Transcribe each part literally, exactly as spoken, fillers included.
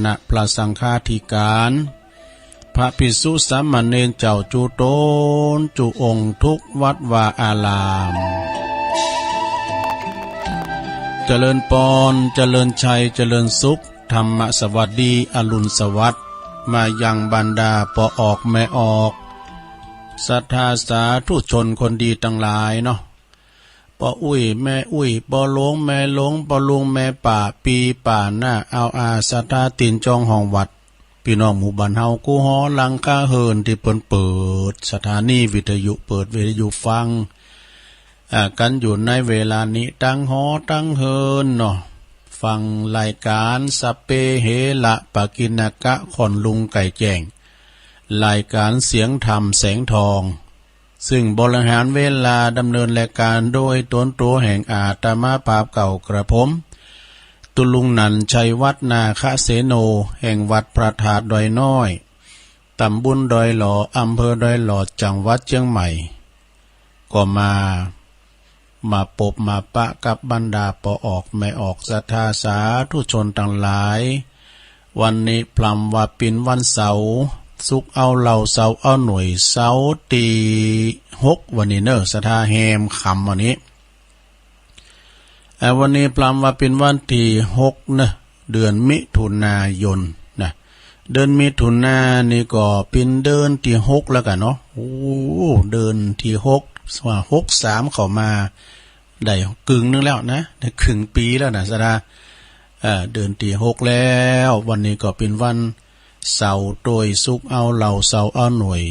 ณะพระสังฆาธิการ พระภิกษุสามเณรเจ้าจุตนจุองค์ทุกวัดวาอาราม เจริญปอน เจริญชัย เจริญสุข ธรรมสวัสดี อรุณสวัสดิ์ มายังบรรดาปอออกแม่ออก ศรัทธาสาธุชนคนดีทั้งหลายเนาะ ป้ออุ๊ยแม่อุ๊ย ป้อหลวงแม่หลวง ป้อลุงแม่ป้า ปี้ป้าน้า อาวอา ศรัทธาติ่นจองห้องวัด ปี้น้องหมู่บ้านเฮากู้หอหลังคาเฮิ่นตี้เปิ้นเปิดสถานีวิทยุ เปิดวิทยุฟัง อ่า กันอยู่ในเวลานี้ตังหอตังเฮิ่นเนาะ ฟังรายก๋านสัพเพเหระปะกิณณกะ ค่อนลุงไก่แจ้ง รายก๋านเสียงธรรมแสงทอง ซึ่งบริหารเวลาดำเนินรายก๋านโดยตนตั๋วแห่งอาตมาภาพเก่ากระผม ตุลุงนันท์ ชัยวัฒน์ นาคเสโน แห่งวัดพระธาตุดอยน้อย ตำบลดอยหล่อ อำเภอดอยหล่อ จังหวัดเชียงใหม่ ก็มา มาปบมาปะกับบรรดาปอออกแม่ออกศรัทธาสาธุชนตังหลาย วันนี้พร่ำว่าเป๋นวันเสาร์ ศุกร์เอาเหล้า เสาร์เอาหน่วย เสาร์ตี้หกวันนี้เนอะ ศรัทธาแฮมค่ำวันนี้ อ่า วันนี้พร่ำว่าเป๋นวันตี้หกเนอะ เดือนมิถุนายนนะ เดือนมิถุนานี่ก็เป๋นเดือนตี้หกแล้วกั๋นเนาะ โอ้ เดือนตี้หก ว่าหกสามเข้ามา ได้ครึ่งหนึ่งแล้วนะ ได้ครึ่งปี๋แล้วนะศรัทธา เอ่อ เดือนตี้หกแล้ว วันนี้ก็เป๋นวันเสาร์ตวย ศุกร์เอาเหล้า เสาร์เอาหน่วย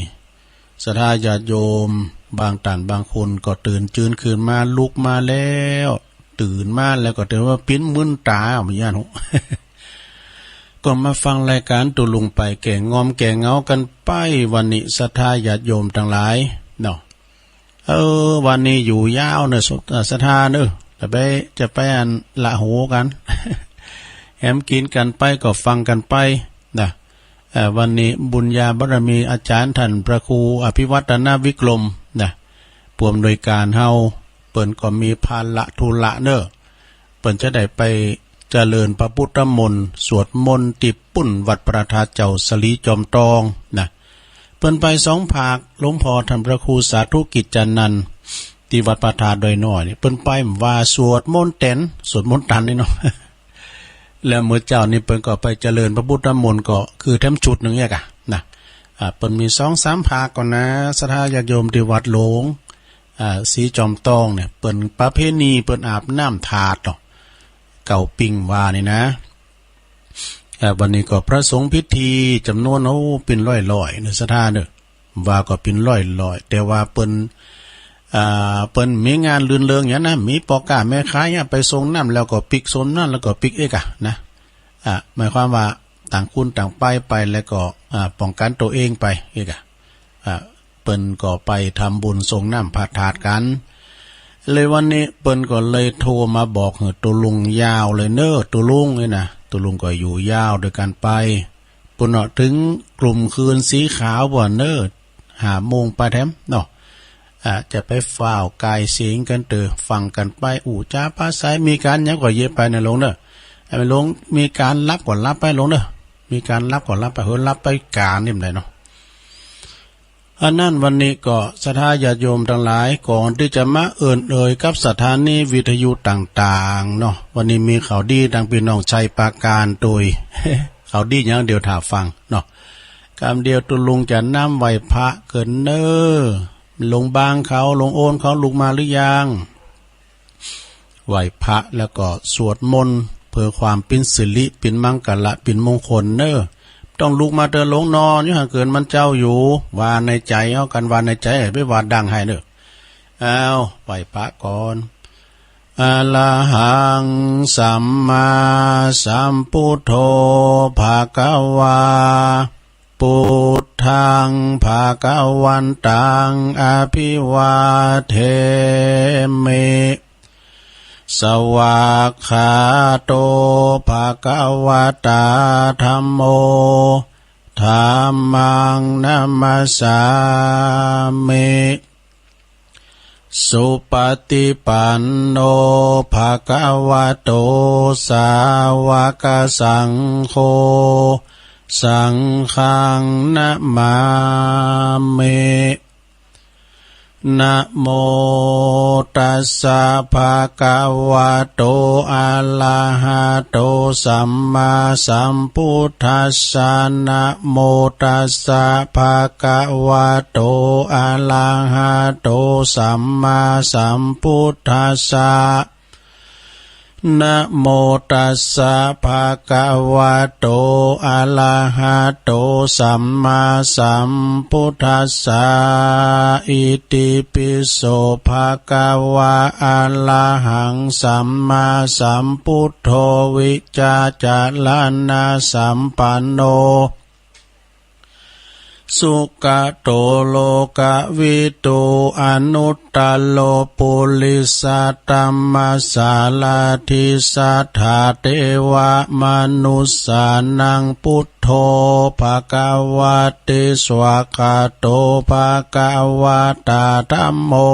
ศรัทธาญาติโยม บางต้านบางคนก็ตื่นจืนขึ้นมา ลุกมาแล้ว ตื่นมาแล้วก็ถือว่าปิ้นมึนต๋า บ่ย่าน ก็มาฟังรายก๋านตุลุงไปแก้ง่อมแก้เหงากั๋นไป วันนี้ศรัทธาญาติโยมตังหลายเนาะ เออ วันนี้อยู่ยาวเนอะ ศรัทธาเนอะ จะไป จะไปอันละหูกั๋น แหมกิ๋นกั๋นไปก็ฟังกั๋นไปนะ เอ่อ วันนี้บุญญาบารมีอาจ๋ารย์ต้านพระครูอภิวัฒนวิกรมนะ ผู้อำนวยก๋านเฮา เปิ้นก็มีภาระธุระเนอะ เปิ้นจะได้ไปเจริญพระพุทธมนต์ สวดมนต์ตี้ปุ้นวัดพระธาตุเจ้าสลีจอมตองนะ เปิ้นไปสองภาค หลวงพ่อต้านพระครูสาธุกิจจานันท์ ตี้วัดพระธาตุดอยน้อยนี่ เปิ้นไปว่าสวดมนต์แต๋น สวดมนต์ตันนี่เนาะ แล้วเมื่อเจ๊านี่เปิ้นก็ไปเจริญพระพุทธมนต์ ก็คือแถมชุดหนึ่งเนี่ยกะนะ อ่า เปิ้นมีสองสามภาคก่อนนะ ศรัทธาญาติโยมตี้วัดหลวง อ่า สลีจอมตองเนี่ย เปิ้นประเพณีเปิ้นอาบน้ำธาตุเนาะ เก่าปิงว่านี่นะ อ่า วันนี้ก็พระสงฆ์พิธีจ๋ำนวน โอ้ เป๋นร้อยๆ เนอะ ศรัทธาเนอะ ว่าก็เป๋นร้อยๆ แต่ว่าเปิ้น อ่า เปิ้นมีงานรื่นเริงอย่างนะ มีป้อก๊าแม่ขายเนี่ย ไปส่งน้ำแล้วก็ปิ๊ก ส่งน้ำแล้วก็ปิ๊กเอกอะนะ อ่า หมายความว่าต่างคนต่างไป ไปแล้วก็ อ่า ป้องกั๋นตั๋วเองไปเอกอะ อ่า เปิ้นก็ไปทำบุญส่งน้ำพระธาตุกั๋น เลยวันนี้เปิ้นก็เลยโทรมาบอกหื้อตุลุงยาวเลยเนอะ ตุลุงนี่นะ ตุลุงก็อยู่ยาวด้วยกั๋นไป ปุ้นเนาะ ถึงกลุ่มคืนสีขาวบ่าเนอะ ห้าโมงไปแถมเนาะ อ่า จะไปฟ้าวกายสิงกั๋นเตอ ฟังกั๋นไป อู้จ๋าปาใส มีก๋านหยังก็เยียะไปนะหลวงเนอะ ไอ้หลวง มีก๋านหลับก็หลับไปหลวงเนอะ มีก๋านหลับก็หลับไป เฮ้อ หลับไปก๋านนี่บ่ได้เนาะ อันนั้นวันนี้ก็ศรัทธาญาติโยมตังหลาย ก่อนตี้จะมาเอิ้นเอ่ยกับสถานีวิทยุต่างๆ เนาะ วันนี้มีข่าวดีตังปี้น้องชัยปราการตวย ข่าวดีหยังเดี๋ยวถ่าฟังเนาะ กำเดียวตุลุงจะน้ำไหว้พระเกินเนอ หลวงบางเขา หลวงโอนเขาลุกมาหรือยัง ไหว้พระแล้วก็สวดมนต์เพื่อความเป๋นสิริ เป๋นมังคละ เป๋นมงคลเนอ ต้องลุกมาเตอ หลวงนอนอยู่ หากเกินมันเจ้าอยู่ ว่าในใจ๋เอา กั๋นว่าในใจ๋ ไปว่าดังหื้อเนอ อ้าว ไหว้พระก่อน อะระหังสัมมาสัมพุทโธ ภะคะวา พุทธัง ภะคะวันตัง อะภิวาเทมิ สวากขาโต ภะคะวะตา ธัมโม ธัมมัง นะมัสสามิ Supaṭipanno bhagavato sāvakasaṅgho, saṅghaṃ namāmi. Namo tassa bhagavato arahato sammāsambuddhassa. Namo tassa bhagavato arahato sammāsambuddhassa. Namo tassa bhagavato arahato sammāsambuddhassa. Itipi so bhagavā arahaṃ sammāsambuddho vijjācaraṇasampanno sugato lokavidū anuttaro purisadammasārathi satthā devamanussānaṃ buddho bhagavāti. Svākkhāto bhagavatā dhammo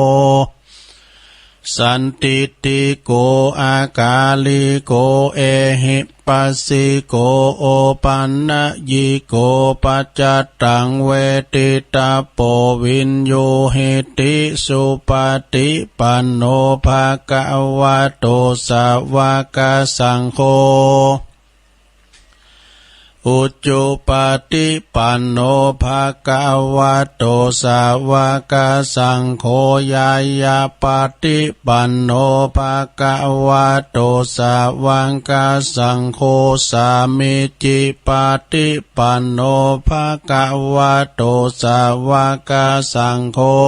sandiṭṭhiko akāliko ehipassiko opanayiko paccattaṃ veditabbo viññūhīti. Supaṭipanno bhagavato sāvakasaṅgho, ujupaṭipanno bhagavato sāvakasaṅgho, ñāyapaṭipanno bhagavato sāvakasaṅgho, sāmīcipaṭipanno bhagavato sāvakasaṅgho,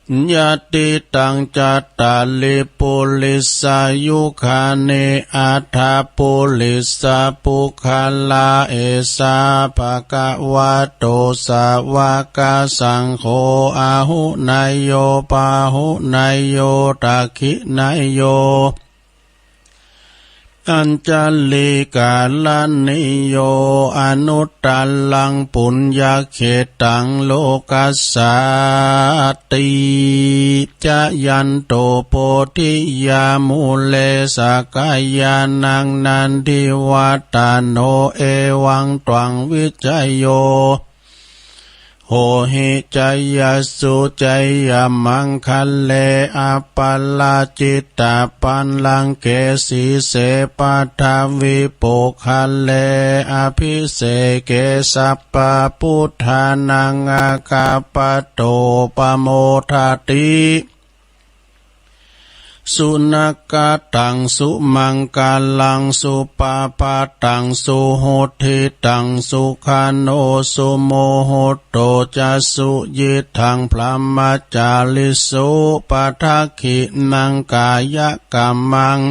yadidaṃ cattāri purisayugāni aṭṭha purisapuggalā, esa bhagavato sāvakasaṅgho, āhuneyyo pāhuneyyo dakkhiṇeyyo añjalikaraṇīyo anuttaraṃ puññakkhettaṃ lokassāti. Jayanto bodhiyā mūle sakyānaṃ nandivaḍḍhano, evaṃ tvaṃ vijayo hohi jayassu jayamaṅgale, aparājitapallaṅke sīse paṭhavipokkhare, abhiseke sabbabuddhānaṃ aggappatto pamodati. Sunakkhattaṃ sumaṅgalaṃ supabhātaṃ suhuṭṭhitaṃ, sukhaṇo sumuhutto ca suyiṭṭhaṃ brahmacārisu, padakkhiṇaṃ kāyakammaṃ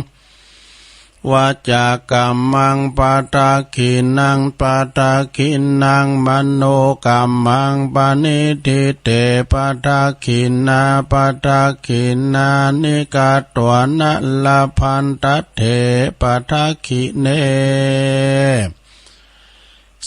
vācākammaṃ padakkhiṇaṃ, padakkhiṇaṃ manokammaṃ paṇidhī te padakkhiṇā, padakkhiṇāni katvāna labhantatthe padakkhiṇe.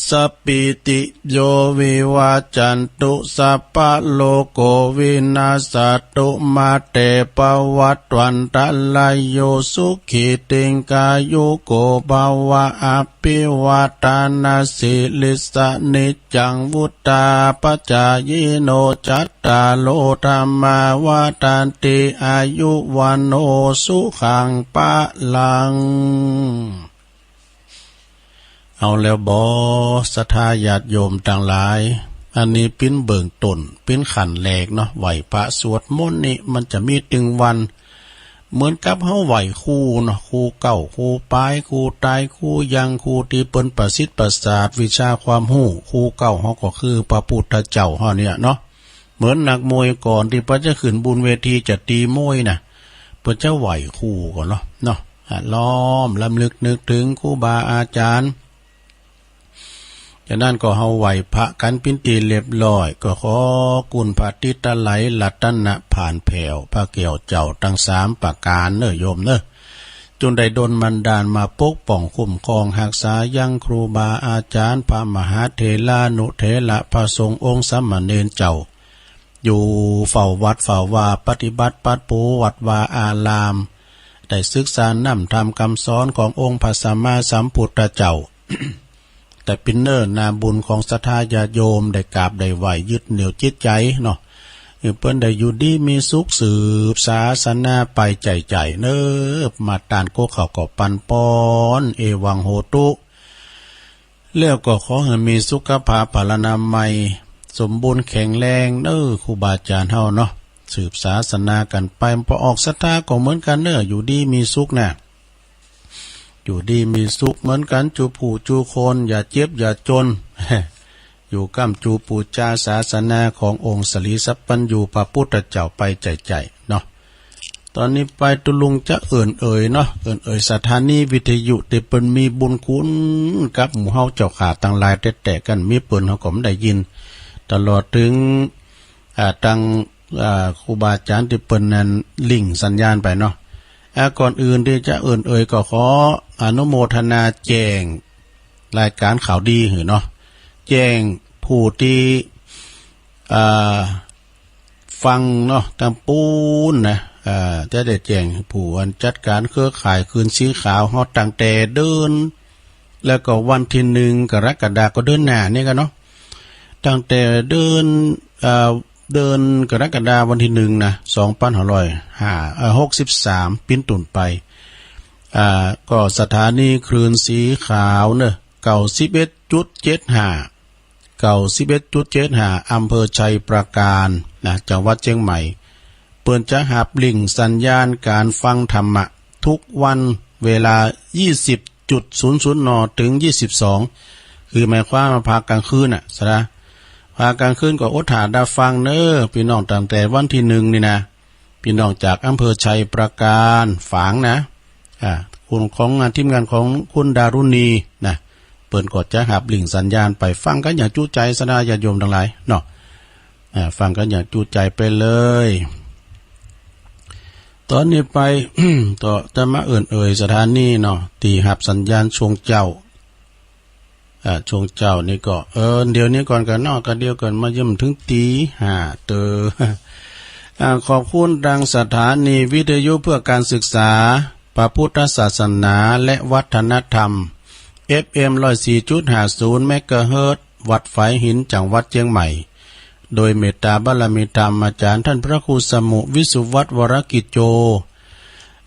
Sabbītiyo vivajjantu, sabbarogo vinassatu, mā te bhavatvantarāyo, sukhī dīghāyuko bhava. Abhivādanasīlissa niccaṃ vuḍḍhāpacāyino, cattāro dhammā vaḍḍhanti, āyu vaṇṇo sukhaṃ balaṃ. เอาแล้วบ่ ศรัทธาญาติโยมตังหลาย อันนี้ปิ้นเบื้องต้น ปิ้นขั้นแรกเนาะ ไหว้พระสวดมนต์นี่ มันจะมีตึงวัน เหมือนกับเฮาไหว้ครูเนาะ ครูเก้า ครูปาย ครูตาย ครูยัง ครูที่เปิ้นประสิทธิ์ประสาทวิชาความรู้ ครูเก้าเฮาก็คือพระพุทธเจ้าเฮาเนี่ยเนาะ เหมือนนักมวยก่อนที่เปิ้นจะขึ้นบนเวทีจะตีมวยน่ะ เปิ้นจะไหว้ครูก่อนเนาะ เนาะ อ่ะ ล้อมรำลึกนึกถึงครูบาอาจารย์ จากนั้นก็เฮาไหว้พระกันปิ้นตี้เรียบร้อย ก็ขอคุณพระติตะไหลรัตนผานแผ่ว พระแก้วเจ้าตังสามประก๋านเน้อโยมเน้อ จุ่งได้ดลบันดาลมาปกป้องคุ้มครองฮักษายังครูบาอาจารย์ พระมหาเถรานุเถระ พระสงฆ์องค์สามเณรเจ้า อยู่เฝ้าวัดเฝ้าวา ปฏิบัติปัดปูวัดวาอาราม ได้ศึกษาน้ำธรรมคำสอนขององค์พระสัมมาสัมพุทธเจ้า แต่ปินเนอร์นาบุญของศรัทธาญาติโยมได้กราบได้ไหว้ยึดเหนี่ยวจิตใจเนาะ เออ เปิ้นได้อยู่ดีมีสุขสืบศาสนาไปใจ่ๆ เนิบมาตานโกเขาก็ปันปอน เอวังโหตุ แล้วก็ขอให้มีสุขภาพพลานามัยสมบูรณ์แข็งแรงเน้อครูบาอาจารย์เฮาเนาะ สืบศาสนากันไป พอออกศรัทธาก็เหมือนกันเน้อ อยู่ดีมีสุขนะ อยู่ดีมีสุขเหมือนกัน จูผู้จูคน อย่าเจ็บอย่าจน อยู่ก้ำจูปูจาศาสนาขององค์สรีสัพพัญญูพระพุทธเจ้าไปใจ่ๆ เนาะ ตอนนี้ไปตุลุงจะเอิ่นเอ่ยเนาะ เอิ่นเอ่ยสถานีวิทยุที่เปิ้นมีบุญคุณกับหมู่เฮาเจ้าข้าตังหลายแต๊ๆ กัน มีเปิ้นเฮาก็บ่ได้ยิน ตลอดถึง อ่า ตัง อ่า ครูบาอาจารย์ที่เปิ้นนั้นลิงก์สัญญาณไปเนาะ อ่า ก่อนอื่นที่จะเอิ่นเอ่ยก็ขออนุโมทนาแจ้งรายการข่าวดีหื้อเนาะ แจ้งผู้ที่ อ่า ฟังเนาะ ตางปูนนะ อ่า จะได้แจ้งผู้อันจัดการเครือข่ายคืนสีขาวเฮาตั้งแต่เดือน แล้วก็วันที่หนึ่งกรกฎาคมก็เดือนหน้านี่กันเนาะ ตั้งแต่เดือน อ่า เดือนกรกฎาคมวันที่หนึ่งนะ สองพันห้าร้อยห้า เอ่อ หกสิบสาม ปิ้นตุ่นไป อ่า ก็สถานีคลื่นสีขาวเนอะ เก้าสิบเอ็ดจุดเจ็ดห้า เก้าสิบเอ็ดจุดเจ็ดห้า อำเภอชัยปราการนะ จังหวัดเชียงใหม่ เปิ้นจะหับลิงก์สัญญาณการฟังธรรมะทุกวันเวลา ยี่สิบจุดศูนย์ศูนย์ น ถึง ยี่สิบสอง คือหมายความว่าภาคกลางคืนน่ะ สะนะ ภาคกลางคืนก็อดถ่าได้ฟังเน้อ พี่น้องตั้งแต่วันที่หนึ่งนี่นะ พี่น้องจากอำเภอชัยปราการฝางนะ อ่า คุณของงานทีมงานของคุณดารุณีนะ เปิ้นก็จะหับลิงก์สัญญาณไปฟังกันอย่างจุใจสะนะญาติโยมทั้งหลายเนาะ อ่า ฟังกันอย่างจุใจไปเลย ตอนนี้ไป ต่อจะมาเอิ่นเอ่ยสถานีเนาะ ที่หับสัญญาณช่วงเจ้า อ่า ช่วงเจ้านี่ก็ เออ เดี๋ยวนี้ก่อนกันเนาะ ก็เดี๋ยวก่อนมาเยี่ยมถึงตีห้าเตอ อ่า ขอบคุณทางสถานีวิทยุเพื่อการศึกษา พระพุทธศาสนาและวัฒนธรรม เอฟเอ็ม ร้อยสี่จุดห้าศูนย์ เมกะเฮิรตซ์ วัดฝายหิน จังหวัดเชียงใหม่ โดยเมตตาบารมีธรรมอาจารย์ท่านพระครูสมุ วิสุวัฒน์ วรกิจโจ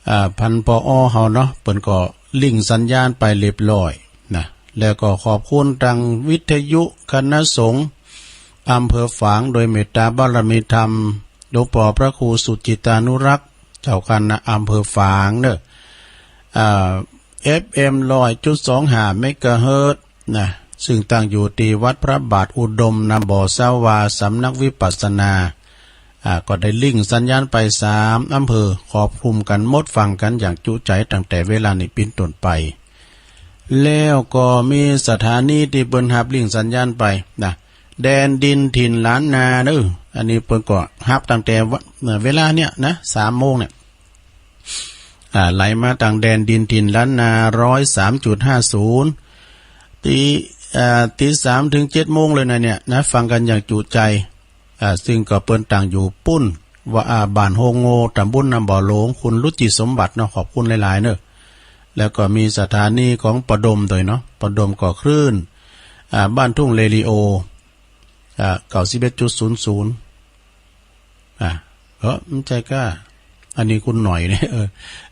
อ่า พันปอเฮาเนาะ เปิ้นก็ลิงก์สัญญาณไปเรียบร้อยนะ แล้วก็ขอบคุณทางวิทยุคณะสงฆ์อำเภอฝาง โดยเมตตาบารมีธรรมหลวงปอพระครูสุจิตานุรักษ์ เจ้าคณะอำเภอฝางเนอะ อ่า เอฟเอ็ม ร้อยจุดสองห้า เมกะเฮิรตซ์นะ ซึ่งตั้งอยู่ที่วัดพระบาทอุดม นำบ่อสาวา สำนักวิปัสสนา อ่า ก็ได้ลิงก์สัญญาณไปสามอำเภอ ครอบคลุมกันหมด ฟังกันอย่างจุใจตั้งแต่เวลานี้ปิ้นต้นไป แล้วก็มีสถานีที่เปิ้นหับลิงก์สัญญาณไปนะ แดนดินถิ่นล้านนาเนอะ อันนี้เปิ้นก็หับตั้งแต่วะ เวลาเนี้ยนะ สามโมงเนี่ย อ่า ไหลมาทางแดนดินถิ่นล้านนา ร้อยสามจุดห้าศูนย์ ตี อ่า ตีสามถึงเจ็ดโมงเลยนะเนี่ยนะ ฟังกันอย่างจุใจ อ่า ซึ่งก็เปิ้นตั้งอยู่ปุ้น ว่า อ่า บ้านโฮงโง ตำบลน้ำบ่อหลวง คุณรุจิสมบัติเนาะ ขอบคุณหลายๆ เนอะ แล้วก็มีสถานีของปะดมด้วยเนาะ ปะดมก็คลื่น อ่า บ้านทุ่งเรดิโอ อ่า เก้าสิบเอ็ดจุดศูนย์ศูนย์ อ่า เออ ไม่ใช่ก็ อันนี้คุณหน่อยเนี่ย เออ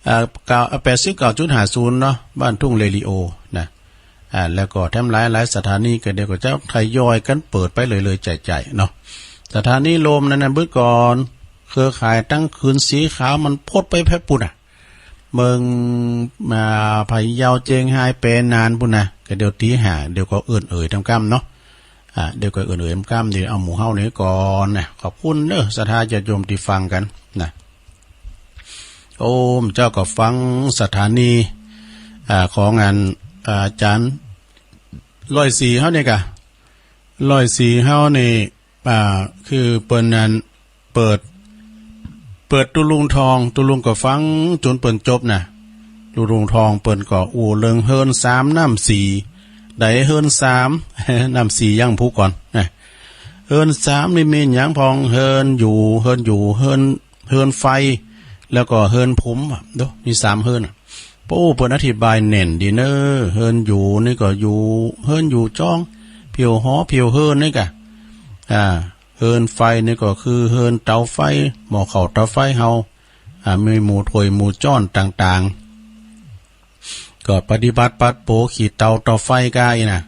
อ่า เก้า แปดสิบเก้าจุดห้าศูนย์ เนาะ บ้านทุ่งเรดิโอนะ อ่า แล้วก็แถมหลายๆ สถานีก็เดี๋ยวก็จะทยอยกันเปิดไปเลยๆ ใจ่ๆ เนาะ สถานีโฮมนั่นนะ เมื่อก่อน เครือข่ายตั้งคืนสีขาวมันพดไปแป๊บปุ้นน่ะ เมือง อ่า พะเยา เจียงฮาย แปนานปุ้นนะ ก็เดี๋ยวตีห้า เดี๋ยวก็เอิ่นเอ่ยทำกำเนาะ อ่า เดี๋ยวก็เอิ่นเอ่ยทำกำ เดี๋ยวเอาหมู่เฮานี่ก่อนนะ ขอบคุณเนอะ ศรัทธาญาติโยมที่ฟังกันนะ โอ้ เจ้าก็ฟังสถานี อ่า ของอัน อ่า อาจารย์ ร้อยสี่ เฮานี่กะ ร้อยสี่ เฮานี่ อ่า คือเปิ้นนั้นเปิด เปิดตุลุงทอง ตุลุงก็ฟังจนเปิ้นจบนะ ตุลุงทองเปิ้นก็อู้เรื่องเฮิรนสามน้ำสี ใดเฮิรนสาม น้ำสียังผู้ก่อนนะ เฮิรนสามนี่มีหยังพ่อง เฮิรนอยู่ เฮิรนอยู่ เฮิรน เฮิรนไฟ แล้วก็เฮิรนภูมิ ดู มีสามเฮิรน โอ้ เปิ้นอธิบายแน่นดีเน่อ เฮิรนอยู่นี่ก็อยู่ เฮิรนอยู่จ้อง ผิวหอ ผิวเฮิรนนี่กะ อ่า เฮิรนไฟนี่ก็คือเฮิรนเตาไฟ หม้อข้าวเตาไฟเฮา อ่า มีหมู่ถ้วยหมู่จ๊อนต่างๆ ก็ปฏิบัติปัดโปขี้เตาต่อไฟกาอีนะ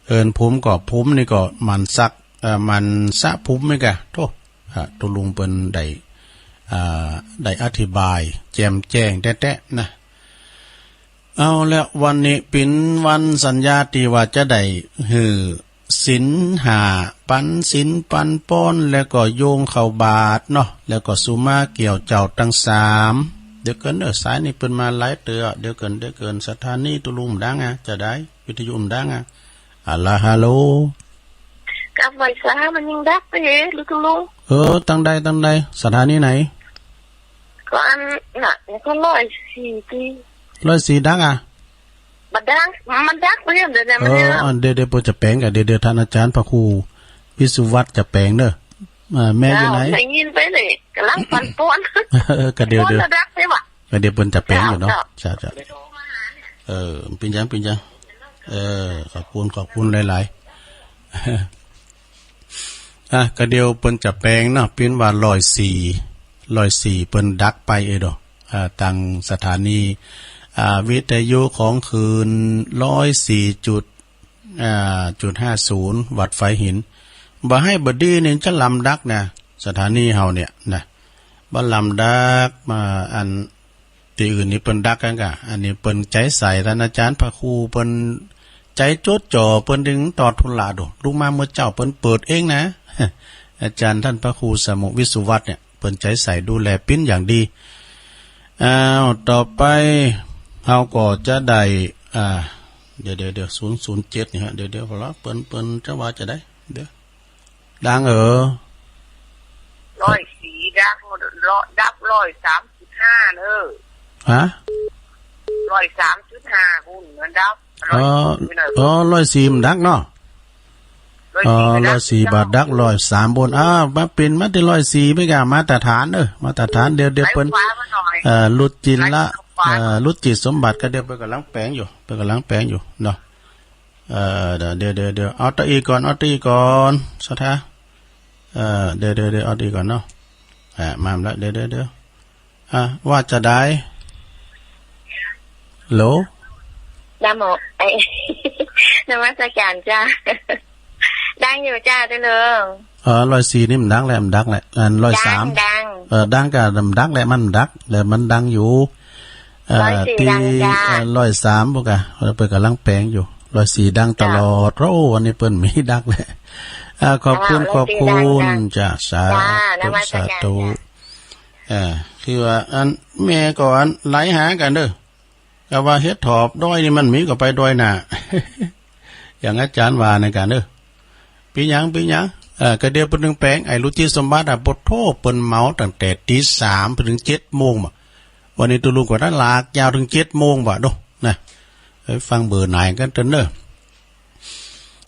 เฮิรนภูมิก็ภูมินี่ก็หมั่นซัก เอ่อ หมั่นสระภูมินี่กะ โธ่ อ่า ตุ๊ลุงเปิ้นได้ อ่า ได้อธิบายแจ่มแจ้งแต๊ๆ นะ เอาละ วันนี้ปิ๋นวันสัญญาตี้ว่าจะได้หื้อศีลห้า ปันศีลปันปอน แล้วก็โยงเข้าบาตรเนาะ แล้วก็สุมาเกี่ยวเจ้าตังสาม เดี๋ยวเกินเด้อ สายนี่เปิ้นมาหลายเตื้อ เดี๋ยวเกิน เดี๋ยวเกิน สถานีตุ๊ลุงบ่ดังอ่ะ จะได้ วิทยุบ่ดังอ่ะ อะลา ฮัลโหล กับไหวสามันยังดักไปเหรอ ลูกตุ๊ลุง เออ ตังใด ตังใด สถานีไหน ก็อันน่ะ ก็ร้อยสี่ตี้ ร้อยสี่ดักอ่ะ บ่ดัง มันดักไปเดี๋ยวนี้ เออ มันเนี่ย อันเดี๋ยว เดี๋ยวเปิ้นจะแป๋งกะ เดี๋ยว เดี๋ยวท่านอาจารย์พระครูวิสุวัตจะแป๋งเด้อ อ่า แม่อยู่ไหน ได้ยินไปเลย กำลังปั่นป่วน เออ กะเดี๋ยว ป่วน เดี๋ยว ระดับใช่ปะ กะเดี๋ยวเปิ้นจะแป๋งอยู่เนาะ เจ้า เจ้า เจ้า เออ เปิ้นยัง เปิ้นยัง เออ ขอบคุณ ขอบคุณหลายๆ อ่ะ กะเดี๋ยวเปิ้นจะแป๋งเนาะ ปิ๋นว่าร้อยสี่ ร้อยสี่เปิ้นดักไปเอโด อ่า ตังสถานี อ่า วิทยุของคลื่นร้อยสี่จุด อ่า จุดห้าศูนย์ วัดไฟหิน บ่าให้บ่ดีนี่จะลำดักนะ สถานีเฮาเนี่ยนะ บ่ลำดัก มาอัน ตี้อื่นนี่เปิ้นดักกั๋นกะ อันนี้เปิ้นใจ๋ใส่ ท่านอาจารย์พระครูเปิ้นใจ๋จดจ่อ เปิ้นตึงตอดธุระโด ลุกมาเมื่อเจ๊าเปิ้นเปิดเองนะ อาจารย์ท่านพระครูสมุวิสุวัตเนี่ย เปิ้นใจ๋ใส่ดูแลปิ๊นอย่างดี อ้าว ต่อไปเฮาก็จะได้ อ่า เดี๋ยว เดี๋ยว เดี๋ยว ศูนย์ศูนย์เจ็ด นี่ฮะ เดี๋ยว เดี๋ยว พอละ เปิ้น เปิ้นจะว่าจะได้ เดี๋ยว ดังเออ ร้อยสี่ดัก ดับร้อยสามจุดห้าเนอะ ฮะ ร้อยสามจุดห้า คุณ มันดับ อ๋อ ร้อยสี่ เนอะ อ๋อ ร้อยสี่มันดักเนาะ ร้อยสี่ อ๋อ มันดัก ร้อยสี่ บ่ดัก ร้อยสามบน อ้าว มาเปิ้นมาตี้ร้อยสี่ ไม่กะ มาตรฐานเออ มาตรฐาน เดี๋ยว เดี๋ยวเปิ้น ไปขวามาหน่อย เอ่อ ลุดจิตละ ไปขวา เอ่อ ลุดจิตสมบัติกะ เดี๋ยวเปิ้นก่ำลังแป๋งอยู่ เปิ้นก่ำลังแป๋งอยู่เนาะ เอ่อ เดี๋ยว เดี๋ยว เดี๋ยว เดี๋ยว เอาตะอี้ก่อน เอาตะอี้ก่อน สถา เอ่อ เดี๋ยว เดี๋ยว เดี๋ยว เอาตะอี้ก่อนเนาะ อ่า มาละ เดี๋ยว เดี๋ยว เดี๋ยว อ่ะ ว่าจะได้ ฮัลโหล ดำหมด เอ้ย นมัสการจ้า ดังอยู่จ้า เจ้าเรือง เออ ร้อยสี่นี่มันดังแหละ มันดังแหละ อันร้อยสาม ดัง ดัง เออ ดังกะมันดังแหละ มันดัง แล้วมันดังอยู่ เอ่อ ร้อยสี่ ตี้ ดังจ้า เอ่อ ร้อยสาม พวกอะ เปิ้นก่ำลังแป๋งอยู่ ร้อยสี่ดังตลอด จ้า โอ้ วันนี้เปิ้นมีดักแหละ อ่า ขอบคุณ อ่า ขอบคุณ ร้อยสี่ดังจ้า จ้า สาธุ จ้า นมัสการ สาธุ จ้า เอ่อ คือว่าอันแม่ก็อันไหลหากั๋นเด้อ กะว่าเห็ดถอบดอยนี่มันมีก็ไปดอยหน้า อย่างอาจ๋ารย์ว่าในกั๋นเด้อ ปิ๋นหยัง ปิ๋นหยัง เอ่อ กะเดี๋ยวเปิ้นตึงแป๋ง ไอ้ลุดจิตสมบัติอะ ปะโธ่ เปิ้นเมาตั้งแต่ตี้สามไปเถิงเจ็ดโมงบ่ะ วันนี้ตุ๊ลุงก็ได้ลากยาวเถิงเจ็ดโมงบ่ะโด นะ ไปฟังเบอร์ไหนกั๋นเต๊อะเน่อ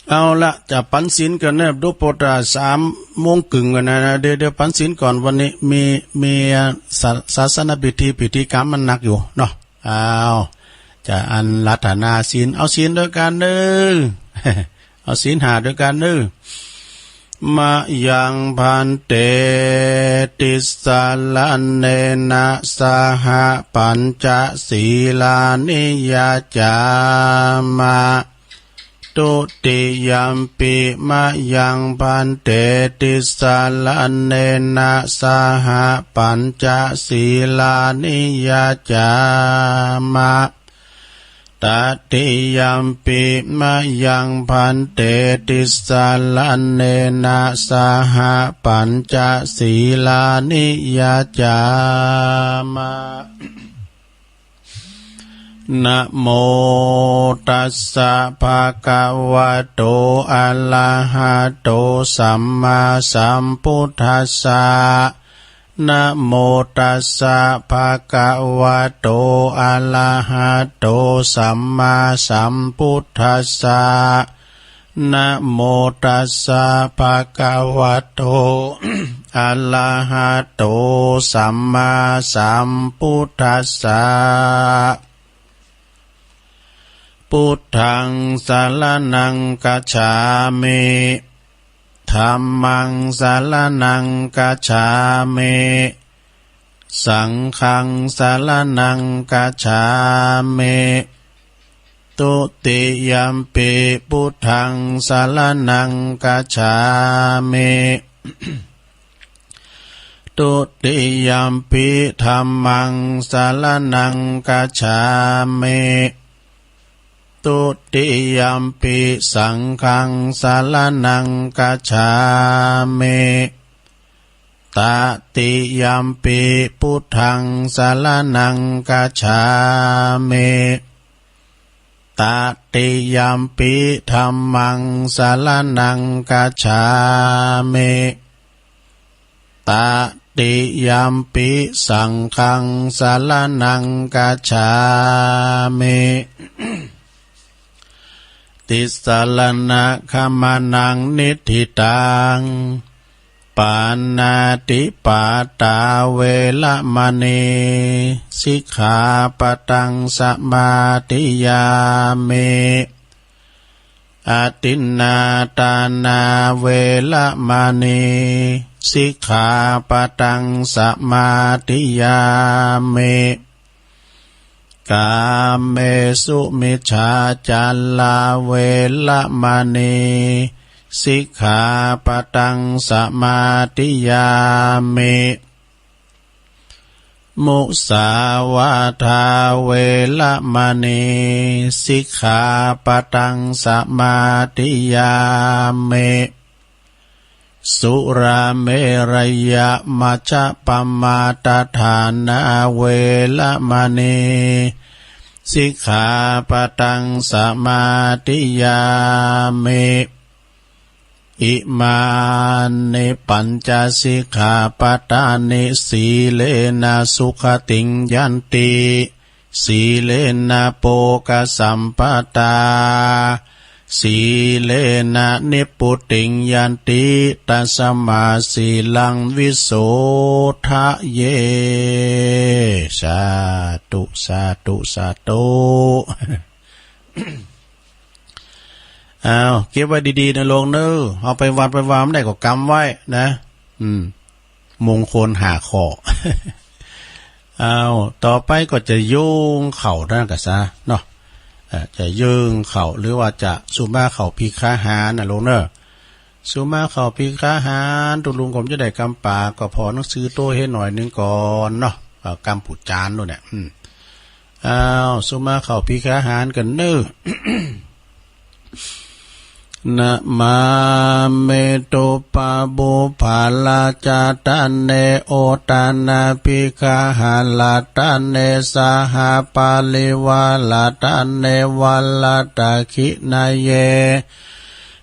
เอาละ จะปันศีลกั๋นเน่อ ดูโปรดอะ สามโมงครึ่งกั๋นนะ นะ เดี๋ยว เดี๋ยวปันศีลก่อน วันนี้มี มี อ่า ศา- ศาสนพิธี พิธีกรรมมันหนักอยู่เนาะ อ้าว จะอันรัตนาศีล เอาศีลด้วยกั๋นเน่อ เอาศีลห้าด้วยกั๋นเน่อ มะยังภันเต ติสสะระเณนะ สะหะ ปัญจะ สีลานิ ยะจามะ ทุติยัมปิ มะยังภันเต ติสสะระเณนะ สะหะ ปัญจะ สีลานิ ยะจามะ ตติยัมปิ มะยังภันเต ติสสะระเณนะ สะหะ ปัญจะ สีลานิ ยะจามะ นะโม ตัสสะ ภะคะวะโต อะระหะโต สัมมาสัมพุทธัสสะ นะโม ตัสสะ ภะคะวะโต อะระหะโต สัมมาสัมพุทธัสสะ Namo tassa bhagavato arahato sammāsambuddhassa. Buddhaṃ saraṇaṃ gacchāmi. Dhammaṃ saraṇaṃ gacchāmi. Saṅghaṃ saraṇaṃ gacchāmi. Dutiyampi buddhaṃ saraṇaṃ gacchāmi. Dutiyampi dhammaṃ saraṇaṃ gacchāmi. Dutiyampi saṅghaṃ saraṇaṃ gacchāmi. Tatiyampi buddhaṃ saraṇaṃ gacchāmi. Tatiyampi dhammaṃ saraṇaṃ gacchāmi. Tatiyampi saṅghaṃ saraṇaṃ gacchāmi. Tisaraṇagamanaṃ niṭṭhitaṃ. Pāṇātipātā veramaṇī sikkhāpadaṃ samādiyāmi. Adinnādānā veramaṇī sikkhāpadaṃ samādiyāmi. Kāmesumicchācārā veramaṇī sikkhāpadaṃ samādiyāmi. Musāvādā veramaṇī sikkhāpadaṃ samādiyāmi. Surāmerayamajjapamādaṭṭhānā veramaṇī sikkhāpadaṃ samādiyāmi. Imāni pañca sikkhāpadāni. Sīlena sugatiṃ yanti, sīlena bhogasampadā, sīlena nibbutiṃ yanti, tasmā sīlaṃ visodhaye. Sādhu, sādhu, sādhu. เอา เก็บไว้ดีๆ นะโลงเนอะ เอาไปวัดไปวาไม่ได้ก็กำไว้นะ อืม มงคลห้าข้อ เอา ต่อไปก็จะโยงเข่านั่นก็ซะเนาะ เอ่อ จะโยงเข่า หรือว่าจะสุมาเข่าพิกขาหารนะโลงเนอะ สุมาเข่าพิกขาหาร ตุลุงก็จะได้กำปาก ก็พอหนังสือโตให้หน่อยหนึ่งก่อนเนาะ เอากำปูจานโน่นเนี่ย อืม เอา สุมาเข่าพิกขาหารกันเนอะ Namāmi dubbabhūparatane ottānapikkhāharatane saha parivāratane varadakkhiṇeyye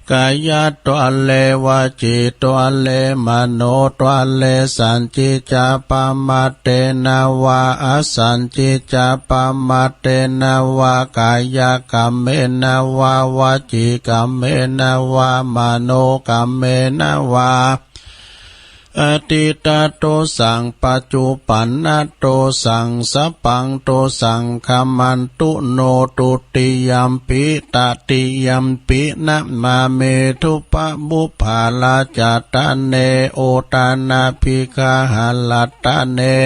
kāyatvāre vacītvāre manotvāre sañcicca pamātena vā asañcicca pamātena vā kāyakammena vā vacīkammena vā manokammena vā atītadossaṃ paccuppannadosaṃ sabbaṃ dossaṃ khamantu no. Dutiyampi tatiyampi namāmi dubbabhūparatane ottānapikkhāharatane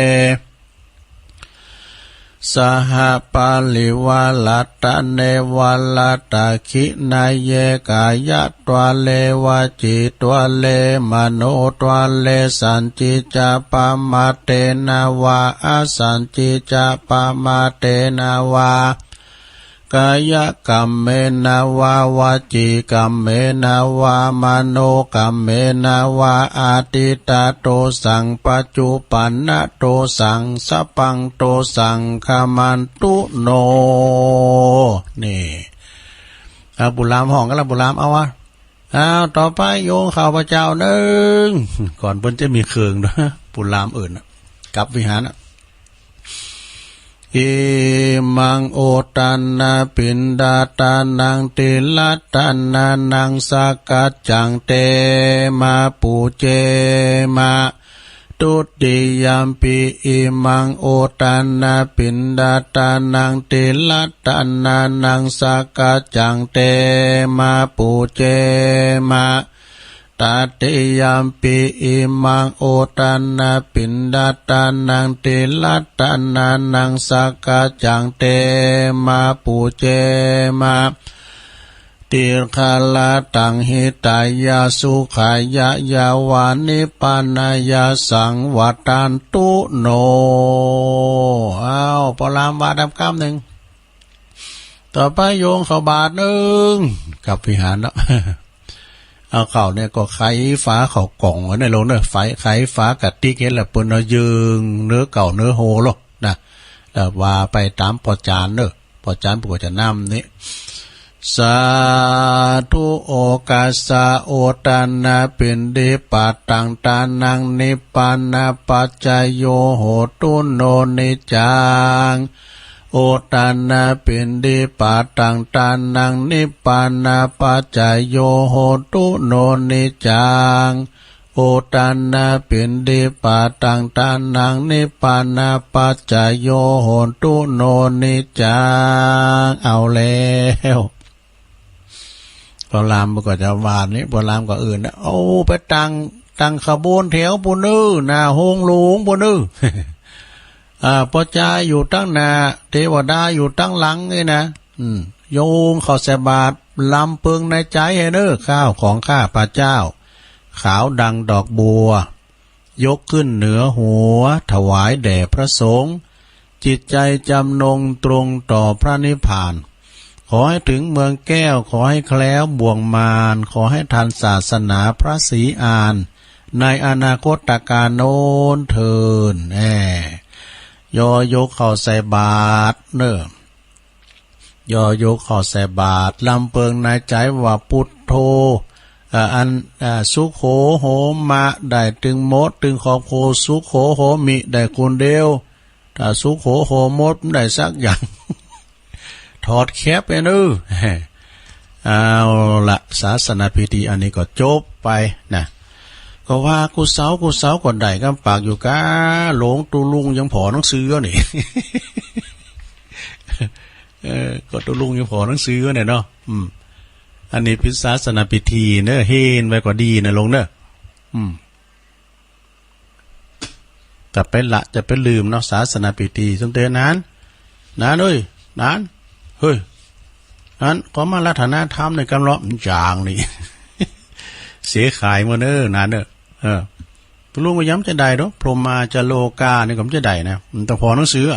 saha parivāratane varadak khiṇeyye kāyatvāre vacītvāre manotvāre sañcicca pamātena vā asañcicca pamātena vā kāyakammena vā vacīkammena vā manokammena vā atītadossaṃ paccuppannadosaṃ sabbaṃ dossaṃ khamantu no. นี่ เอาปู่หลามฮ้องกันละ ปู่หลาม เอาวะ เอา ต่อไปโยงเข่าพระเจ้าหนึ่ง ก่อนเปิ้นจะมีเครื่องด้วย ปู่หลามอื่นน่ะ กลับวิหารน่ะ imaṃ udānapiṇḍatānaṃ tirattanānaṃ sakkaccaṃ te mā pūjema. Dutiyampi imaṃ udānapiṇḍatānaṃ tirattanānaṃ sakkaccaṃ te mā pūjema. Tatiyampi imaṃ udānapiṇḍatānaṃ tirattanānaṃ sakkaccaṃ te mā pūjema. Dīgharattaṃ hitāya sukhāya yāva nibbānāya saṃvattantu no. ອ້າວ ພໍ່ລາມວ່າດຳຄຳໜຶ່ງ ຕໍ່ໄປໂຍງເຂົ້າບາດໜຶ່ງ ກັບວິຫານເນາະ ເອົາເຂົ້ານີ້ກໍໄຂຝາເຂົ້າກ່ອງໄວ້ໃນໂລງເນີ ໄຂ ໄຂຝາກະຕິກເຮັດແລ້ວ ເພິ່ນເອົາຢືງເນື້ອເກົ່າເນື້ອໂຮໂລດນະ ແລ້ວວ່າໄປຕາມພໍ່ຈານເນີ ພໍ່ຈານຜູ້ກໍຈະນຳນີ້ Sādhu okāsa udānapiṇḍipataṃ tānaṃ nibbānapaccayo hotu no niccaṃ. Udānapiṇḍipataṃ tānaṃ nibbānapaccayo hotu no niccaṃ. Udānapiṇḍipataṃ tānaṃ nibbānapaccayo hotu no niccaṃ. ເອົາແລ້ວ ພໍ່ລາມກໍຈະວ່ານີ້ ພໍ່ລາມກໍເອີ້ນ ເອົາໄປຕັ້ງ ຕັ້ງຂະບວນແຖວພຸ້ນເນີ ໜ້າໂຮງຫຼວງພຸ້ນເນີ ອ່າ ພໍ່ຈາຢູ່ທາງໜ້າ ເທວະດາຢູ່ທາງຫຼັງນີ້ນະ ອືມ ໂຍງເຂົ້າໃສ່ບາດ ລຳເພິ່ງໃນໃຈໃຫ້ເນີ ข้าวของข้าพเจ้า ขาวดังดอกบัว ยกขึ้นเหนือหัว ถวายแด่พระสงฆ์ จิตใจจำนงตรงต่อพระนิพพาน ขอให้ถึงเมืองแก้ว ขอให้แคล้วบ่วงมาร ขอให้ทันศาสนาพระศรีอาน ในอนาคตกาลโน้นเทอญ ແອ ຍໍຍົກເຂົ້າໃສ່ບາດເນີ ຍໍຍົກເຂົ້າໃສ່ບາດ ລຳເພິ່ງໃນໃຈວ່າ ພຸດໂທ ເອີ ອັນ ເອີ ສຸໂຂໂຫມະ ໄດ້ຕຶງໝົດ ຕຶງຂອບໂຄ ສຸໂຂໂຫມິ ໄດ້ຄົນດຽວ ຖ້າສຸໂຂໂຫມົດ ມັນໄດ້ສັກຢ່າງ ຖອດແຄັບໄປເນີ ເອົາລະ ສາສະໜາພິທີອັນນີ້ກໍຈົບໄປນະ ກໍວ່າ ຜູ້ສາວ ຜູ້ສາວກໍໄດ້ກຳປາກຢູ່ກະ ຫຼວງຕາລຸງຍັງພໍໜັງສືຢູ່ນີ້ ເອີ ກໍຕາລຸງຍັງພໍໜັງສືຢູ່ນີ້ເນາະ ອືມ ອັນນີ້ເປັນສາສະໜາພິທີເນີ ເຫັນໄວ້ກໍດີນະ ຫຼວງເນີ ອືມ ຈະໄປລະ ຈະໄປລືມເນາະ ສາສະໜາພິທີ ສົມເດັດນານ ນານເອີຍ ນານ ເຮີ້ຍ ນານ ຂໍມາລັດຖະນາທຳໃນກຳລັບ ຈາງນີ້ ເສຍຂາຍໝົດເນີ ນານເນີ ເອີ ຕາລຸງກໍຍັງຈະໄດ້ດອກ ພົມມາຈະໂລການີ້ກໍຈະໄດ້ນະ ມັນຕ້ອງພໍໜັງສື ກວ່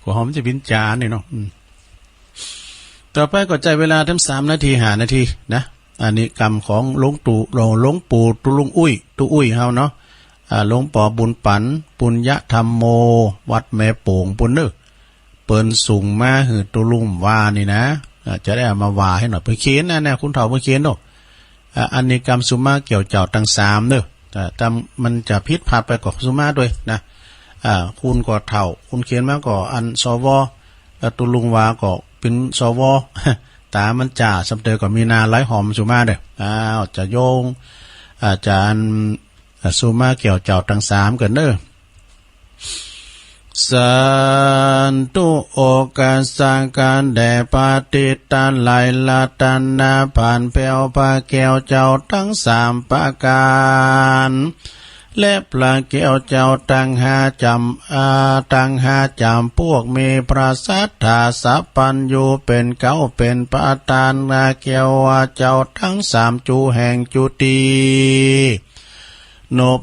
າເຮົາມັນຈະເປັນຈານນີ້ເນາະ ອືມ ຕໍ່ໄປກໍໃຊ້ເວລາທັງສາມນາທີ ຫ້ານາທີນະ ອັນນີ້ກຳຂອງຫຼວງຕູ້ ຫຼວງ ຫຼວງປູ່ຕາລຸງອຸ້ຍ ຕາອຸ້ຍເຮົາເນາະ ອ່າ ຫຼວງປໍບຸນປັນ ປຸນຍະທຳໂມ ວັດແມ່ໂປ່ງພຸ້ນເນີ ເພິ່ນສົ່ງມາໃຫ້ຕາລຸງວ່ານີ້ນະ ອ່າ ຈະໄດ້ເອົາມາວ່າໃຫ້ໜ້ອຍ ເພິ່ນຂຽນນະ ແນວ ຄຸນເຖົ້າເພິ່ນຂຽນເນາະ ອ່າ ອັນນີ້ກຳສຸມາແກ້ວເຈົ້າທັງສາມເນີ ແຕ່ ແຕ່ມັນຈະຜິດພາດໄປກໍສຸມາດ້ວຍນະ ອ່າ ຄຸນກໍເຖົ້າ ຄຸນຂຽນມາກໍອັນ ສວ ແລ້ວຕາລຸງວ່າກໍເປັນ ສວ ຕາມັນຈ້າ ສ່ຳເຕີກໍມີໜ້າໄຫຼຫອມສຸມາເດີ ອ້າວ ຈະໂຍງ ອາຈານ ອ່າ ສຸມາແກ້ວເຈົ້າທັງສາມກັນເດີ Sādhu okāsa ການແດ່ພະທິດຕະໄຫຼລັດຕະນະພັນແພ້ວພະແກ້ວເຈົ້າທັງສາມປະການ ແລະພະແກ້ວເຈົ້າທັງຫ້າຈຳ ອ່າ ທັງຫ້າຈຳພວກມີພະສັດທາສັບພັນຢູ່ເປັນເກົ້າເປັນປະທານ ແລະແກ້ວເຈົ້າທັງສາມຈູແຫ່ງຈູຕີ ນົບ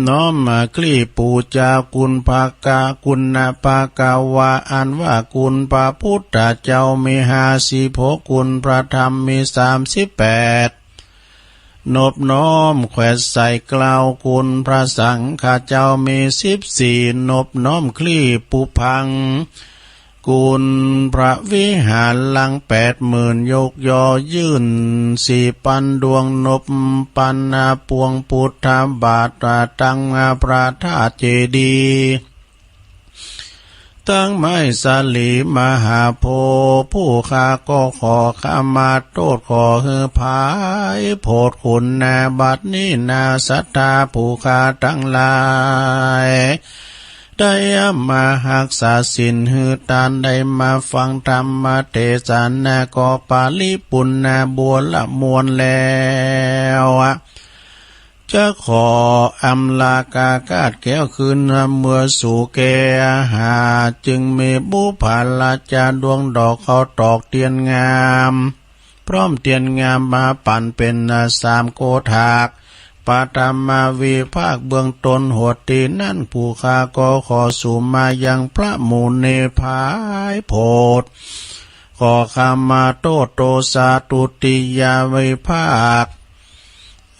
ນ້ອມຄລີປູຈາຄຸນພະກະ ຄຸນນະພະກະວາ ອັນວ່າຄຸນພະພຸດທະເຈົ້າມີຫ້າສິບຫົກ ຄຸນພະທຳມີສາມສິບແປດ ນົບນ້ອມແຂວດໃສ່ເກົ້າ ຄຸນພະສັງຄະເຈົ້າມີສິບສີ່ ນົບນ້ອມຄລີປູພັງ ຄຸນພະວິຫານຫຼັງແປດໝື່ນ ຍົກຍໍຍື່ນສີ່ພັນດວງ ນົບປັນນະພວງພຸດທະບາດ ຕະຕັງພະທາດເຈດີ ตังไมสลีมหาโพธิ์ ผู้ข้าก็ขอขมาโทษ ขอหื้อผายโผดคุณนา บัดนี้นาศรัทธาผู้ข้าตังหลาย ได้มาฮักษาศีลหื้อตาน ได้มาฟังธรรมเทศนา ก็ปริปุณณาบัวละมวลแล้ว จะขออำลากากาศแก้วคืนเมือสู่แก่หา จึงมีบุพผาราชาดวงดอกเขาตอกเตียนงาม พร้อมเตียนงามมาปั่นเป็นสามโกถาก ปฐมวิภาคเบื้องต้นหดที่นั้น ผู้ข้าก็ขอสู่มายังพระมุนีผายโผด ขอขมาโทษ โตสา ทุติยวิภาค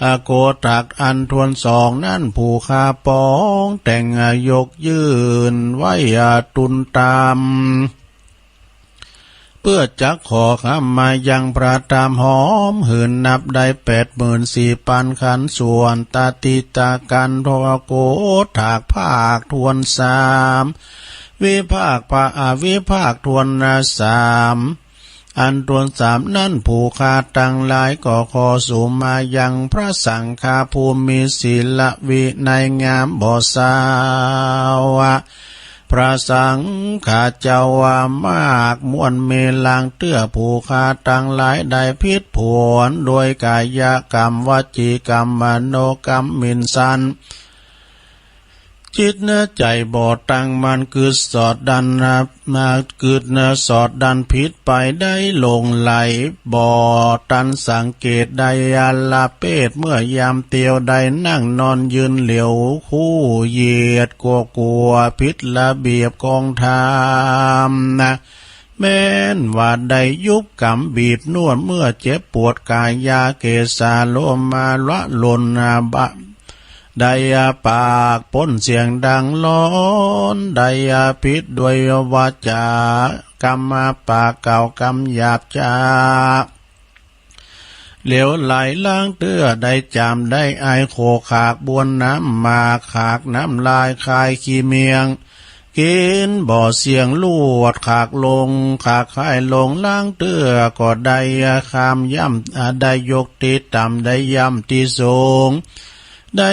อโกถากอันทวนสองนั้น ผู้ข้าปองแต่งยกยื่นไว้ตุนตาม เพื่อจักขอขมายังพระธรรมหอมหืนนับได้แปดหมื่นสี่พันขันส่วน ตติตากันทวโกถากภาคทวนสาม วิภาคพระอวิภาคทวนสาม อันทวนสามนั้น ผู้ข้าตังหลายก็ขอสู่มายังพระสังฆาผู้มีศีลวินัยงามบ่สาวะ พระสังฆาเจ้าว่ามากม่วนมีลางเตื้อ ผู้ข้าตังหลายได้ผิดผวน โดยกายกรรม วจีกรรม มโนกรรมหมิ่นสัน จิตเนื้อใจบ่ตั้งมั่น กึดสอดดันนะ กึดเนื้อสอดดันผิดไป ได้หลงไหลบ่ตันสังเกต ได้อาละเปด เมื่อยามเตียว ได้นั่งนอนยืนเหลียวคู่เหยียด กลัวกลัวผิดระเบียบกองธรรมนะ แม้นว่าได้ยุบกำบีบนวด เมื่อเจ็บปวดกายาเกสาโลมาละลนบะ ได้ปากปนเสียงดังร้อน ได้ผิดด้วยวาจากรรม ปากกล่าวกำหยาบช้า เหลวไหลล้างเตื้อ ได้จามได้ไอ โขกขากบวนน้ำหมาก ขากน้ำลายคายขี้เมียง กินบ่เสียงลวด ขากลง ขากคายลงล้างเตื้อ ก็ได้คามย่ำ ได้ยกที่ต่ำ ได้ย่ำที่สูง ได้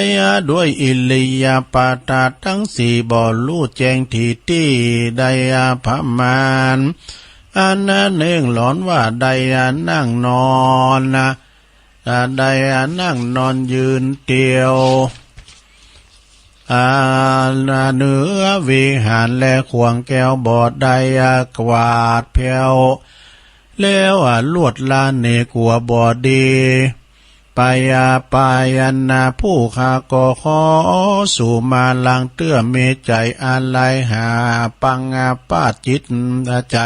ด้วยอิริยาบถทั้งสี่ บ่รู้แจ้งที่ที่ ได้ประมาณ อันหนึ่งหลอนว่าได้นั่งนอนนะ ได้นั่งนอนยืนเตียว อ่า เหนือวิหารและขวงแก้วบ่ได้กวาดแผ้ว แล้วลวดลาเนกัวบ่ดี ไปปายนาผู้ข้าก็ขอสู่มาลางเตื้อ มีใจอาลัยหาปังอาปาดจิต ใจ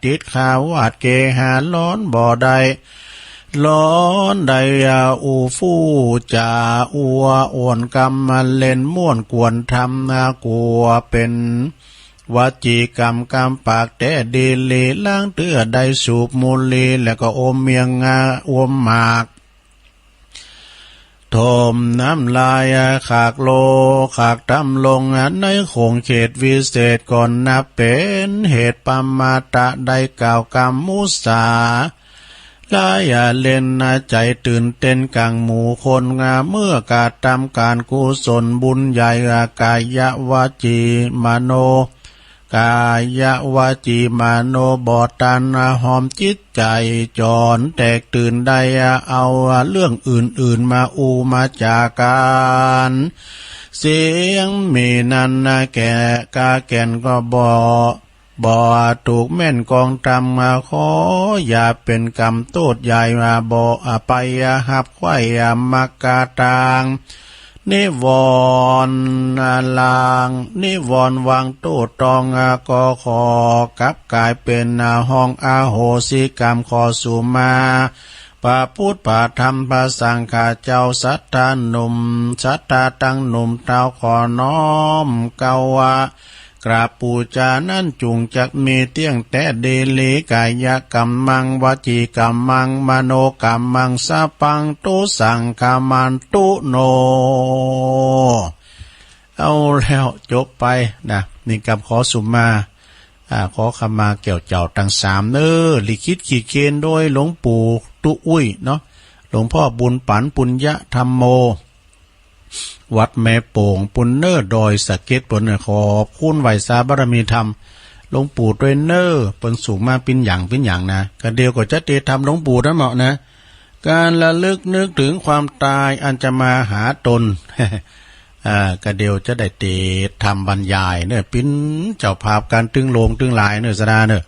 ติดขาวาดเกหาร้อนบ่ได้ ร้อนได้อูฟูจ่าอัวอ่อนกำมาเล่นม่วนกวนทำนากัวเป็น วจีกรรมกำปากแต่ดีหลี ล้างเตื้อได้สูบมูลี แล้วก็อมเมียงงาอมหมาก ถมน้ำลายขากโลขากตำลงในขงเขตวิเศษ ก่อนนับเป็นเหตุปมาตะ ได้กล่าวกำมุสา ลายเล่นใจตื่นเต้นกลางหมู่คนงาม เมื่อกระทำการกุศลบุญใหญ่ กายวจีมโน กายวจีมโนบ่ตันหอมจิตใจจอนแตกตื่น ได้เอาเรื่องอื่นๆมาอู้มาจากัน เสียงมีนั้นแก่กาแก่นก็บ่ บ่ถูกแม่นกองธรรม ขออย่าเป็นกรรมโทษใหญ่ บ่ไปหับไขว้มักกะตาง นิวรณ์ลาง นิวรณ์วางตู้ตอง ก็ขอกลับกลายเป็นห้องอโหสิกรรม ขอสุมา พระพุทธพระธรรมพระสังฆาเจ้า ศรัทธาหนุ่ม ศรัทธาทั้งหนุ่มเฒ่า ขอน้อมเกล้าว่า กราบปูจานั้นจุงจักมีเตี้ยงแต่ดีหลี กายกรรมัง วจีกรรมัง มโนกรรมัง สัพพังตุสังคมันตุโน เอาแล้วจบไปนะ นี่กำขอสุมา อ่า ขอขมาแก่เจ้าตังสามเน้อ ลิขิตขีดเขียนโดยหลวงปู่ตุ๊อุ้ยเนาะ หลวงพ่อบุญปันปุญญธรรมโม วัดแม่โป่งปุ้นเน้อ ดอยสะเก็ดปุ้นเน้อ ขอบคุณไหว้สาบารมีธรรมหลวงปู่ด้วยเน้อ เปิ้นสูงมาปิ้นหยังปิ้นหยังนะ กะเดียวก็จะเตะธรรมหลวงปู่นั่นเหมาะนะ การระลึกนึกถึงความตายอันจะมาหาตน อ่า กะเดียวจะได้เตะธรรมบรรยายเน้อ ปิ้นเจ้าภาพการตึงโลงตึงหลายเน้อ สดาเน้อ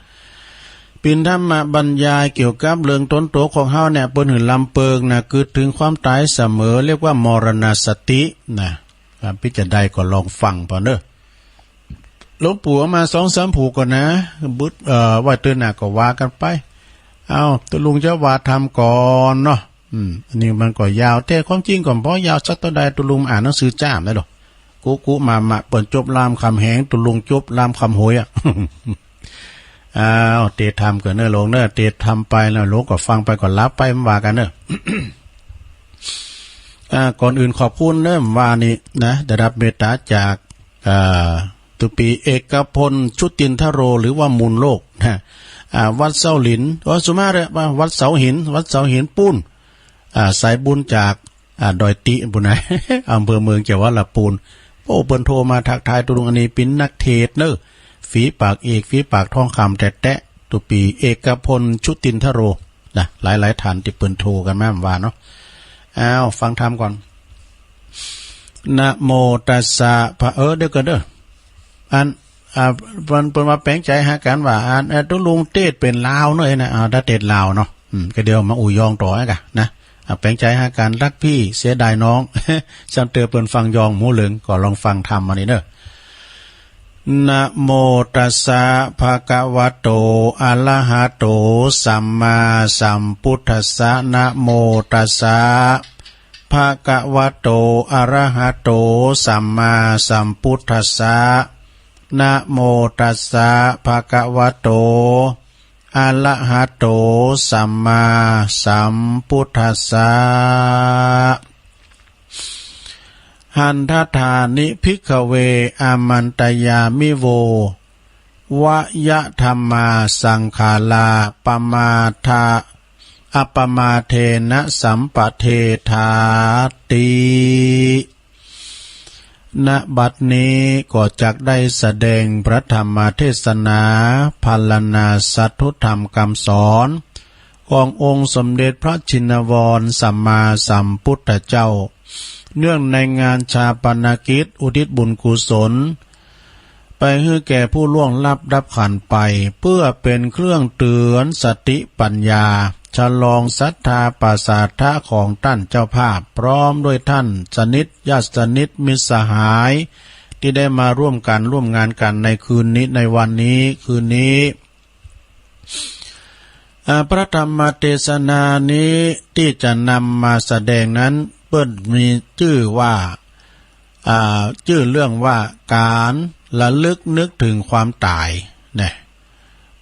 ปิ้นธรรมบรรยายเกี่ยวกับเรื่องตนตัวของเฮาเนี่ย เปิ้นหื้อลำเปิงนะ กึ๊ดถึงความตายเสมอ เรียกว่ามรณสตินะ อ่า ปิ้นจะได้ก็ลองฟังพอเน้อ หลวงปู่เอามาสองสามผูกก่อนนะ บึด เอ่อ ว่าเตือนหนักก็ว่ากันไป เอา ตุ๊ลุงจะว่าธรรมก่อนเนาะ อืม อันนี้มันก็ยาว แต่ความจริงก็บ่ยาวสักเท่าใด ตุ๊ลุงอ่านหนังสือจ้ามได้ดอก กุกุมามา เปิ้นจบรามคำแหง ตุ๊ลุงจบรามคำโหยอะ อ้าว เตะธรรมก่อนเน้อหลวงเน้อ เตะธรรมไปแล้วหลวงก็ฟังไปก็หลับไป มันว่ากันเน้อ อ่า ก่อนอื่นขอบคุณเน้อ ว่านี่นะ ได้รับเมตตาจาก อ่า ตุปีเอกพล ชุตินทโร หรือว่ามูลโลกนะ อ่า วัดเสาหลิน โอ้ สุมาเรอะ ว่าวัดเสาหิน วัดเสาหินปูน อ่า สายบุญจาก อ่า ดอยติปุ้นนะ อำเภอเมืองจังหวัดลำพูน โอ้ เปิ้นโทรมาทักทายตุ๊ลุง อันนี้ปิ้นนักเทศน์เน้อ ฝีปากเอก ฝีปากทองคำแต๊ๆ ตุปีเอกพล ชุตินทโร นะ หลายๆ ท่านที่เปิ้นโทรกันมาว่าเนาะ อ้าว ฟังธรรมก่อน นะโมตัสสะ พระ เออ เดี๋ยวก่อนเด้อ อัน อ่า เปิ้น เปิ้นว่าแปลงใจหากันว่า อัน เอ่อ ตุ๊ลุงเตศน์เป๋นลาวเนาะ เอ้ยนะ อ่า ถ้าเตศน์ลาวเนาะ อืม ก็เดี๋ยวมาอู้ยองต่อนะกะ นะ อ่า แปลงใจหากัน รักพี่เสียดายน้อง ซ้ำเตือนเปิ้นฟังยองหมูเหลือง ก็ลองฟังธรรมอันนี้เด้อ นะโมตัสสะ ภะคะวะโต อะระหะโต สัมมาสัมพุทธัสสะ นะโมตัสสะ ภะคะวะโต อะระหะโต สัมมาสัมพุทธัสสะ นะโมตัสสะ ภะคะวะโต อะระหะโต สัมมาสัมพุทธัสสะ หันทถานิ ภิกขเว อามันตยามิโว วยะธัมมา สังขารา ปมาทา อัปปมาเทนะ สัมปะเทถาติ ณ บัดนี้ก็จักได้แสดงพระธรรมเทศนา พรรณนาสัตถุธรรมคำสอน ขององค์สมเด็จพระชินวรสัมมาสัมพุทธเจ้า เนื่องในงานฌาปนกิจอุทิศบุญกุศล ไปหื้อแก่ผู้ล่วงลับดับขันธ์ไป เพื่อเป็นเครื่องเตือนสติปัญญา ฉลองศรัทธาปสาทะของท่านเจ้าภาพ พร้อมด้วยท่านสนิทญาติสนิทมิตรสหาย ที่ได้มาร่วมกันร่วมงานกันในคืนนี้ ในวันนี้ คืนนี้ อ่า พระธรรมเทศนานี้ที่จะนำมาแสดงนั้น เปิ้นมีจื้อว่า อ่า จื้อเรื่องว่าการระลึกนึกถึงความตายนะ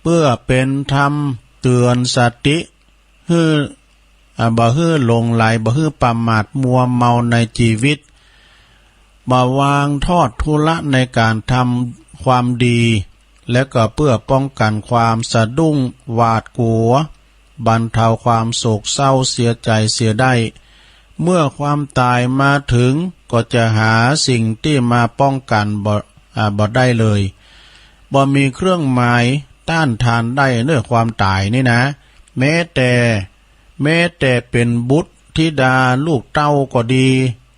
เพื่อเป็นธรรมเตือนสติ หื้อ อ่า บ่หื้อหลงไหล บ่หื้อประมาทมัวเมาในชีวิต บ่วางทอดธุระในการทำความดี และก็เพื่อป้องกันความสะดุ้งหวาดกลัว บรรเทาความโศกเศร้าเสียใจเสียได้ เมื่อความตายมาถึงก็จะหาสิ่งที่มาป้องกันบ่ อ่า บ่ได้เลย บ่มีเครื่องหมายต้านทานได้เน้อความตายนี่นะ แม้แต่ แม้แต่เป็นบุตรธิดาลูกเต้าก็ดี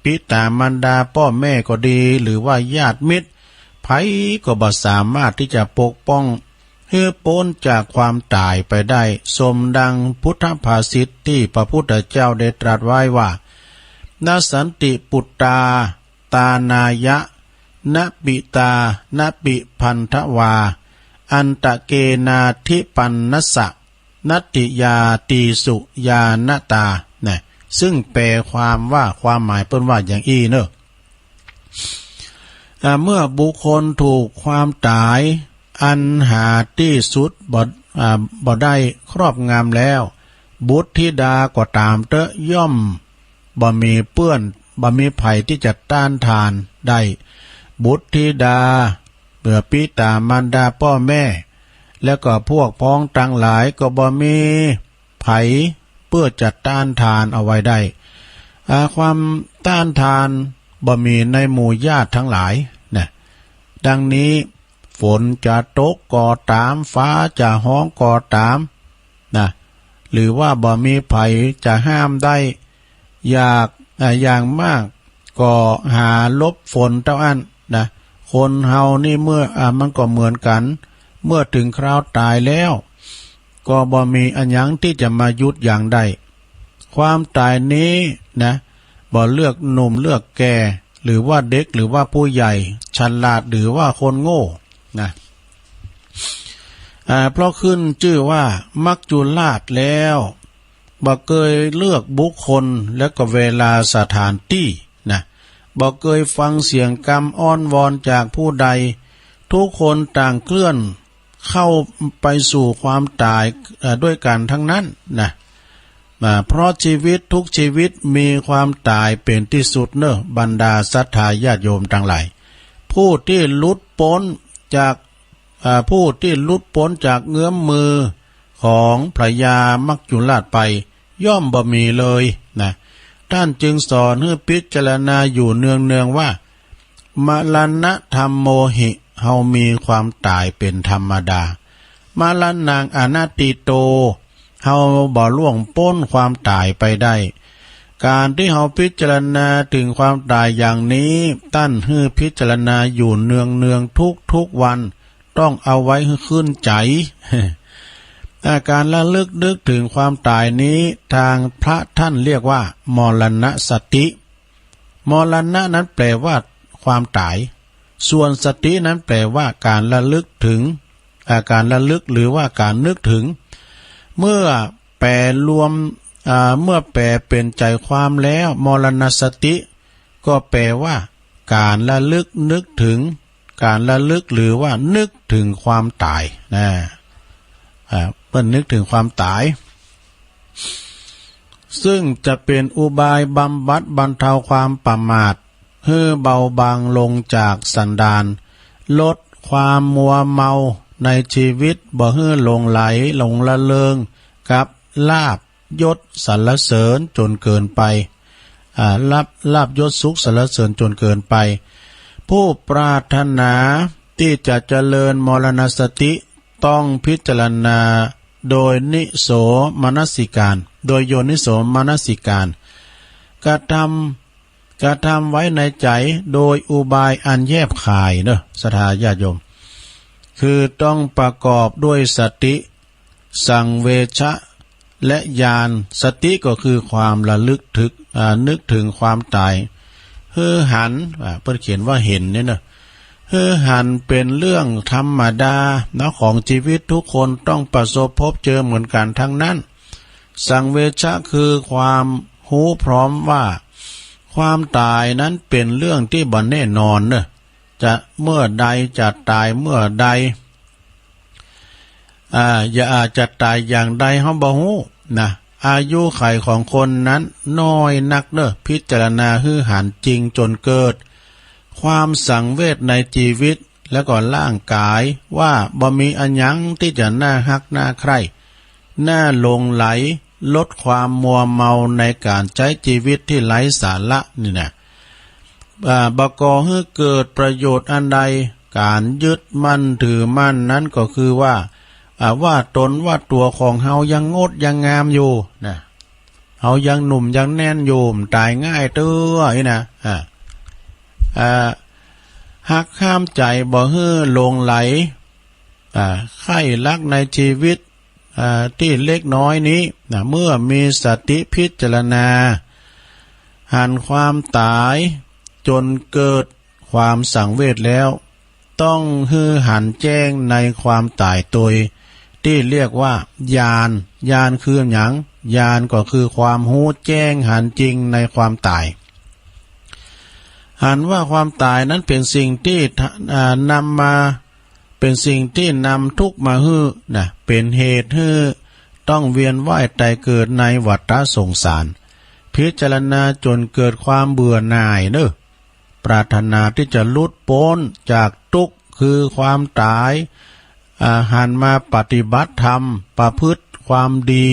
ปิตามารดาพ่อแม่ก็ดี หรือว่าญาติมิตร ใผก็บ่สามารถที่จะปกป้องหื้อป๊นจากความตายไปได้ สมดังพุทธภาษิตที่พระพุทธเจ้าได้ตรัสไว้ว่า นสันติปุตตา ตานายะ นปิตา นปิพันธวา อันตะเกนาธิปันนัสสะ นัตติยาตีสุญาณตา นะ ซึ่งแปลความว่า ความหมายเปิ้นว่าอย่างอี้เนอะ อ่า เมื่อบุคคลถูกความตายอันหาที่สุดบ่ อ่า บ่ได้ครอบงำแล้ว บุตรธิดาก็ตามเต๊อะ ย่อมบ่มีเปื้อน บ่มีใผที่จะต้านทานได้ บุตรธิดา เมื่อปิตามารดาพ่อแม่ แล้วก็พวกพ้องตังหลายก็บ่มีไผเปื้อจะต้านทานเอาไว้ได้ อ่า ความต้านทานบ่มีในหมู่ญาติทั้งหลายนะ ดังนี้ ฝนจะตกก็ตาม ฟ้าจะฮ้องก็ตามนะ หรือว่าบ่มีไผจะห้ามได้ อยาก อ่า อย่างมากก็หาหลบฝนเต้าอั้นนะ คนเฮานี่เมื่อ อ่า มันก็เหมือนกัน เมื่อถึงคราวตายแล้ว ก็บ่มีอะหยังที่จะมาหยุดยั้งได้ ความตายนี้นะ บ่เลือกหนุ่มเลือกแก่ หรือว่าเด็กหรือว่าผู้ใหญ่ ฉลาดหรือว่าคนโง่นะ อ่า เพราะขึ้นชื่อว่ามัจจุราชแล้ว บ่เกยเลือกบุคคลและก็เวลาสถานที่นะ บ่เกยฟังเสียงกำอ้อนวอนจากผู้ใด ทุกคนต่างเคลื่อนเข้าไปสู่ความตาย เอ่อ ด้วยกันทั้งนั้นนะ อ่า เพราะชีวิตทุกชีวิตมีความตายเป็นที่สุดเนอะ บรรดาศรัทธาญาติโยมทั้งหลาย ผู้ที่หลุดพ้นจาก อ่า ผู้ที่หลุดพ้นจากเงื้อมมือของพญามัจจุราชไป ย่อมบ่มีเลยนะ ท่านจึงสอนให้พิจารณาอยู่เนืองๆว่า มรณะธัมโมหิ เฮามีความตายเป็นธรรมดา มรณังอนัตถิโต เฮาบ่ล่วงพ้นความตายไปได้ การที่เฮาพิจารณาถึงความตายอย่างนี้ ท่านให้พิจารณาอยู่เนืองๆทุกๆวัน ต้องเอาไว้ให้ขึ้นใจ อาการระลึกนึกถึงความตายนี้ ทางพระท่านเรียกว่ามรณสติ มรณะนั้นแปลว่าความตาย ส่วนสตินั้นแปลว่าการระลึกถึง อาการระลึกหรือว่าการนึกถึง เมื่อแปลรวม อ่า เมื่อแปลเป็นใจความแล้ว มรณสติ ก็แปลว่าการระลึกนึกถึง การระลึกหรือว่านึกถึงความตายนะ อ่า เปิ้นนึกถึงความตาย ซึ่งจะเป็นอุบายบำบัดบรรเทาความประมาท หื้อเบาบางลงจากสันดาน ลดความมัวเมาในชีวิต บ่หื้อหลงไหลหลงละเริงกับลาภยศสรรเสริญจนเกินไป อ่า ลาภ ลาภยศสุขสรรเสริญจนเกินไป ผู้ปรารถนาที่จะเจริญมรณสติ ต้องพิจารณาโดยนิโสมนสิการ โดยโยนิโสมนสิการ กระทำ กระทำไว้ในใจโดยอุบายอันแยบคายเนอะ ศรัทธาญาติโยม คือต้องประกอบด้วยสติ สังเวชะ และญาณ สติก็คือความระลึกถึง อ่า นึกถึงความตาย หื้อหัน อ่า เปิ้นเขียนว่าเห็นเนี่ยเนอะ หื้อหันเป็นเรื่องธรรมดานะ ของชีวิตทุกคนต้องประสบพบเจอเหมือนกันทั้งนั้น สังเวชะคือความรู้พร้อมว่า ความตายนั้นเป็นเรื่องที่บ่แน่นอนเนอะ จะเมื่อใด จะตายเมื่อใด อ่า อย่า อาจจะตายอย่างใดเฮาบ่ฮู้นะ อายุขัยของคนนั้นน้อยนักเนอะ พิจารณาหื้อหันจริงจนเกิด ความสังเวชในชีวิต แล้วก็ร่างกาย ว่าบ่มีอะหยังที่จะน่าฮักน่าใคร่ น่าหลงไหล ลดความมัวเมาในการใช้ชีวิตที่ไร้สาระนี่นะ อ่า บ่ก่อให้เกิดประโยชน์อันใด การยึดมั่นถือมั่นนั้นก็คือว่า อ่า ว่าตนว่าตัวของเฮายังงดยังงามอยู่นะ เฮายังหนุ่มยังแน่นอยู่ มันตายง่ายเตื้อนี่นะ อ่า อ่า หักห้ามใจบ่หื้อหลงไหล อ่า ใคร่รักในชีวิต อ่า ที่เล็กน้อยนี้นะ เมื่อมีสติพิจารณา หันความตายจนเกิดความสังเวชแล้ว ต้องหื้อหันแจ้งในความตายโดยที่เรียกว่าญาณ ญาณคือหยัง ญาณก็คือความฮู้แจ้งหันจริงในความตาย หันว่าความตายนั้นเป็นสิ่งที่ทะ อ่า นำมา เป็นสิ่งที่นำทุกข์มาหื้อนะ เป็นเหตุหื้อต้องเวียนว่ายตายเกิดในวัฏสงสาร พิจารณาจนเกิดความเบื่อหน่ายเนอะ ปรารถนาที่จะหลุดพ้นจากทุกข์คือความตาย อ่าหันมาปฏิบัติธรรม ประพฤติความดี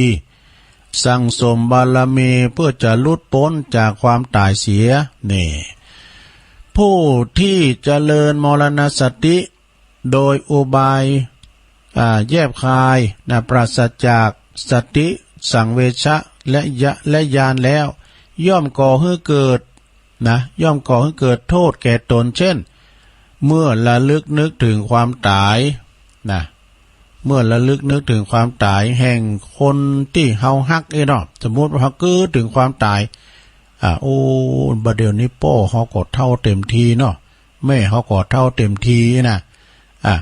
สั่งสมบารมีเพื่อจะหลุดพ้นจากความตายเสีย นี่ ผู้ที่เจริญมรณสติ โดยอุบาย อ่า แยบคายนะ ปราศจากสติสังเวชะและยะ และญาณแล้ว ย่อมก่อให้เกิดนะ ย่อมก่อให้เกิดโทษแก่ตน เช่น เมื่อระลึกนึกถึงความตายนะ เมื่อระลึกนึกถึงความตายแห่งคนตี้เฮาฮักเอ้เนาะ สมมุติว่าเฮาคิดถึงความตาย อ่า โอ้ บ่าเดี่ยวนี้ป้อเฮาก็เฒ่าเต็มทีเนาะ แม่เฮาก็เฒ่าเต็มทีนะ อ่า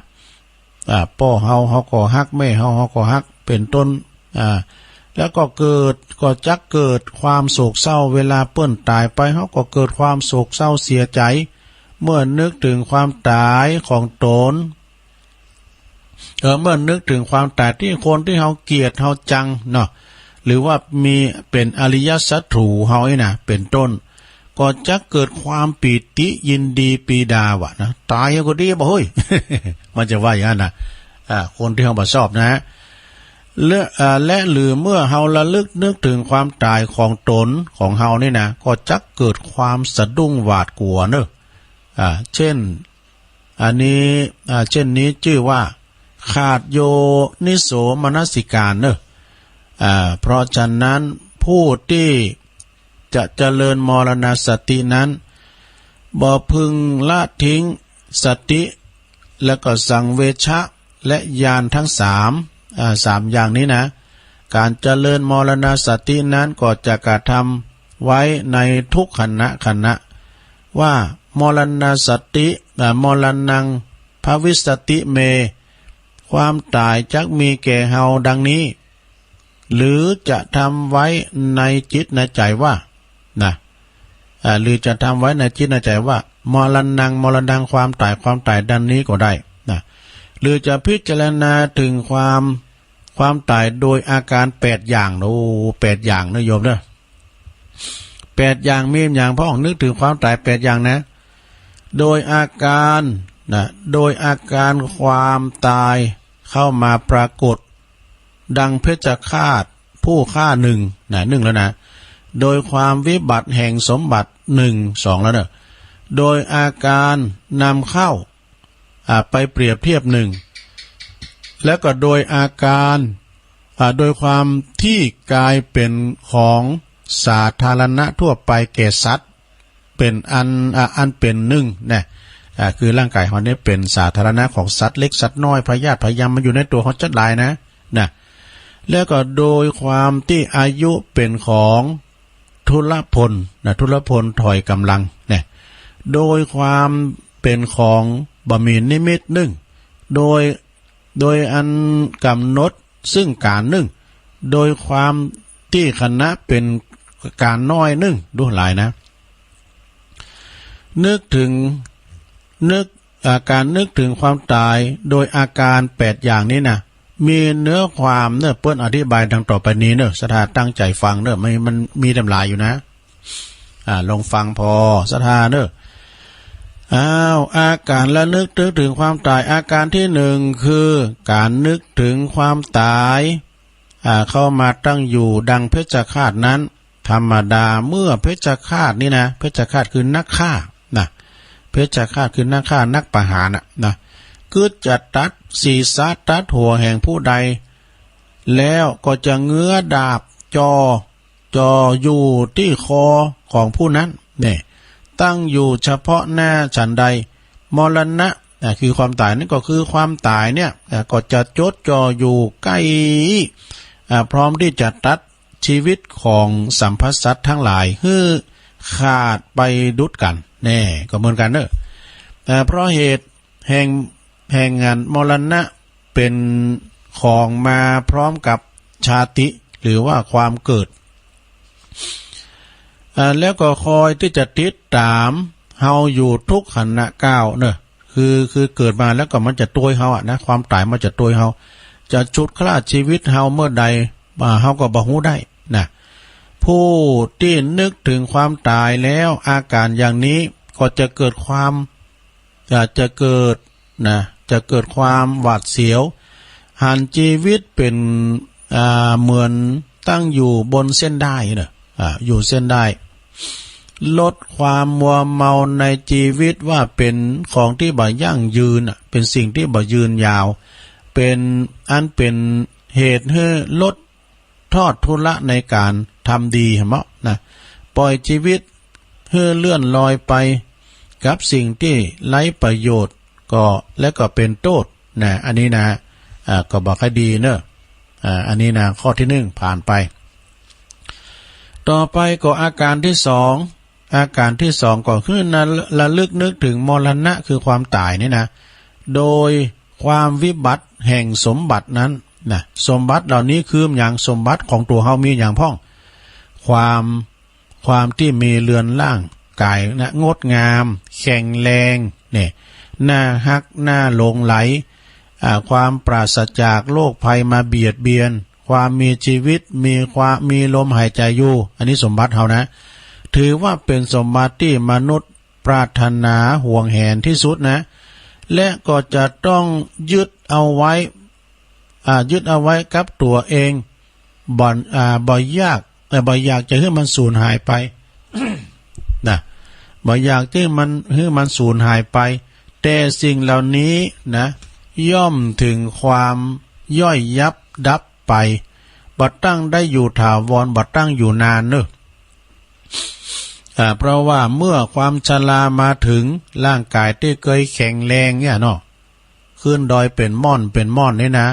อ่า ป้อเฮา เฮาก็ฮัก แม่เฮา เฮาก็ฮัก เป็นต้น อ่า แล้วก็เกิด ก็จักเกิดความโศกเศร้า เวลาเปิ้นต๋ายไป เฮาก็เกิดความโศกเศร้าเสียใจ เมื่อนึกถึงความต๋ายของตน เออ เมื่อนึกถึงความต๋ายตี้คนตี้เฮาเกลียดเฮาจังเนาะ หรือว่ามีเป๋นอริยศัตรูเฮานี่นะ เป๋นต้น ก็จักเกิดความปีติยินดีปีดาว่ะนะ ต๋ายก็ดีบ่าเฮ้ย มันจะว่าอย่างนั้นนะ อ่า คนตี้เฮาบ่ชอบนะฮะ และ อ่า และหรือเมื่อเฮาระลึกนึกถึงความต๋ายของตนของเฮานี่นะ ก็จักเกิดความสะดุ้งหวาดกลัวเนอะ อ่า เช่น อันนี้ อ่า เช่นนี้ชื่อว่า ขาดโยนิโสมนสิการเนอะ อ่า เพราะฉะนั้นผู้ที่จะเจริญมรณสตินั้น บ่พึงละทิ้งสติ และก็สังเวชะ และญาณทั้งสาม อ่า สามอย่างนี้นะ การเจริญมรณสตินั้นก็จะกระทำไว้ในทุกขณะขณะ ว่ามรณสติ อ่า มรณังภวิสสติเม ความต๋ายจักมีแก่เฮาดังนี้ หรือจะทำไว้ในจิตในใจว่า นะ อ่า หรือจะทำไว้ในจิตในใจว่า มรณัง มรณัง ความต๋าย ความต๋ายดังนี้ก็ได้ นะ หรือจะพิจารณาถึงความ ความต๋ายโดยอาการแปดอย่าง โอ้ แปดอย่างนะโยมเนอะ แปดอย่างมีอย่าง พระองค์นึกถึงความต๋ายแปดอย่างนะ โดยอาการ นะ โดยอาการความตายเข้ามาปรากฏ ดังเพชฌฆาตผู้ฆ่าหนึ่ง นะ หนึ่งแล้วนะ โดยความวิบัติแห่งสมบัติหนึ่ง สองแล้วเนอะ โดยอาการนำเข้า อ่า ไปเปรียบเทียบหนึ่ง แล้วก็โดยอาการ อ่า โดยความที่กลายเป็นของสาธารณะทั่วไปแก่สัตว์ เป็นอัน อ่า อันเป็นหนึ่งนะ อ่า คือร่างกายของเราเนี่ยเป็นสาธารณะของสัตว์เล็กสัตว์น้อย พยาธิพยาธิมันอยู่ในตัวของจัดหลายนะ นะ แล้วก็โดยความที่อายุเป็นของทุลพลนะ ทุลพลถอยกำลังนะ โดยความเป็นของบ่มีนิมิตหนึ่ง โดย โดยอันกำหนดซึ่งการหนึ่ง โดยความที่ขณะเป็นการน้อยหนึ่ง ดูหลายนะ นึกถึง นึก อ่า การนึกถึงความต๋ายโดยอาการแปดอย่างนี้นะ มีเนื้อความเนอะ เปิ้นอธิบายดังต่อไปนี้เนอะ ศรัทธาตั้งใจฟังเนอะ ไม่ มันมีเต็มหลายอยู่นะ อ่า ลองฟังผ่อ ศรัทธาเนอะ อ้าว อาการระลึกนึกถึงความต๋าย อาการที่หนึ่งคือการนึกถึงความต๋าย อ่า เข้ามาตั้งอยู่ดังเพชฌฆาตนั้น ธรรมดาเมื่อเพชฌฆาตนี่นะ เพชฌฆาตคือนักฆ่านะ เพชฌฆาตคือนักฆ่า นักประหารน่ะนะ กึ๊ดจะตัดศีรษะตัดหัวแห่งผู้ใด แล้วก็จะเงื้อดาบจ่อ จ่ออยู่ที่คอของผู้นั้น เนี่ย ตั้งอยู่เฉพาะหน้าฉันใด มรณะ อ่ะ คือความต๋าย นั่นก็คือความต๋ายเนี่ย อ่ะ ก็จะจดจ่ออยู่ใกล้ อ่ะ พร้อมที่จะตัดชีวิตของสัพพสัตว์ทั้งหลายหื้อขาดไปดุจกั๋น แน่ ก็เหมือนกั๋นเนอะ แต่เพราะเหตุแห่ง แห่งงานมรณะเป็นของมาพร้อมกับชาติ หรือว่าความเกิด อ่า แล้วก็คอยที่จะติดต๋ามเฮาอยู่ทุกขณะก้าวเนอะ คือ คือเกิดมาแล้วก็มันจะตวยเฮาอะนะ ความต๋ายมันจะตวยเฮา จะฉุดคล้าชีวิตเฮาเมื่อใด อ่า เฮาก็บ่ฮู้ได้นะ ผู้ที่นึกถึงความต๋ายแล้ว อาการอย่างนี้ก็จะเกิดความ อ่า จะเกิดนะ จะเกิดความหวาดเสียว หันชีวิตเป็นอ่าเหมือนตั้งอยู่บนเส้นด้ายนะอ่าอยู่เส้นด้าย ลดความมัวเมาในชีวิตว่าเป็นของที่บ่ยั่งยืนอ่ะเป็นสิ่งที่บ่ยืนยาว เป็นอันเป็นเหตุให้ลดทอดทุละในการทำดีเหรอนะ ปล่อยชีวิตให้เลื่อนลอยไปกับสิ่งที่ไร้ประโยชน์ก็และก็เป็นโทษนะ อันนี้นะอ่าก็บอกให้ดีเนอะอ่าอันนี้นะข้อที่หนึ่งผ่านไป ต่อไปก็อาการที่สอง อาการที่สองก็คือนะระลึกนึกถึงมรณะคือความตายนี่นะ โดยความวิบัติแห่งสมบัตินั้นนะ สมบัติเหล่านี้คืออย่างสมบัติของตัวเฮามีอย่างพ่อง ความความที่มีเรือนร่างกายนะงดงามแข็งแรงเนี่ยน่าฮักน่าหลงใหลอ่าความปราศจากโรคภัยมาเบียดเบียน ความมีชีวิตมีความมีลมหายใจอยู่ อันนี้สมบัติเฮานะ ถือว่าเป็นสมบัติที่มนุษย์ปรารถนาหวงแหนที่สุดนะ และก็จะต้องยึดเอาไว้อ่ายึดเอาไว้กับตัวเองบ่อนอ่าบ่อยากแต่บ่อยากจะให้มันสูญหายไปนะบ่อยากที่มันให้มันสูญหายไป แต่สิ่งเหล่านี้นะย่อมถึงความย่อยยับดับไปบ่ตั้งได้อยู่ถาวรบ่ตั้งอยู่นานเนอะ อ่าเพราะว่าเมื่อความชรามาถึงร่างกายที่เคยแข็งแรงเนี่ยเนาะขึ้นดอยเป็นม่อนเป็นม่อนนี่นะ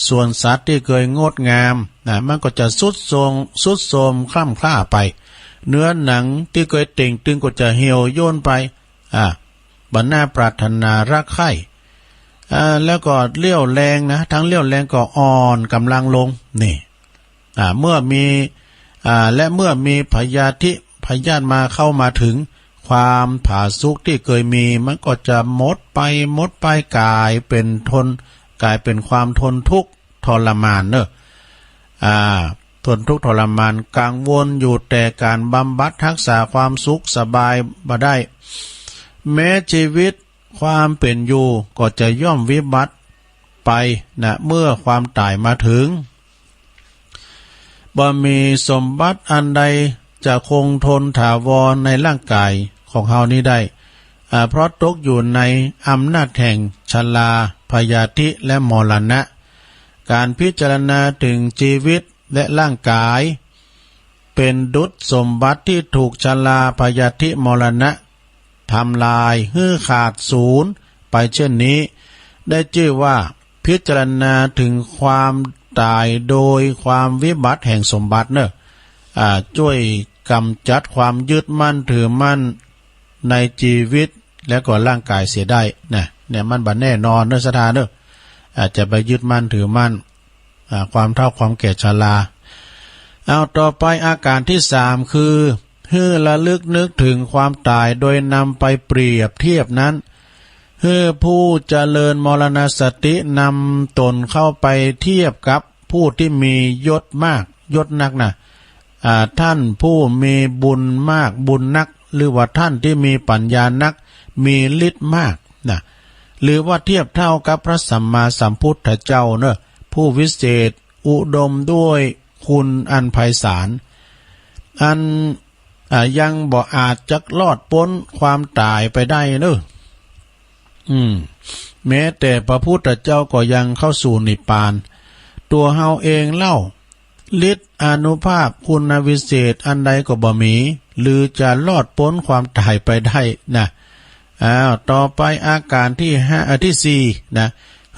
ส่วนสัตว์ที่เคยงดงามนะมันก็จะทรุดโทรมทรุดโทรมคร่ำคร่าไป เนื้อหนังที่เคยเต่งตึงก็จะเหี่ยวย่นไป อ่าบ่น่าปรารถนารักใคร่อ่าแล้วก็เรี่ยวแรงนะ ทั้งเรี่ยวแรงก็อ่อนกำลังลงนี่ อ่าเมื่อมีอ่าและเมื่อมีพยาธิพยาธิมาเข้ามาถึง ความผาสุกที่เคยมีมันก็จะหมดไปหมดไปกลายเป็นทนกลายเป็นความทนทุกข์ทรมานเนอะอ่าทนทุกข์ทรมานกังวลอยู่แต่การบำบัดรักษาความสุขสบายบ่ได้ แม้ชีวิตความเป็นอยู่ก็จะย่อมวิบัติไปนะเมื่อความตายมาถึง บ่มีสมบัติอันใดจะคงทนถาวรในร่างกายของเฮานี้ได้อ่าเพราะตกอยู่ในอำนาจแห่งชราพยาธิและมรณะ การพิจารณาถึงชีวิตและร่างกาย เป็นดุจสมบัติที่ถูกชราพยาธิมรณะทำลายหื้อขาดสูญไปเช่นนี้ ได้ชื่อว่าพิจารณาถึงความตายโดยความวิบัติแห่งสมบัติเนอะอ่าช่วยกำจัดความยึดมั่นถือมั่นในชีวิตและก็ร่างกายเสียได้นะเนี่ยมันบ่แน่นอนเนอะศรัทธาเนอะอาจจะไปยึดมั่นถือมั่นอ่าความเฒ่าความแก่ชรา เอาต่อไปอาการที่สามคือหื้อระลึกนึกถึงความตายโดยนำไปเปรียบเทียบนั้นหื้อผู้เจริญมรณสตินำตนเข้าไปเทียบกับผู้ที่มียศมากยศนักนะอ่าท่านผู้มีบุญมากบุญนัก หรือว่าท่านที่มีปัญญานักมีฤทธิ์มากนะหรือว่าเทียบเท่ากับพระสัมมาสัมพุทธเจ้าเนอะผู้วิเศษอุดมด้วยคุณอันไพศาล อันอ่ายังบ่อาจจะรอดพ้นความตายไปได้เนอะอืม แม้แต่พระพุทธเจ้าก็ยังเข้าสู่นิพพาน ตัวเฮาเองเล่า ฤทธิ์อานุภาพคุณวิเศษอันใดก็บ่มี หรือจะรอดพ้นความตายไปได้นะ อ้าว ต่อไปอาการที่ห้าอ่ะที่สี่นะ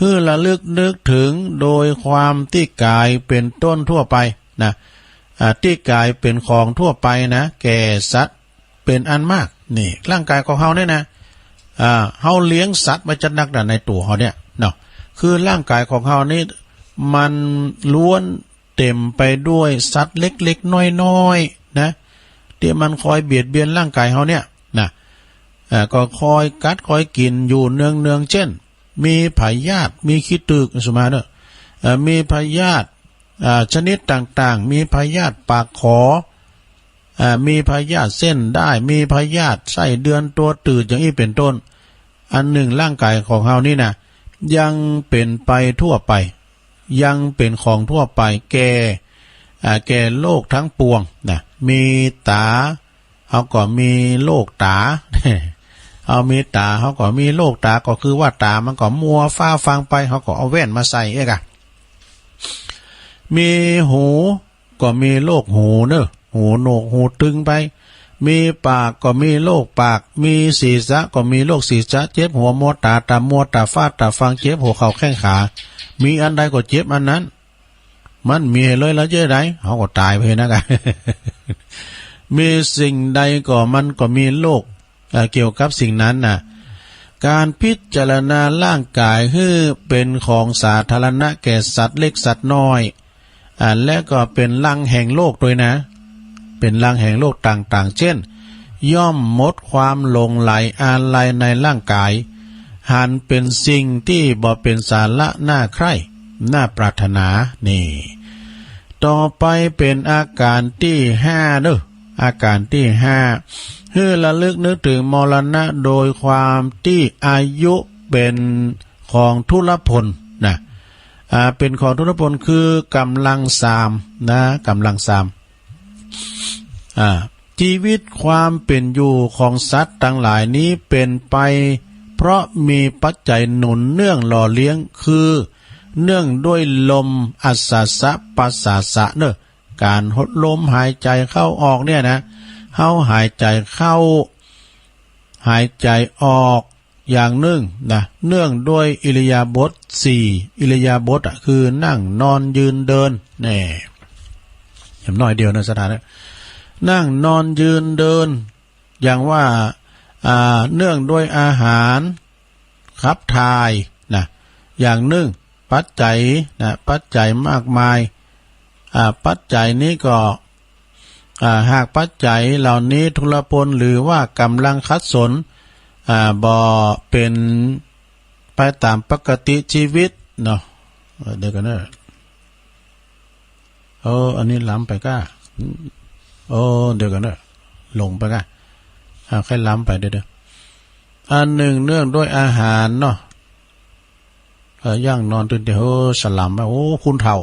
หื้อระลึกนึกถึงโดยความที่กายเป็นต้นทั่วไปนะ อ่า ที่กายเป็นของทั่วไปนะ แก่สัตว์เป็นอันมาก นี่ ร่างกายของเฮาเนี่ยนะ อ่า เฮาเลี้ยงสัตว์ไว้จัดนักนะในตัวเฮาเนี่ยเนาะ คือร่างกายของเฮานี่ มันล้วนเต็มไปด้วยสัตว์เล็กๆน้อยๆนะ ที่มันคอยเบียดเบียนร่างกายเฮาเนี่ยนะ อ่า ก็คอยกัดคอยกินอยู่เนืองๆ เช่น มีพยาธิ มีขี้ตึก สมมาเนอะ เอ่อ มีพยาธิ อ่า ชนิดต่างๆ มีพยาธิปากขอ อ่า มีพยาธิเส้นด้าย มีพยาธิไส้เดือนตัวตืดอย่างนี้เป็นต้น อันหนึ่งร่างกายของเฮานี่นะ ยังเป็นไปทั่วไป ยังเป็นของทั่วไปแก่ อ่า แก่โลกทั้งปวงนะ มีต๋า เขาก็มีโลกต๋า เอามีต๋า เขาก็มีโลกต๋า ก็คือว่าต๋ามันก็มัวฟ้าฟังไป เขาก็เอาแว่นมาใส่เอกอะ มีหู ก็มีโลกหูเนอะ หูโหนวกหูตึงไป มีปากก็มีโลกปาก มีศีรษะก็มีโลกศีรษะ เจ็บหัวมัวต๋า ต๋ามัวต๋าฟ้าต๋าฟัง เจ็บหัวเข่าแข้งขา มีอันใดก็เจ็บอันนั้น มันมีให้เลยแล้วเจ๊ใด เขาก็ต๋ายไปนะกะ มีสิ่งใดก็มันก็มีโลก เอ่อ เกี่ยวกับสิ่งนั้นน่ะ การพิจารณาร่างกายหื้อเป็นของสาธารณะแก่สัตว์เล็กสัตว์น้อย อ่า และก็เป็นหลังแห่งโลกด้วยนะ เป็นหลังแห่งโลกต่างๆ เช่น ย่อมหมดความหลงใหลอาลัยในร่างกาย หันเป็นสิ่งที่บ่เป็นสาระน่าใคร่ น่าปรารถนา นี่ ต่อไปเป็นอาการที่ห้าเด้อ อาการที่ห้า หื้อระลึกนึกถึงมรณะโดยความที่อายุเป็นของทุรพลนะ อ่า เป็นของทุรพลคือกำลังสามนะ กำลังสาม อ่า ชีวิตความเป็นอยู่ของสัตว์ทั้งหลายนี้เป็นไปเพราะมีปัจจัยหนุนเนื่องหล่อเลี้ยง คือเนื่องด้วยลมอัสสะปะสาสะเนอะ การหดลมหายใจเข้าออกเนี่ยนะ เฮาหายใจเข้า หายใจออกอย่างหนึ่งนะ เนื่องด้วยอิริยาบถสี่ อิริยาบถอะ คือนั่งนอนยืนเดิน แน่ อย่างน้อยเดียวนะ สถานะ นั่งนอนยืนเดิน อย่างว่า อ่า เนื่องด้วยอาหาร ขับถ่ายนะ อย่างหนึ่ง ปัจจัยนะ ปัจจัยมากมาย อ่า ปัจจัยนี้ก็ อ่า หากปัจจัยเหล่านี้ทุรพลหรือว่ากำลังขัดสน อ่า บ่เป็นไปตามปกติชีวิตเนาะ เดี๋ยวกันเนอะ เออ อันนี้ล้ำไปก้า โอ้ เดี๋ยวกันเนอะ หลงไปก้า อ่า ค่อยล้ำไปเด้อ อันหนึ่งเนื่องด้วยอาหารเนาะ เออ ย่างนอนตื่นแต่เฮ้อสลัมไป โอ้ คุณเฒ่า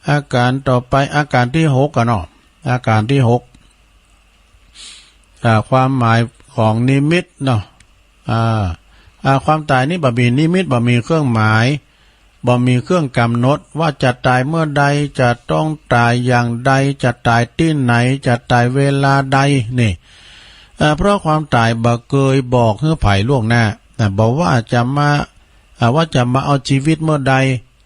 อาการต่อไป อาการที่หกอะเนาะ อาการที่หก อ่า ความหมายของนิมิตเนาะ อ่า อ่า ความต๋ายนี้บ่มีนิมิต บ่มีเครื่องหมาย บ่มีเครื่องกำหนด ว่าจะต๋ายเมื่อใด จะต้องต๋ายอย่างใด จะต๋ายตี้ไหน จะต๋ายเวลาใด นี่ อ่า เพราะความต๋ายบ่เกยบอกหื้อใผล่วงหน้า นะ บ่ว่าจะมา อ่า ว่าจะมาเอาชีวิตเมื่อใด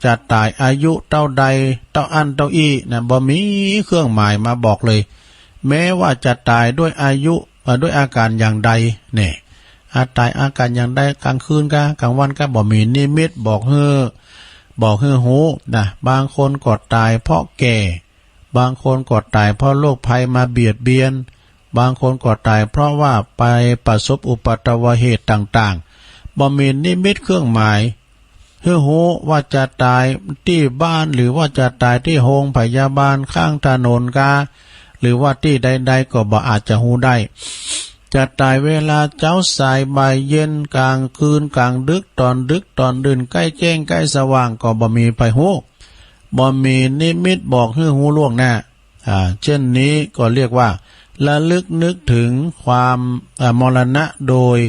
จะต๋ายอายุเต้าใด เต้าอั้นเต้าอี้ นะ บ่มีเครื่องหมายมาบอกเลย แม้ว่าจะต๋ายด้วยอายุ อ่า ด้วยอาการอย่างใด เนี่ย อ่า ต๋ายอาการอย่างใด กลางคืนก้า กลางวันก้า บ่มีนิมิตบอกหื้อ บอกหื้อฮู้ นะ บางคนก็ต๋ายเพราะแก่ บางคนก็ต๋ายเพราะโรคภัยมาเบียดเบียน บางคนก็ต๋ายเพราะว่าไปประสบอุปัทวเหตุต่างๆ บ่มีนิมิตเครื่องหมาย หื้อฮู้ว่าจะต๋ายตี้บ้าน หรือว่าจะต๋ายตี้โฮงพยาบาล ข้างถนนก้า หรือว่าตี้ใดๆ ก็บ่อาจจะฮู้ได้ จะต๋ายเวลาเจ๊าสายบ่ายเย็น กลางคืนกลางดึก ต๋อนดึกต๋อนดื่น ใก้แจ้งใก้สว่าง ก็บ่มีใผฮู้ บ่มีนิมิตบอกหื้อฮู้ล่วงหน้า อ่า เช่นนี้ก็เรียกว่าระลึกนึกถึงความ อ่า มรณะโดย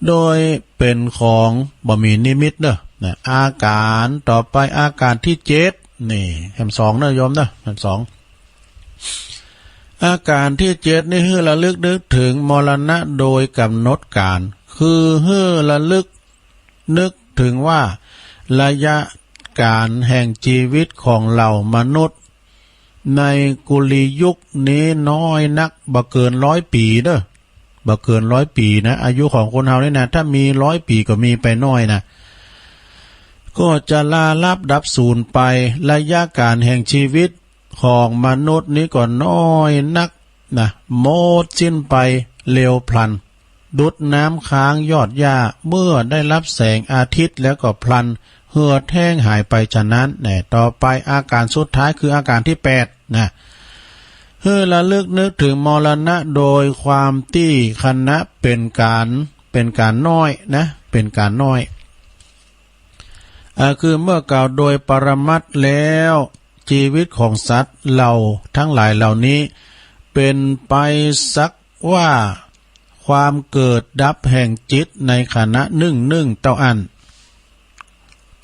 โดยเป็นของบ่มีนิมิตเนอะ นะ อาการต่อไป อาการที่เจ็ด นี่ แหมสองเนอะโยมเนอะ แหมสอง อาการที่เจ็ดนี่หื้อระลึกนึกถึงมรณะโดยกำหนดการ คือหื้อระลึกนึกถึงว่าระยะการแห่งชีวิตของเหล่ามนุษย์ในกุลียุคนี้น้อยนัก บ่เกินร้อยปีเด้อ บ่เกินร้อยปีนะ อายุของคนเฮานี่นะ ถ้ามีร้อยปีก็มีไปน้อยนะ ก็จะลาลับดับสูญไป ระยะการแห่งชีวิตของมนุษย์นี้ก็น้อยนักนะ หมดสิ้นไปเร็วพลัน ดุจน้ำค้างยอดหญ้า เมื่อได้รับแสงอาทิตย์แล้วก็พลันเหือดแห้งหายไปฉะนั้น แน่ ต่อไปอาการสุดท้ายคืออาการที่แปดนะ หื้อระลึกนึกถึงมรณะโดยความตี้คณะเป็นการ เป็นการน้อยนะ เป็นการน้อย อ่า คือเมื่อกล่าวโดยปรมัตถ์แล้ว ชีวิตของสัตว์เหล่าทั้งหลายเหล่านี้ เป็นไปสักว่าความเกิดดับแห่งจิตในขณะหนึ่งหนึ่งเต้าอั้น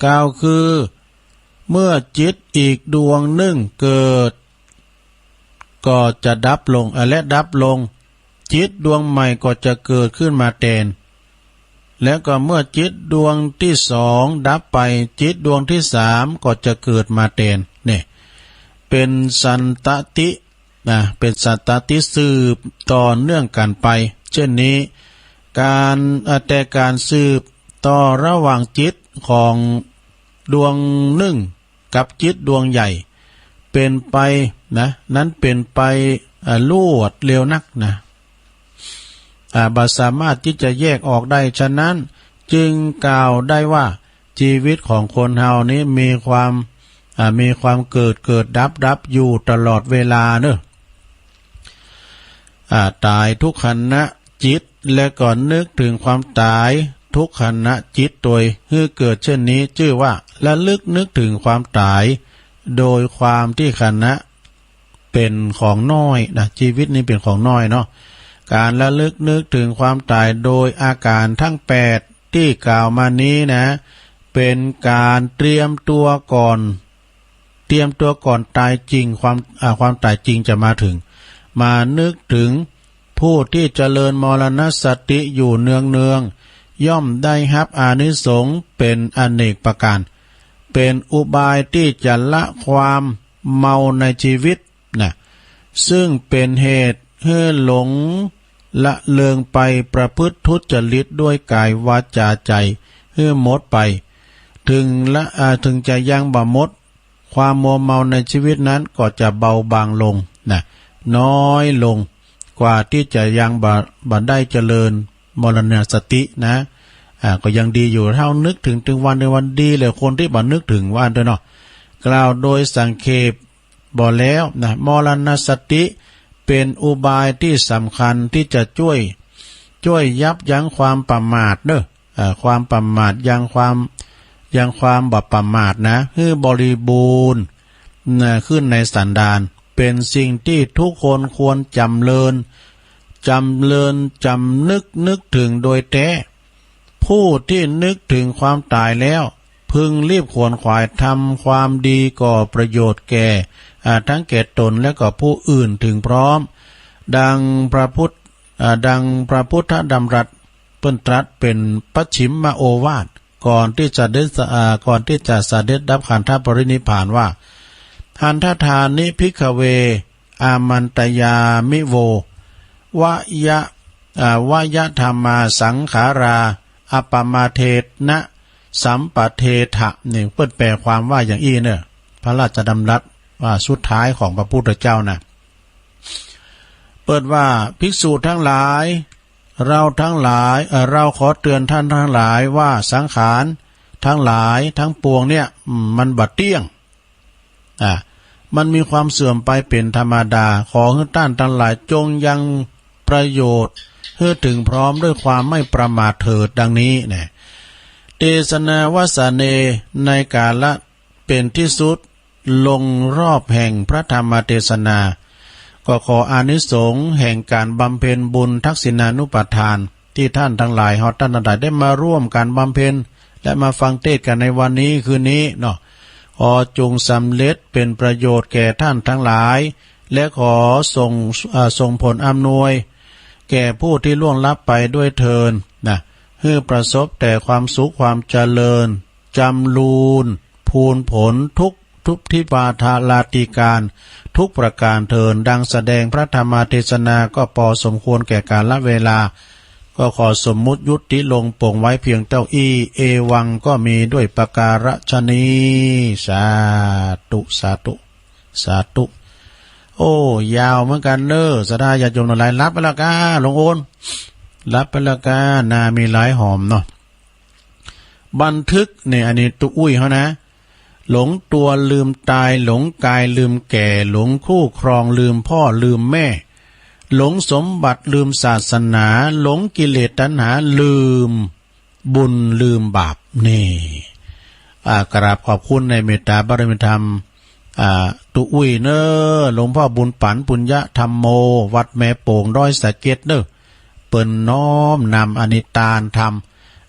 กล่าวคือ เมื่อจิตอีกดวงหนึ่งเกิด ก็จะดับลง อ่ะ และดับลง จิตดวงใหม่ก็จะเกิดขึ้นมาแทน แล้วก็เมื่อจิตดวงที่สองดับไป จิตดวงที่สามก็จะเกิดมาแทน เนี่ย เป็นสันตติ นะ เป็นสันตติสืบต่อเนื่องกันไป เช่นนี้ การ เอ่อ แต่การสืบต่อระหว่างจิตของดวงหนึ่งกับจิตดวงใหญ่ เป็นไป นะ นั้นเป็นไป เอ่อ รวดเร็วนักนะ อ่า บ่สามารถที่จะแยกออกได้ ฉะนั้นจึงกล่าวได้ว่า ชีวิตของคนเฮานี้มีความ อ่า มีความเกิด เกิด ดับ ดับอยู่ตลอดเวลาเนอะ อ่า ตายทุกขณะจิต และก็นึกถึงความตายทุกขณะจิต โดยหื้อเกิดเช่นนี้ ชื่อว่าระลึกนึกถึงความตาย โดยความที่ขณะเป็นของน้อยนะ ชีวิตนี้เป็นของน้อยเนาะ การระลึกนึกถึงความตายโดยอาการทั้งแปดที่กล่าวมานี้นะ เป็นการเตรียมตัวก่อน เตรียมตัวก่อนตายจริง ความ อ่า ความตายจริงจะมาถึง มานึกถึงผู้ที่เจริญมรณสติอยู่เนืองๆ ย่อมได้รับอานิสงส์เป็นอเนกประการ เป็นอุบายที่จะละความเมาในชีวิตนะ ซึ่งเป็นเหตุให้หลงละเลงไปประพฤติทุจริตด้วยกายวาจาใจให้หมดไป ถึงละ อ่า ถึงจะยังบ่หมด ความมัวเมาในชีวิตนั้นก็จะเบาบางลงนะ น้อยลงกว่าที่จะยังบ่ บ่ได้เจริญมรณสตินะ อ่า ก็ยังดีอยู่ ถ้านึกถึง ถึงวัน ในวันดีเลย คนที่บ่นึกถึงว่าอันเถอะเนาะ กล่าวโดยสังเขปบ่แล้วนะ มรณสติเป็นอุบายที่สำคัญที่จะช่วย ช่วยยับยั้งความประมาทเนอะ เอ่อ ความประมาท ยังความ ยังความบ่ประมาทนะ ให้บริบูรณ์นะ ขึ้นในสันดาน เป็นสิ่งที่ทุกคนควรจำเริญ จำเริญ จำนึก นึกถึงโดยแท้ ผู้ที่นึกถึงความตายแล้ว พึงรีบขวนขวายทำความดีก่อประโยชน์แก่ อ่า ทั้งแก่ตนและก็ผู้อื่นถึงพร้อม ดังพระพุทธ อ่า ดังพระพุทธดำรัส เปิ้นตรัสเป็นปัจฉิมโอวาท ก่อนที่จะได้ อ่า ก่อนที่จะเสด็จดับขันธปรินิพพานว่า หันทธานิ ภิกขเว อามันตยามิโว วยะ อ่า วยะธรรมาสังขารา อัปปมาเทนะสัมปะเทถะ นี่เปิ้นแปลความว่าอย่างอี้เนอะ พระราชดำรัสว่าสุดท้ายของพระพุทธเจ้านะ เปิ้นว่า ภิกษุทั้งหลาย เราทั้งหลาย เอ่อ เราขอเตือนท่านทั้งหลายว่าสังขารทั้งหลายทั้งปวงเนี่ย อืม มันบ่เตี้ยง อ่า มันมีความเสื่อมไปเป็นธรรมดา ขอให้ท่านทั้งหลายจงยังประโยชน์ให้ถึงพร้อมด้วยความไม่ประมาทเถิด ดังนี้นะ เตสนาวสเน ในกาละเป็นที่สุด ลงรอบแห่งพระธรรมเทศนา ก็ขออานิสงส์แห่งการบำเพ็ญบุญทักษิณานุปทาน ที่ท่านทั้งหลาย เฮาท่านทั้งหลายได้มาร่วมกันบำเพ็ญ และมาฟังเทศน์กันในวันนี้คืนนี้เนาะ ขอจงสำเร็จเป็นประโยชน์แก่ท่านทั้งหลาย และขอส่ง เอ่อ ส่งผลอำนวย แก่ผู้ที่ล่วงลับไปด้วยเทอญนะ ให้ประสบแต่ความสุขความเจริญ จำรูน พูนผลทุก ทุกทิพาทาราติการ ทุกประการเทอญ ดังแสดงพระธรรมเทศนาก็พอสมควรแก่กาลเวลา ก็ขอสมมุติยุติลงปงไว้เพียงเต้าอี้ เอวังก็มีด้วยประการฉะนี้ สาธุ สาธุ สาธุ โอ้ ยาวเหมือนกันเนอะ ศรัทธาญาติโยมทั้งหลาย หลับไปแล้วก้า หลวงโอน หลับไปแล้วก้า นามีหลายหอมเนาะ บันทึกเนี่ย อันนี้ตุ๊อุ้ยเขานะ หลงตัวลืมตาย หลงกายลืมแก่ หลงคู่ครองลืมพ่อลืมแม่ หลงสมบัติลืมศาสนา หลงกิเลสตัณหาลืมบุญลืมบาป นี่ อ่ากราบขอบคุณในเมตตาบารมีธรรม อ่า ตุ๊อุ้ยเนอ หลวงพ่อบุญปัน ปุญญธรรมโม วัดแม่โป่ง ดอยสะเก็ดเนอ เปิ้นน้อมนำอันนี้ตานธรรม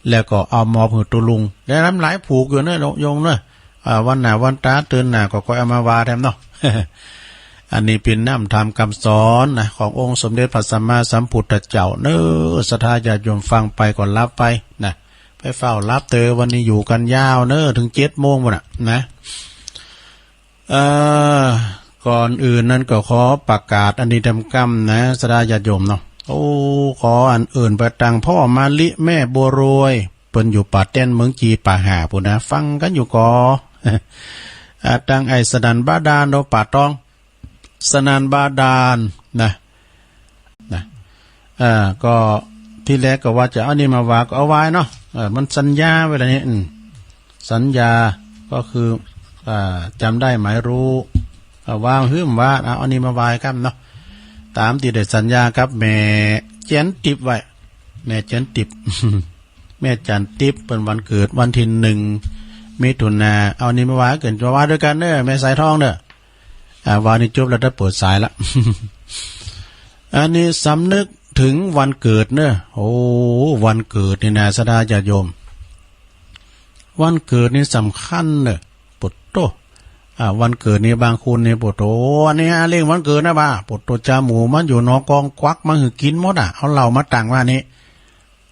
แล้วก็เอามอบหื้อตุ๊ลุง ได้นำหลายผูกอยู่เนอ โยมเนอ อ่า วันหน้าวันตาเติ่นหน้าก็ค่อยเอามาว่าแถมเนาะ อันนี้เปิ้นน้ำธรรมคำสอนนะ ขององค์สมเด็จพระสัมมาสัมพุทธเจ้าเนอ ศรัทธาญาติโยมฟังไปก็หลับไปนะ ไปเฝ้าหลับเตอ วันนี้อยู่กันยาวเนอ ถึงเจ็ดโมงพุ้นน่ะนะ เอ่อ ก่อนอื่นนั้นก็ขอประกาศอันนี้ทำกำนะ ศรัทธาญาติโยมเนาะ โอ้ ขออันเอิ้นไปตังพ่อมะลิแม่บัวรวย เปิ้นอยู่ป่าแต้นเมืองจีป่าห่าพุ้นนะ ฟังกันอยู่ก่อ อ่า ตังไอ้สนั่นบาดาลเนาะ ป่าตอง สนั่นบาดาลนะ นะ เอ่อ ก็ทีแรกก็ว่าจะเอานี่มาว่าก็เอาไว้เนาะ เออ มันสัญญาไว้แล้วนี่ อืม สัญญาก็คือ อ่า จำได้หมายรู้ เอ่อ ว่าหื้มว่า เอาอันนี้มาไหว้กันเนาะ ตามที่ได้สัญญากับแม่จันติบไว้ แม่จันติบ แม่จันติบเปิ้นวันเกิดวันที่หนึ่งมิถุนา เอานี่มาไหว้กัน มาไหว้ด้วยกันเด้อ แม่สายทองเด้อ อ่า วันนี้จบแล้ว ถ้าเปิดสายละ อันนี้สำนึกถึงวันเกิดเนอะ โอ้ วันเกิดนี่นะ ศรัทธาญาติโยม วันเกิดนี่สำคัญเนอะ ปุตโต อ่า วันเกิดนี่บางคนนี่ ปุตโต อันนี้เร่งวันเกิดนะบ่า ปุตโต จาหมูมันอยู่นอกกอง ควักมาหื้อกินหมดอ่ะ เอาเหล้ามาตั้งไว้นี่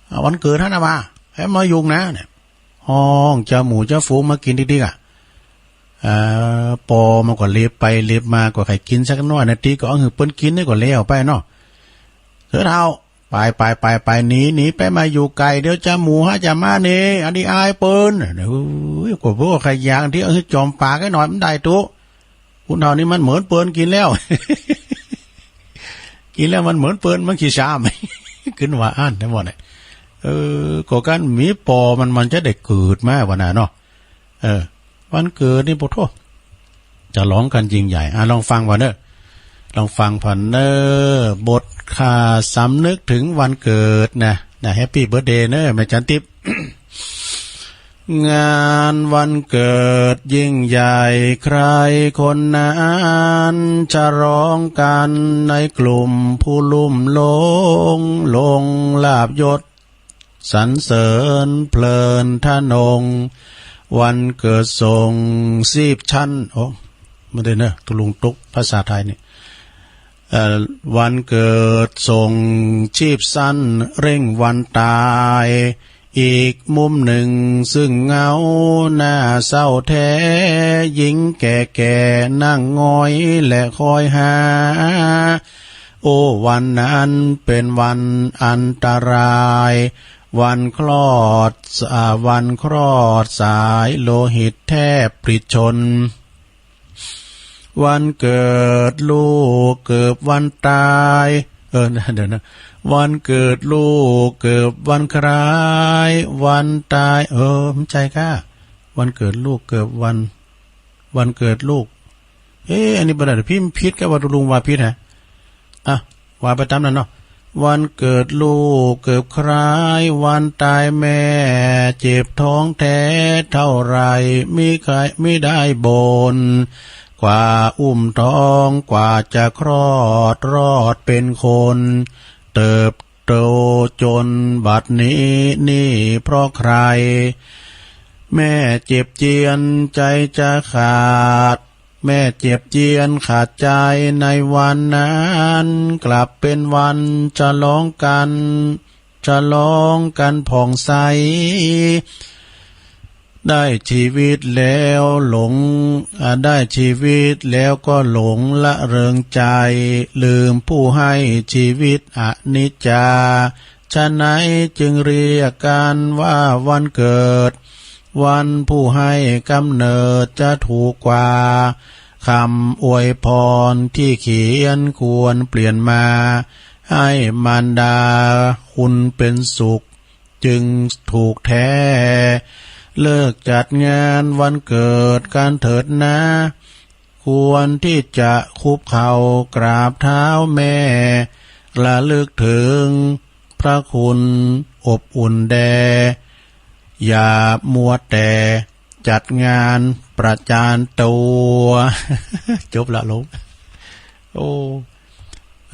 อ่า วันเกิดหั้นนะบ่า ให้มายุ่งนะเนี่ย ฮ้องจาหมูจาฝูงมากินดิกๆ อ่ะ เอ่อ ปอมันก็เล็บไปเล็บมา ก็ใค่กินสักหน้อยนะ ตี้ก็เอาหื้อเปิ้นกินนี่ก็แล้วไปเนาะ เถิดเฒ่า ไปไปไปไป หนีหนีไป มาอยู่ไกล เดี๋ยวจาหมูหาจะมานี่ อันนี้อายเปิ้น เอ้ย ก็พวกใค่อยากตี้ เอาหื้อจอมปากให้หน่อย มันได้ตุ๊ ผู้เฒ่านี่มันเหมินเปิ้นกินแล้ว กินแล้วมันเหมินเปิ้น มันขี้ซ้ำ ขึ้นว่าอั้นทั้งหมดเนี่ย เออ ก็การมีปอมัน มันจะได้เกิดมาว่าน่ะเนาะ เออ วันเกิดนี่ ปุตโต จะร้องกันยิ่งใหญ่ อ่ะ ลองฟังว่าเนอะ ลองฟังผ่อนเนอะ บทค่าสำนึกถึงวันเกิดนะ นะ แฮปปี้เบิร์ธเดย์เนอะ แม่จันติบ งานวันเกิดยิ่งใหญ่ ใครคนนั้นฉลองกัน ในกลุ่มผู้ลุ่มหลง หลงลาภยศ สรรเสริญเพลินทะนง วันเกิดส่งชีพชั้น โอ้ ไม่ได้เนอะ ตุ๊ลุงตุ๊ก ภาษาไทยนี่ เอ่อ วันเกิดส่งชีพสั้น เร่งวันตาย อีกมุมหนึ่งซึ่งเหงาหน้าเศร้าแท้ หญิงแก่ๆ นั่งหงอยและคอยหา โอ้ วันนั้นเป็นวันอันตราย วันคลอด อ่า วันคลอดสายโลหิตแทบปลิดชน วันเกิดลูกเกือบวันตาย เออ เดี๋ยวนะ วันเกิดลูกเกือบวันคล้ายวันตาย เออ ไม่ใช่ค่ะ วันเกิดลูกเกือบวัน วันเกิดลูก เอ๊ะ อันนี้บ่ได้ พิมพ์ผิดกับว่าตุ๊ลุงว่าผิดฮะ อ่ะ ว่าไปตามนั้นเนาะ วันเกิดลูกเกือบคล้ายวันตายแม่ เจ็บท้องแท้เท่าไหร่ มิใคร มิได้บ่น กว่าอุ้มท้อง กว่าจะคลอด รอดเป็นคน เติบโตจนบัดนี้ นี่เพราะใคร แม่เจ็บเจียนใจจะขาด แม่เจ็บเจียนขาดใจในวันนั้น กลับเป็นวันฉลองกัน ฉลองกันผ่องใส ได้ชีวิตแล้วหลง อ่า ได้ชีวิตแล้วก็หลงละเริงใจ ลืมผู้ให้ชีวิตอนิจจา ฉะนั้นจึงเรียกกันว่าวันเกิด วันผู้ให้กำเนิดจะถูกกว่า คำอวยพรที่เขียนควรเปลี่ยนมา ให้มารดาคุณเป็นสุขจึงถูกแท้ เลิกจัดงานวันเกิดกันเถิดนะ ควรที่จะคุกเข่ากราบเท้าแม่ ระลึกถึงพระคุณอบอุ่นแด่ อย่ามัวแต่ จัดงานประจานตัว จบละลง โอ้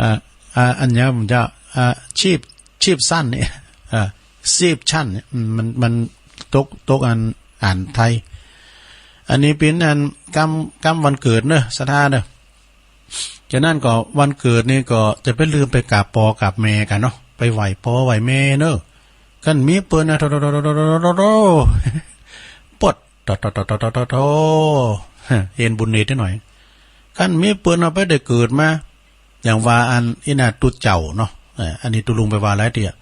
อ่า อ่า อันเนี้ยมันจะ อ่า ชีพ ชีพสั้นเนี่ย อ่า ชีพสั้นเนี่ย อืม มัน มันตก ตกอัน อ่านไทย อันนี้เป็นอันกำ กำวันเกิดเนอะ ศรัทธาเนอะ ฉะนั้นก็วันเกิดนี่ก็จะไปลืมไปกราบปอกราบแม่กันเนาะ ไปไหว้ปอไหว้แม่เนอะ คันมีเปิ้นนะ โถ โถ โถ โถ โถ โถ โถ โถ ปด โถ โถ โถ โถ โถ โถ เห็นบุญเนตรนิดหน่อย คันมีเปิ้นเอาไปได้เกิดมา อย่างว่าอันอีน่าตุ๊เจ้าเนาะ เอ่อ อันนี้ตุ๊ลุงไปว่าหลายเตี้ย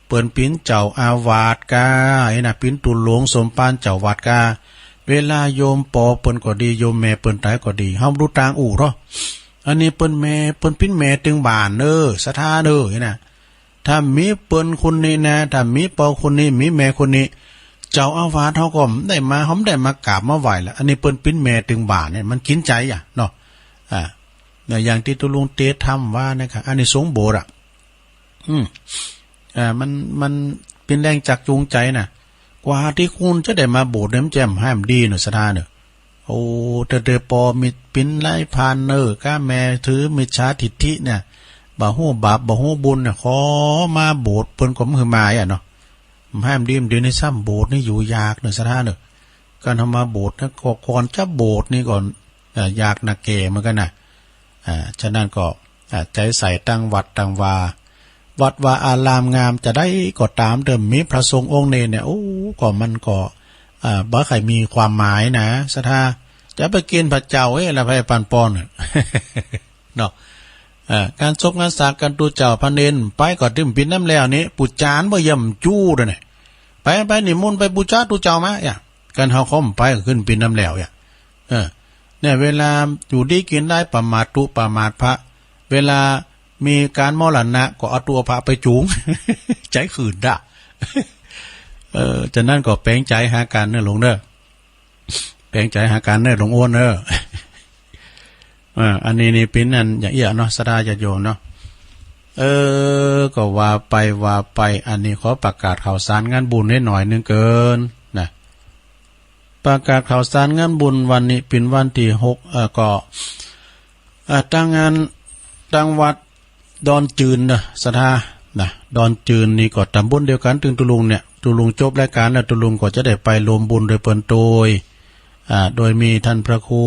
เปิ้นปิ๋นเจ้าอาวาสกา อีน่าปิ๋นตุ๊หลวงสมภารเจ้าวัดกา เวลาโยมปอเปิ้นก็ดี โยมแม่เปิ้นต๋ายก็ดี เฮาดูต่างอู้เนาะ อันนี้เปิ้นแม่ เปิ้นปิ๋นแม่ตึงบ้านเน้อ ศรัทธาเน้อ อีน่า ถ้ามีเปิ้นคนนี้นะ ถ้ามีปอคนนี้ มีแม่คนนี้ เจ้าอาวาสเฮาก็ได้มา เฮาได้มากราบมาไหว้ละ อันนี้เปิ้นปิ๋นแม่ตึงบ้านเนี่ย มันกิ๋นใจ๋อะเนาะ อ่า เนี่ย อย่างตี้ตุ๊ลุงเต๋ทำว่านะครับ อานิสงส์โบสถ์อะ อืม อ่า มัน มันเป๋นแรงจักจูงใจ๋นะ กว่าตี้คุณจะได้มาโบสถ์เนี่ย มันจะแหมดีเนอะ ศรัทธาเนอะ โอ้ แต่ แต่ปอมีปิ๋นไหลผ่านเนอะ กาแม่ถือมิจฉาทิฏฐิเนี่ย บ่ฮู้บาป บ่ฮู้บุญเนี่ย ขอมาโบสถ์เปิ้นก็บ่หื้อมาอะเนาะ แหมดี เดี๋ยวนี้ซ้ำโบสถ์นี่อยู่ยากเนอะ ศรัทธาเนอะ การเฮามาโบสถ์นะ ก็ก่อนจะโบสถ์นี่ก่อน เอ่อ ยากนักแก่เหมือนกันนะ อ่า ฉะนั้นก็ อ่า ใจ๋ใส่ตังวัดตังวา วัดวาอารามงามจะใดก็ต๋ามเถิด มีพระสงฆ์องค์นี้เนี่ย โอ้ ก็มันก็ อ่า บ่ค่อยมีความหมายนะ ศรัทธา จะไปเกณฑ์พระเจ้า เอ๊ะ แล้วไผปันปอน เนาะ เอ่อ งานศพงานสากกันตุ๊เจ้าพระเณร ไปก็ตึมปิ๋นน้ำแล้วนี่ ปู่จานบ่ย่ำจู้ด้วยเนี่ย ไป ไปนิมนต์ไปบูชาตุ๊เจ้ามา อย่า กันเฮาก็บ่ไปก็ขึ้นปิ๋นน้ำแล้ว อย่า เออ เนี่ย เวลาอยู่ดีกิ๋นได้ ประมาทตุ๊ประมาทพระ เวลามีการมรณะก็เอาตุ๊เอาพระไปจูง ใจ๋ขื่นด่า เออ ฉะนั้นก็แป๋งใจ๋หากั๋นเน้อหลวงเน้อ แป๋งใจ๋หากั๋นเน้อหลวงอ้วนเน้อ อ่า อันนี้นี่ปิ๋นอันอย่างอี้เนาะ ศรัทธาญาติโยมเนาะ เออ ก็ว่าไปว่าไป อันนี้ขอประกาศข่าวสารงานบุญนิดหน่อยนึงเกินนะ ประกาศข่าวสารงานบุญวันนี้ปิ๋นวันตี้หก เอ่อ ก็ อ่า ตังงาน ตังวัดดอนจืนเนอะ ศรัทธา นะ ดอนจืนนี่ก็ต๋ำบลเดียวกั๋นตึงตุ๊ลุงเนี่ย ตุ๊ลุงจบรายก๋านแล้ว ตุ๊ลุงก็จะได้ไปรวมบุญโดยเปิ้นโตย อ่า โดยมีต้านพระครู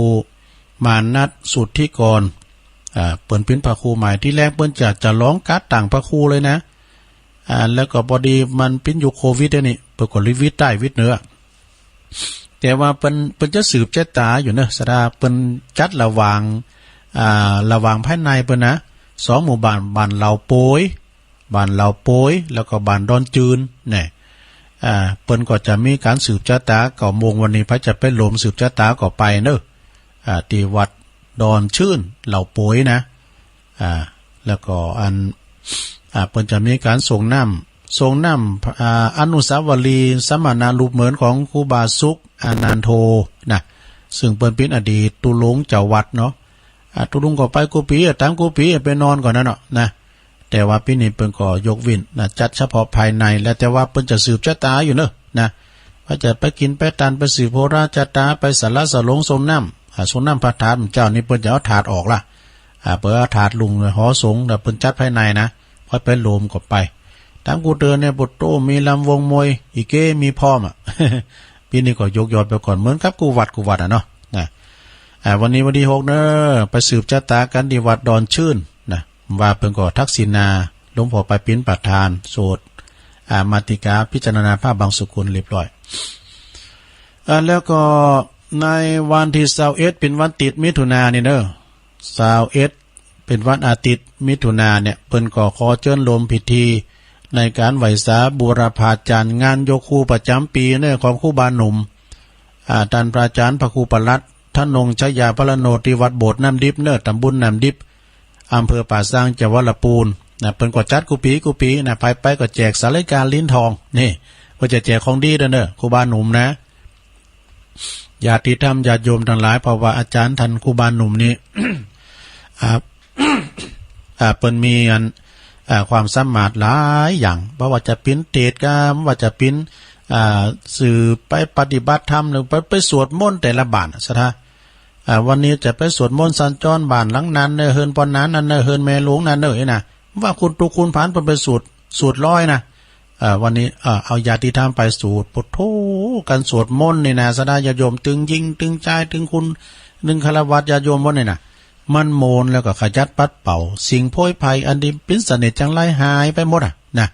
มานัสสุทธิกร อ่า เปิ้นเป๋นพระครูใหม่ ตี้แรกเปิ้นจะ จะลองกัดตั้งพระครูเลยนะ อ่า แล้วก็พอดีมันเป๋นยุคโควิดเนี่ยนี่ เปิ้นก็เลยวิดใต้วิดเหนือ แต่ว่าเปิ้น เปิ้นจะสืบจะต๋าอยู่เนอะ ศรัทธา เปิ้นจัดระหว่าง อ่า ระหว่างภายในเปิ้นนะ สองหมู่บ้าน บ้านเหล่าโปย บ้านเหล่าโปย แล้วก็บ้านดอนจืนเนี่ย อ่า เปิ้นก็จะมีก๋านสืบจะต๋า เก้าโมงวันนี้ ใผจะไปรวมสืบจะต๋าก็ไปเนอะ อ่า ตี้วัดดอนจืน เหล่าโปยนะ อ่า แล้วก็อัน อ่า เปิ้นจะมีก๋านส่งน้ำ ส่งน้ำ อ่า อนุสาวรีย์สมณรูปเหมือนของครูบาสุข อานันโท นะ ซึ่งเปิ้นเป๋นอดีตตุ๊ลุงเจ้าวัดเนาะ อ่า ตุ๊ลุงก็ไปกู้ปี๋อะ ต๋ามกู้ปี๋อะ ไปนอนก่อนนะเนาะ นะ แต่ว่าปี๋นี้เปิ้นก็ยกเว้นนะ จัดเฉพาะภายใน แล้วแต่ว่าเปิ้นจะสืบจะต๋าอยู่เนอะ นะ ว่าจะไปกิ๋นไปตาน ไปสืบโหราจะต๋า ไปสละสลงส่งน้ำ อ่า ส่งน้ำพระธาตุเจ้านี่ เปิ้นจะเอาธาตุออกละ อ่า เปิ้นเอาธาตุลงหอสงฆ์ แล้วเปิ้นจัดภายในนะ ค่อยไปรวมก็ไป ต๋ามกู้เตือนเนี่ย ปุตโต มีลำวงมวย อีเก้ มีพร้อมอะ ปี๋นี้ก็ยกยอดไปก่อน เหมือนกับกู้วัดกู้วัดอะเนาะ นะ อ่า วันนี้วันตี้หกเนอะ ไปสืบจะต๋ากั๋นตี้วัดดอนจืนนะ ว่าเปิ้นก็ทักษิณา หลวงพ่อไปเป๋นประธาน สวด อ่า มาติกา พิจารณาพระบังสุกุลเรียบร้อย อ่า แล้วก็ในวันตี้ซาวเอ็ด เป๋นวันติดมิถุนานี่เนอะ ซาวเอ็ด เป๋นวันอาทิตย์ มิถุนาเนี่ย เปิ้นก็ขอเจิญรวมพิธีในก๋านไหว้สาบูรพาจารย์ งานยกครูประจ๋ำปี๋เนอะ ของครูบาหนุ่ม อ่า ต้านพระอาจ๋ารย์พระครูประหลัด ธนงชยาพรโน ตี้วัดโบสถ์น้ำดิบเนอะ ต๋ำบลน้ำดิบ อำเภอป่าซาง จังหวัดละปูนนะ เปิ้นก็จัดกู้ปี๋กู้ปี๋นะ ใผไปก็แจกสาลิกาลิ้นทอง นี่ เปิ้นจะแจกของดีเด้อเนอะ ครูบาหนุ่มนะ ญาติธรรมญาติโยมตังหลาย เพราะว่าอาจ๋ารย์ต้านครูบาหนุ่มนี่ อ่า อ่า เปิ้นมีอัน อ่า ความสามารถหลายอย่าง บ่ว่าจะเป๋นเตสน์กา บ่ว่าจะเป๋น อ่า สืบไปปฏิบัติธรรม หรือไป ไปสวดมนต์แต่ละบ้าน ศรัทธา อ่า วันนี้จะไปสวดมนต์สัญจรบ้านหลังนั้นเนอะ เฮือนปอนนั้นนั่นเนอะ เฮือนแม่หลวงนั่นเนอะ นี่นะ ว่าคุณตุคุณผานเปิ้นไปสูตร สูตรร้อยนะ เอ่อ วันนี้ เอ่อ เอาญาติธรรมไปสูตร พุทโธ กันสวดมนต์นี่นะ ศรัทธาญาติโยม ตึงญิง ตึงจาย ตึงคุณ ตึงฆราวาสญาติโยมหมดนี่นะ มันโมนแล้วก็ขจัดปัดเป่า สิ่งโพยภัยอันที่เป็นเสน่ห์จังไรหายไปหมดอ่ะนะ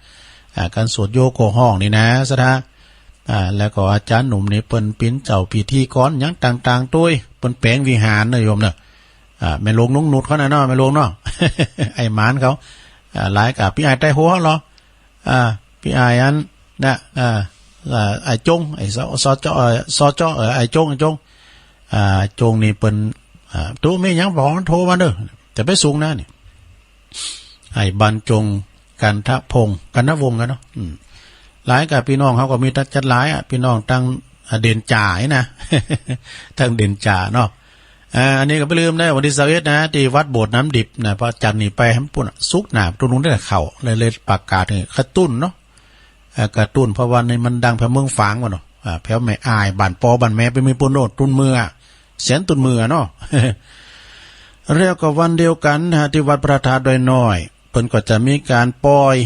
อ่า การสวดโยโกห้องนี่นะ ศรัทธา อ่า แล้วก็อาจารย์หนุ่มนี่เปิ้นเป็นเจ้าพิธีกรอย่างต่างๆ ด้วย เปิ้นแปลงวิหารนะโยมเนอะ อ่า แม่หลวงนงนุชเขานะเนาะ แม่หลวงเนาะ ไอ้หมานเขา อ่า หลายกับพี่อ้ายไต้หัวเหรอ อ่า พี่อ้ายอันนะ อ่า อ่า ไอ้จง ไอ้ ส สจ เอ่อ สจ เอ่อ ไอ้จง ไอ้จง อ่า จงนี่เปิ้น อ่า ตู้มีหยังบอกโทรมาเด้อ จะไปสูงนะนี่ ไอ้บรรจง กันทะพงศ์ กันทะวงศ์กันเนาะ อืม หลายกับพี่น้องเขาก็มีตั้งจัดหลายอ่ะ พี่น้องตั้ง อ่า เด่นจ่านี่นะ ตั้งเด่นจ่าเนาะ อ่า อันนี้ก็บ่ลืมนะ วันที่ซาวเอ็ดนะ ที่วัดโบสถ์น้ำดิบนะ พระจันทร์นี่ไปแหมปุ้นน่ะ ศุกร์หน้า ตรงนู้นได้เข้า เลย เลยประกาศให้กระตุ้นเนาะ อ่า กระตุ้น เพราะว่านี่มันดังแผวเมืองฝางวะเนาะ อ่า แผวแม่อาย บ้านปอบ้านแม่ไปมีปุ้นโลด ตุ้นเมือ เสียงตุ้นเมือเนาะ แล้วก็วันเดียวกันนะฮะ ที่วัดพระธาตุดอยน้อย เปิ้นก็จะมีการปอย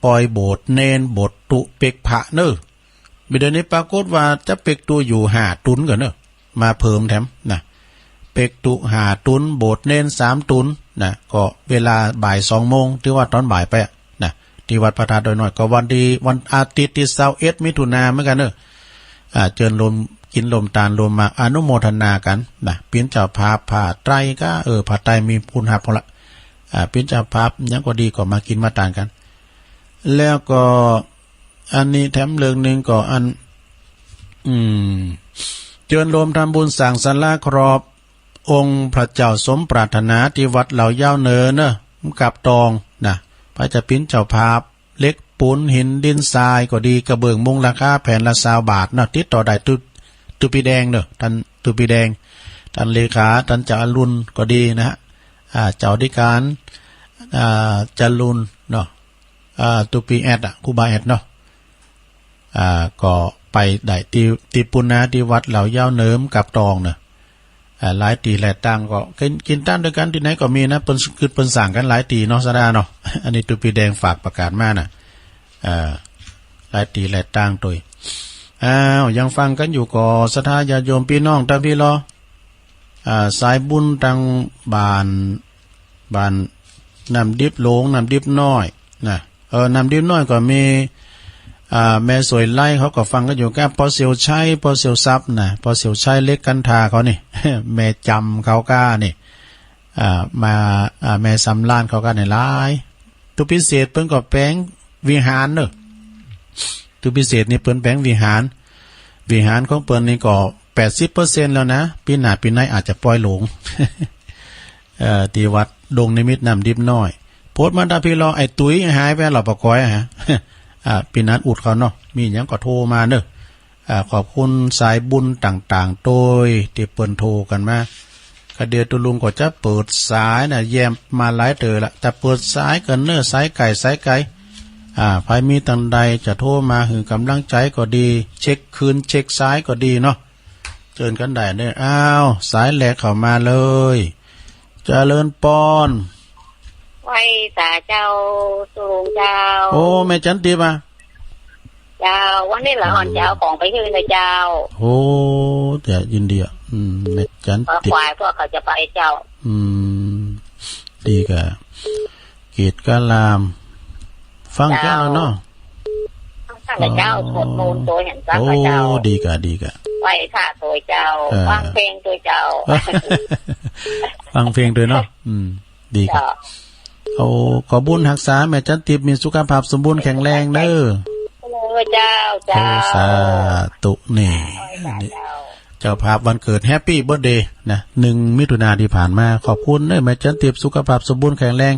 ปอยโบสถ์เณร โบสถ์ตุ๊ เป๊กพระเนอะ เดี๋ยวนี้ปรากฏว่าจะเป๊กตุ๊อยู่ห้าตุ๊นก่อนเนอะ มาเพิ่มแถมนะ เป๊กตุ๊ห้าตุ๊น โบสถ์เณรสามตุ๊นนะ ก็เวลาบ่ายสองโมง ถือว่าตอนบ่ายไปอะนะ ที่วัดพระธาตุดอยน้อย ก็วันดี วันอาทิตย์ที่ซาวเอ็ดมิถุนาเหมือนกันเนอะ อ่า เจิญรวมกินรวมตานรวมมาอนุโมทนากันนะ เป็นเจ้าภาพผ้าไตรก็ เออ ผ้าไตรมีคุณภาพพอละ อ่า เป็นเจ้าภาพหยังก็ดีก็มากินมาตานกัน แล้วก็ อันนี้แถมเรื่องหนึ่งก็อัน อืม เจิญรวมทำบุญสร้างศาลาครอบองค์พระเจ้าสมปรารถนาที่วัดเหล่ายาวเหนินเนอะ กับตองนะ พระจะเป็นเจ้าภาพ เหล็กปูนหินดินทรายก็ดี กระเบื้องมุงหลังคาแผ่นละซาวบาทเนอะ ติดต่อได้ตุ ตุปีแดงเนอะ ท่านตุปีแดง ท่านเลขา ท่านเจ้าอรุณก็ดีนะฮะ อ่า เจ้าอธิการ อ่า จรุณเนาะ อ่า ตุปีแอดอะ ครูบาแอดเนาะ อ่า ก็ไปได้ที่ ที่ปุ้นนะ ที่วัดเหล่ายาวเหนินกับตองเนอะ อ่า หลายตีหลายตังก็กิน กินต้านด้วยกันที่ไหนก็มีนะ เปิ้นคือเปิ้นสั่งกันหลายตีเนาะ ศรัทธาเนาะ อันนี้ตุปีแดงฝากประกาศมาน่ะ อ่า หลายตีหลายตังตัว อ้าว ยังฟังกันอยู่ก็ ศรัทธาญาติโยมพี่น้องตางพี่ลอ อ่า สายบุญตางบ้าน บ้านน้ำดิบหลวง น้ำดิบน้อยนะ เออ น้ำดิบน้อยก็มี อ่า แม่สวยไล่เขาก็ฟังกันอยู่กับพ่อเสียวชัย พ่อเสียวทรัพย์นะ พ่อเสียวชัยเล็กกันทาเขานี่ แม่จำเขาก้านี่ อ่า มา อ่า แม่สำล้านเขาก้านี่หลาย ตุพิเศษเปิ้นก็แปลงวิหารเนอะ ตุพิเศษนี่เปิ้นแปลงวิหาร วิหารของเปิ้นนี่ก็แปดสิบเปอร์เซ็นต์แล้วนะ ปีหน้าปีในอาจจะปอยหลวง เอ่อ ที่วัดดงนิมิตน้ำดิบน้อย โพสต์มาตางพี่ลอ ไอ้ตุ้ยหายไปแล้วปะก้อยฮะ อ่า ปีนั้นอุดเขาเนาะ มีหยังก็โทรมาเนอะ อ่า ขอบคุณสายบุญต่างๆ โดยที่เปิ้นโทรกันมา กะเดียวตุลุงก็จะเปิดสายนะ แยมมาหลายเต๋อละ แต่เปิดสายกันเนอะ สายไก่ สายไก่ อ่า ใผมีตังใดจะโทรมาหื้อกำลังใจก็ดี เช็คคืน เช็คสายก็ดีเนาะ เจิญกันได้เนอะ อ้าว สายแรกเข้ามาเลย เจริญปอน ไหว้สาเจ้า สูงเจ้า โอ้ แม่จันติบอ่ะ เจ้า วันนี้ละอ่อนจะเอาของไปคืนนะเจ้า โอ้ จะยินดีอ่ะ อืม แม่จันติบ ควายพวกเขาจะไปเจ้า อืม ดีกะ เกตกะลาม ฟังแก้วแล้วเนาะ ฟังแล้วเจ้า อ๋อ สวดมนต์ตัวเห็นสัก โอ้ เจ้า ดีกะ ดีกะ ไหว้พระตัวเจ้า เออ ฟังเพลงตัวเจ้า ฟังเพลงด้วยเนาะ อืม ดีกะ เจ้า โอ้ ขอบุญฮักษาแม่จันติบมีสุขภาพสมบูรณ์แข็งแรงเด้อ เออ เจ้า โอ้ เจ้า สาธุ นี่ เจ้า เจ้าภาพวันเกิด Happy Birthday นะ หนึ่งมิถุนาที่ผ่านมา ขอบคุณเด้อแม่จันติบ สุขภาพสมบูรณ์แข็งแรง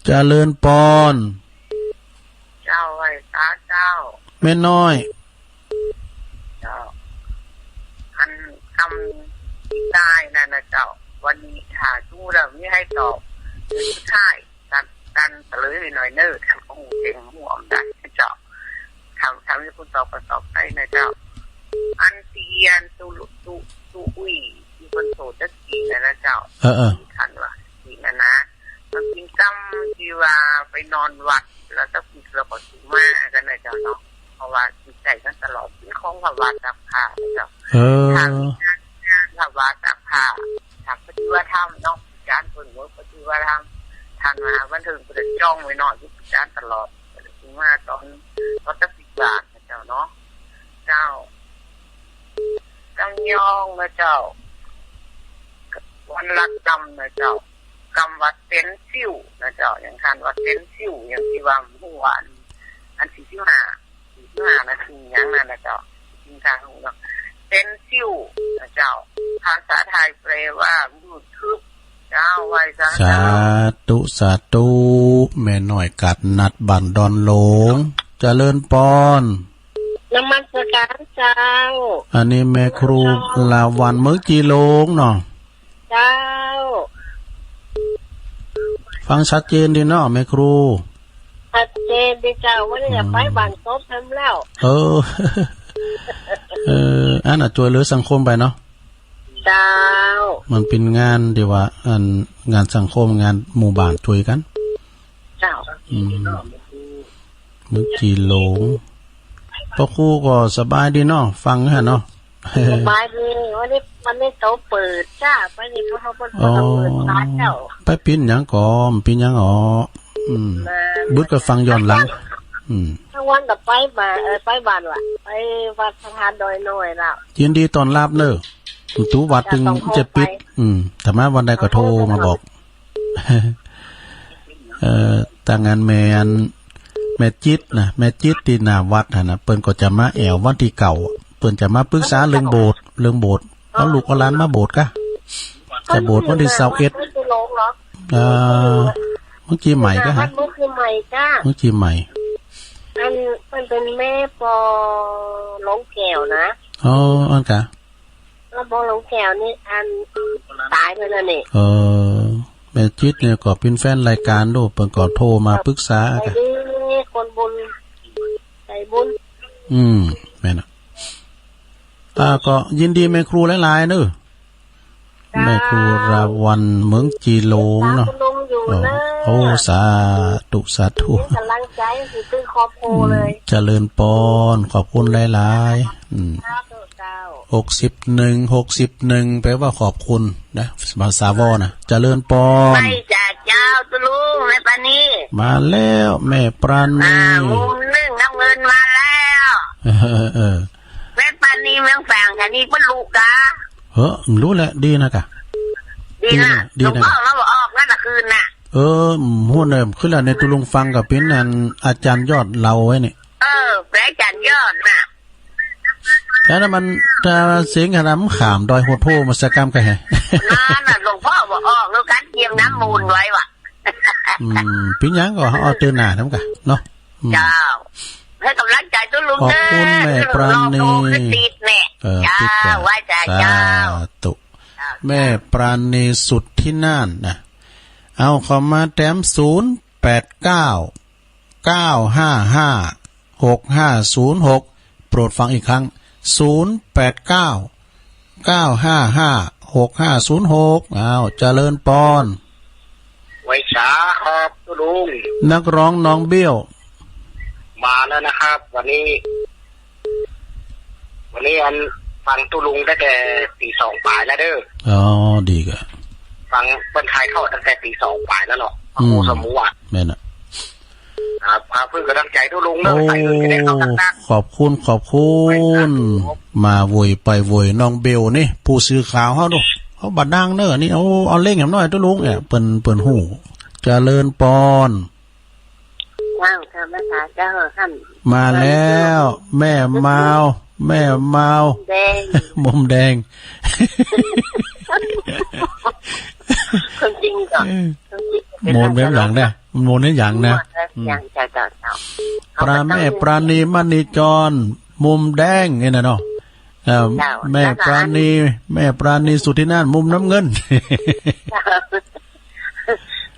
เจริญปอน เจ้า ไหว้สาเจ้า แม่น้อย เจ้า อันคำที่ได้นั่นนะเจ้า วันนี้ถ้าสู้แล้วมีให้ตอบสุดท้าย ตัน ตันตะเลยหน่อยเนอะ ท่านคงเต็งหัวได้เจ้า ทำ ทำ คนตอบก็ตอบได้นะเจ้า อันเตียนตุลุตุตุอุยที่คนโสดจะกินนะนะเจ้า เออเออ ที่ทันว่ากินนะนะ มันกินกำที่ว่าไปนอนวัด แล้วก็ปิดแล้วก็สิมากันนะเจ้าเนาะ เพราะว่าจิตใจกันตลอด เป็นของพระบาทตากผ้านะเจ้า เออ ถ้ามีงานงานพระบาทตากผ้า ถ้าปฏิบัติธรรมเนาะ อาจารย์เพิ่นว่าปฏิบัติธรรม ท่านมาบันเทิงเพิ่นจ้องไว้เนาะ อยู่อาจารย์ตลอด เพิ่นสิมาตอน ตอนจะปิดบ้านนะเจ้าเนาะ เจ้า กำยองนะเจ้า วันละกำนะเจ้า กำวัดเป็นซิวนะเจ้า อย่างท่านวัดเป็นซิว อย่างที่ว่าเมื่อวาน อันสี่สิบห้า สี่สิบห้านาทีอย่างนั้นนะเจ้า จริงทางเนาะ เป็นซิวนะเจ้า ภาษาไทยแปลว่ามืดทึบ เจ้า ไหว้สา สาธุ สาธุ แม่น้อยกาดนัดบ้านดอนหลง เจริญปอน นมัสการเจ้า อันนี้แม่ครูลาวันเมืองจีหลงเนาะ เจ้า ฟังชัดเจนดีเนาะแม่ครู ชัดเจนดีเจ้า วันนี้จะไปบ้านศพทำแล้ว เออ เออ อันน่ะช่วยเหลือสังคมไปเนาะ เจ้า มันเป็นงานที่ว่า อัน งานสังคม งานหมู่บ้านช่วยกัน เจ้า อืม เมืองจีหลง พ่อครูก็สบายดีเนาะ ฟังฮะเนาะ สบายดี วันนี้ วันนี้เขาเปิดจ้า วันนี้เขาเปิด อ๋อ เขาเปิดร้านเจ้า ไปปิ้นหยังก่อ ปิ้นหยังอ๋อ อืม มา บึดก็ฟังย้อนหลัง อืม ทั้งวันก็ไปมา เออ ไปบ้านว่ะ ไปวัดพระธาตุดอยน้อยแล้ว ยินดีต้อนรับเนอะ ตูวัดตึงจะปิด อืม ถ้ามาวันใดก็โทรมาบอก เอ่อ ถ้างานแม่อัน แม่จิตนะ แม่จิตที่หน้าวัดหั่นนะ เปิ้นก็จะมาแอววันที่เก้า เปิ้นจะมาปรึกษาเรื่องโบสถ์ เรื่องโบสถ์ เอาลูกเอาหลานมาโบสถ์กะ จะโบสถ์วันที่ซาวเอ็ด เออ เมืองจีใหม่กะฮะ เมืองจีใหม่จ้า เมืองจีใหม่ อัน มันเป็นแม่ปอหลงแก้วนะ อ๋อ อันกะ แล้วปอหลงแก้วนี่อันตายไปแล้วนี่ เออ แม่จิตเนี่ยก็เป็นแฟนรายการโด เปิ้นก็โทรมาปรึกษา ใจดี คนบุญ ใจบุญ อืม แม่นอะ อ่า ก็ยินดีแม่ครูหลายๆเนอะ เจ้า แม่ครูราวันเมืองจีหลงเนาะ ตามคุณลุงอยู่เนอะ โอ้ โอ้ สาธุ สาธุ เป็นกำลังใจให้ทุกครอบครัวเลย อืม เจริญปอน ขอบคุณหลายๆ อืม สาธุเจ้า หกสิบหนึ่ง หกสิบหนึ่ง แปลว่าขอบคุณนะ ภาษาวอนะ เจริญปอน ไม่จ้ะเจ้า ตุลุง แม่ปราณี มาแล้ว แม่ปราณี อ่า มุมหนึ่งน้ำเงินมาแล้ว เออ เออ แม่ปราณีเมืองฝาง อันนี้เปิ้นรู้กะ เฮ้อ รู้แหละ ดีนะกะ ดีนะ ดีนะ หลวงพ่อเราบอกออกนั่นน่ะคืนน่ะ เออ พูดเลย คือแล้วในตุลุงฟังกับปิ้นอันอาจารย์ยอดเล่าไว้นี่ เออ พระอาจารย์ยอดน่ะ ถ้านั้นมัน ถ้าเสียงขนาดมันขามดอยโหดโหมาสักกรรมก็แฮะ นั่นน่ะ หลวงพ่อบอกออกแล้วกันเตรียมน้ำมูลไว้ว่ะ อืม ปิ้นหยังก็เอาเตือนหน้าน้ำกะเนาะ อืม เจ้า ให้กำลังใจตุลุง ขอบคุณ เด้อ แม่ปราณี รอโทรขึ้นติดเนี่ย เออ เจ้า ติดจ้ะ ไหว้จ้ะ สา เจ้า ธุ เจ้า แม่ปราณีสุดที่น่านนะ เอาเข้ามาแถม ศูนย์แปดเก้า เก้าห้าห้า หกห้าศูนย์หก โปรดฟังอีกครั้ง ศูนย์แปดเก้า เก้าห้าห้า หกห้าศูนย์หก อ้าว เจริญปอน ไหว้สาครับ ตุลุง นักร้องน้องเบี้ยว มาแล้วนะครับ วันนี้ วันนี้อันฟังตุลุงตั้งแต่ตีสองปลายแล้วเด้อ อ๋อ ดีกะ ฟังเปิ้นถ่ายทอดตั้งแต่ตีสองปลายแล้วเนาะ อืม โอ้ สมูอ่ะ แม่นอะ ครับ พาเพื่อนกำลังใจตุลุงเด้อ โอ้ ใส่เงินจะได้เข้าตักๆ ขอบคุณ ขอบคุณ มาโวยไปโวยน้องเบลนี่ ผู้สื่อข่าวเฮาเนาะ เฮาบ่ดังเน้อนี่ เอา เอาเล่งแหมหน่อยตุลุงเนี่ย เปิ้น เปิ้นฮู้ เจริญปอน ว้าว ธรรมดาเจ้า ท่าน มาแล้ว แม่มาว แม่มาว แดง มุมแดง คนจริงก่อน เออ คนจริง โมนเว็บหลังเนี่ย โมนเว็บหลังนะ โมนเว็บหลัง อืม เจ้า เจ้า เจ้า ปรา แม่ปราณีมณีจร มุมแดงนี่นะเนาะ เอ่อ เจ้า แม่ปราณี แม่ปราณีสุทธินาถ มุมน้ำเงิน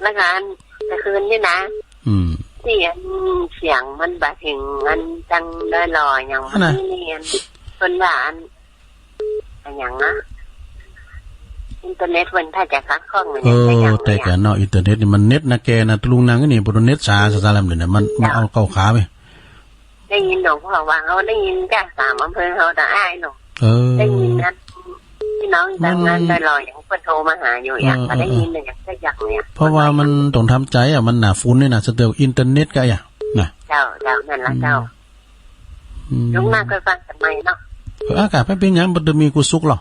แล้วงานกลางคืนนี่นะ อืม เสียง เสียงมันบ่ถึงอันจังได้หรอ อย่าง อันน่ะ นี้นี่อัน เพิ่นว่าอัน อันหยังนะ อินเทอร์เน็ตเพิ่นถ้าจะขัดข้องมัน เออ ยังไงอย่าง แต่ เนี่ย กะเนาะ อินเทอร์เน็ตนี่มันเน็ตนะแกนะ ตะลุงนั่งนี่ บ่ได้เน็ตสาสาลำเลยนะ มัน มันเอาเข้าขาไป ได้ยินหลวงพ่อว่า เขาได้ยินจ้ะ สามอำเภอเขาแต่อ้ายหลวง เออ ได้ยินนะ พี่น้อง มัน ทำงานได้หรอ อย่างเพิ่นโทรมาหาอยู่ อยาก เออ ก็ได้ยิน เออ เลย อยากจะอยากเนี่ย เพราะว่ามันต้องทำใจอ่ะ มันหนาฝุ่นนี่นะ สเตลอินเทอร์เน็ตก็อ่ะนะ เจ้า เจ้า นั่นละ อืม เจ้า อืม ลุงมาก็ฟังกันใหม่เนาะ เออ อากาศไม่เป็นหยัง บ่ได้มีกูสุกหรอก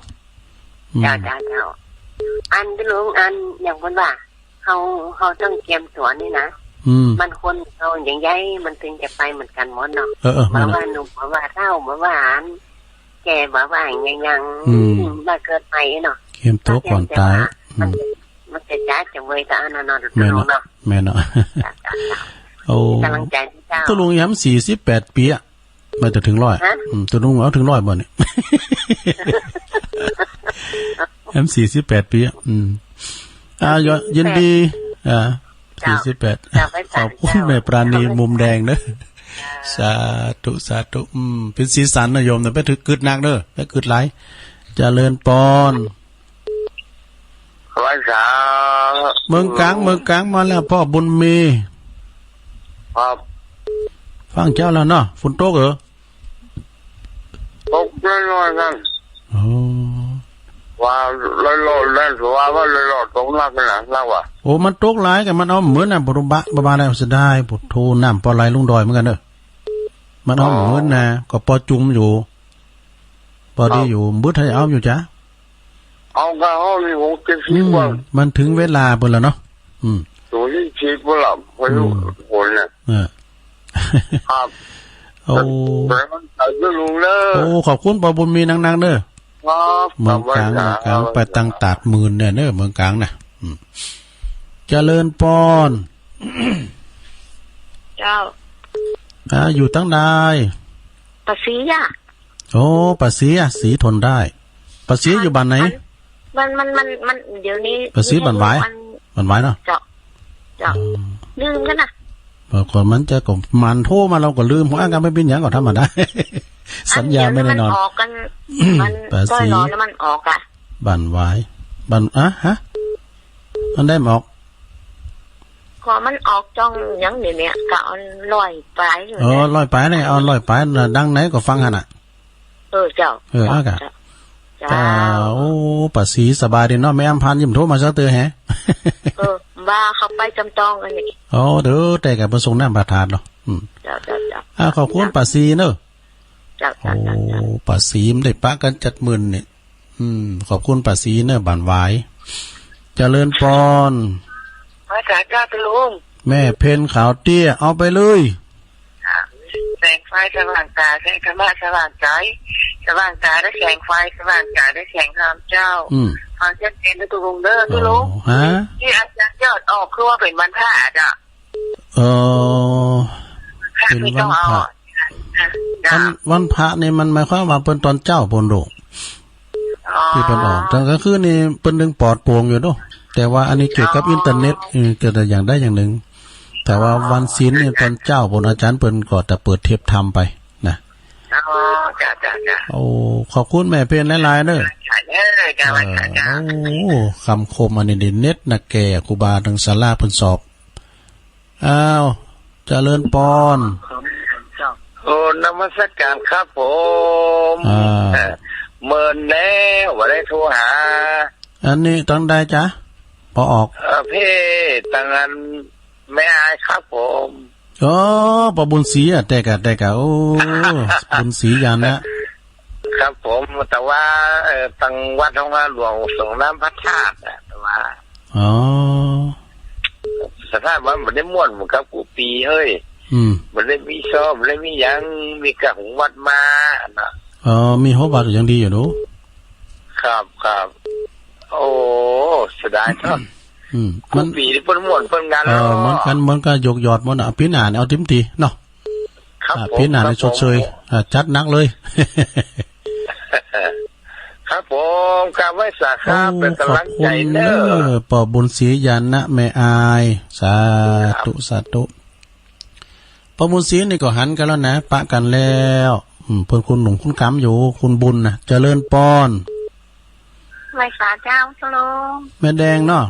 อืม เจ้า เจ้า เจ้า อันที่ลุง อันอย่างเพิ่นว่า เขา เขาต้องเตรียมตัวนี่นะ อืม มันคนเขาอย่างใหญ่ มันถึงจะไปเหมือนกันหมดเนาะ เออ เออ บ่ว่าหนุ่ม บ่ว่าเฒ่า บ่ว่าอันแก่ บ่ว่าอย่างยัง อืม บ่เกิดไปเนาะ เตรียมตัวก่อนตาย มัน อืม มันจะจ้าจังเว้ย แต่อันนั้นเนาะ แม่นเนาะ เนาะ แม่นเนาะ จ้ะ จ้ะ จ้ะ โอ้ กำลังใจที่เจ้า ตกลงยามสี่สิบแปดปีอะ บ่จะถึงร้อย ฮะ อืม ตกลงเอาถึงร้อยบ่เนี่ย ยามสี่สิบแปดปีอะ อืม อ่า ยินดี อ่า เจ้า สี่สิบแปด เจ้า ไป ขอบคุณ สาธุ แม่ปราณี มุมแดงเด้อ เจ้า สาธุ สาธุ อืม เป็นสีสันนะโยมนะ ไปถือกึดหนักเด้อ ไปกึดหลาย เจริญปอน ไหว้สา เมืองกลาง เมืองกลางมาแล้ว พ่อบุญมี ครับ ฟังเจ้าแล้วเนาะ ฝนตกเหรอ ตกน้อยๆนั่น อ๋อ ว่าลอยๆนั่น ว่า ว่าลอยๆตกหนักนะ หนักว่ะ โอ้ มันตกหลายกัน มันเอาเหมือนน่ะ บ่รู้บะ บ่บาแล้ว เสียดาย โอ้โธ่ น้ำปอไหลลงดอยเหมือนกันเด้อ มันเอาเหมือนน่ะ ก็ปอจุ่มอยู่ ปอดีอยู่ ครับ บึดให้เอาอยู่จ้ะ เอาก็เอานี่ หกเจ็ดสิบ อืม วัน มันถึงเวลาเพิ่นแล้วเนาะ อืม ตัวนี้สิบวันละ พายุ อืม ฝนเนี่ย เออ ครับ โอ้ แต่มันใส่ไม่ลงเด้อ โอ้ ขอบคุณปอบุญมีนักๆเด้อ ครับ เมืองกลาง ครับ เมืองกลาง ครับ ไปตังตาดหมื่นเนี่ยเด้อ เมืองกลางน่ะ อืม เจริญปอน เจ้า อ่า อยู่ตังใด ปาสีอ่ะ โอ้ ปาสีอ่ะ สีทนได้ ปาสีอยู่บ้านไหน มัน มัน มัน มัน เดี๋ยวนี้ ปาสีบ้านหวาย มัน บ้านหวายเนาะ เจ้า เจ้า อืม ลืมกันนะ เมื่อก่อนมันจะก็มันโทรมาเราก็ลืม หัวอ่างกันไม่เป็นหยังก็ธรรมดา สัญญาณไม่แน่นอน อันเดี๋ยวมันออกกัน มัน ปาสี ต้อยหลอแล้วมันออกอ่ะ บ้านหวาย บ้าน อะ ฮะ อันใดมันออก ก็มันออกจ้องหยังเดี๋ยวนี้ ก็เอาร้อยปลายอยู่ เออ เนี่ย ร้อยปลายเนี่ย เอาร้อยปลายน่ะ ดังไหนก็ฟังหั่นน่ะ เออ เจ้า เออ เจ้า อากะ เจ้า เจ้า โอ้ ปาสีสบายดีเนาะ แม่อำพันธ์ยังบ่โทรมาสักเตื้อแฮะ เออ ว่าเขาไปจำตองกันนี่ โอ้ เด้อ แต่กะเพิ่นส่งน้ำประทานเนาะ อืม เจ้า เจ้า เจ้า อ่า ขอบคุณ เจ้า ปาสีเนาะ เจ้า โอ้ เจ้า เจ้า เจ้า ปาสีมันได้ปะกันจัดหมื่นนี่ อืม ขอบคุณปาสีเนอะ บ้านหวาย เจริญปอน พระอาจารย์เจ้าตะลุง แม่เพ็ญขาวเตี้ย เอาไปเลย แสงไฟสว่างตา แสงธรรมะสว่างใจ สว่างตาได้แสงไฟ สว่างใจได้แสงธรรมเจ้า อืม ฟังชัดเจนนะตะลุงเด้อ ตะลุง อ๋อ ฮะ ที่อาจารย์ยอดออกคือว่าเป็นวันพระอ่ะ เออ เป็นวันพระ วัน วันพระนี่มันหมายความว่าเปิ้นตอนเจ๊าปู้นโด อ๋อ ตี้เปิ้นออก ตอนกลางคืนนี่เปิ้นยังปลอดโปร่งอยู่โด แต่ว่าอันนี้เกี่ยวกับ อ๋อ อินเทอร์เน็ต เออ เกิดอย่างใดอย่างหนึ่ง แต่ว่า อ๋อ วันศีลนี่ตอนเจ๊าปู้น อาจารย์เปิ้นก็จะเปิดเทปธรรมไปนะ อ๋อ จ้ะ จ้ะ จ้ะ โอ้ ขอบคุณแม่เพ็ญหลายๆเด้อ จ้ะ เออ จ้ะ เออ จ้ะ โอ้ คำคมอันนี้นี่เน็ตนะแก ครูบาทางศาลาเปิ้นสอบ อ้าว เจริญปอน โอ้ นมัสการครับผม อ่า เอ่อ เมินแล้วบ่ได้โทรหา อันนี้ตังใดจ๊ะ ปอออก เอ่อ พี่ตังอันแม่อายครับผม อ๋อ ปอบุญศรีอะ แต่กะ แต่กะ โอ้ บุญศรียานะ ครับผม แต่ว่า เอ่อ ตังวัดของเราหลวงส่งน้ำพระธาตุอะ แต่ว่า อ๋อ สภาพมันบ่ได้ม่วนเหมือนกับกู้ปีเฮ้ย อืม บ่ได้มีซ้อม บ่ได้มีหยัง มีกะของวัดมานะ อ๋อ มีหอวัดยังดีอยู่เนาะ ครับ ครับ โอ้ เสียดายเนาะ อืม กู้ปีนี่เปิ้นม่วนเปิ้นงาน เออ เนาะ เหมือนกัน เหมือนกัน ยกยอดหมดน่ะ ปีหน้านี่เอาเต็มที่เนาะ ครับ อ่า ผม ปีหน้านี่ ครับผม ชดเชย อ่า จัดหนักเลย ครับผม กราบไหว้สาครับ โอ้ เป็นกำลังใจเด้อ ขอบคุณเด้อ ปอบุญศรียานะ แม่อาย สาธุ ครับ สาธุ ก พอหมู่สี่นี่ก็หันกันแล้วนะ ปะกันแล้ว อืม เพิ่นคุณหนุ่มคุณกำอยู่ คุณบุญนะ เจริญปอน ไหว้สาเจ้า เจ้าลุง แม่แดงเนาะ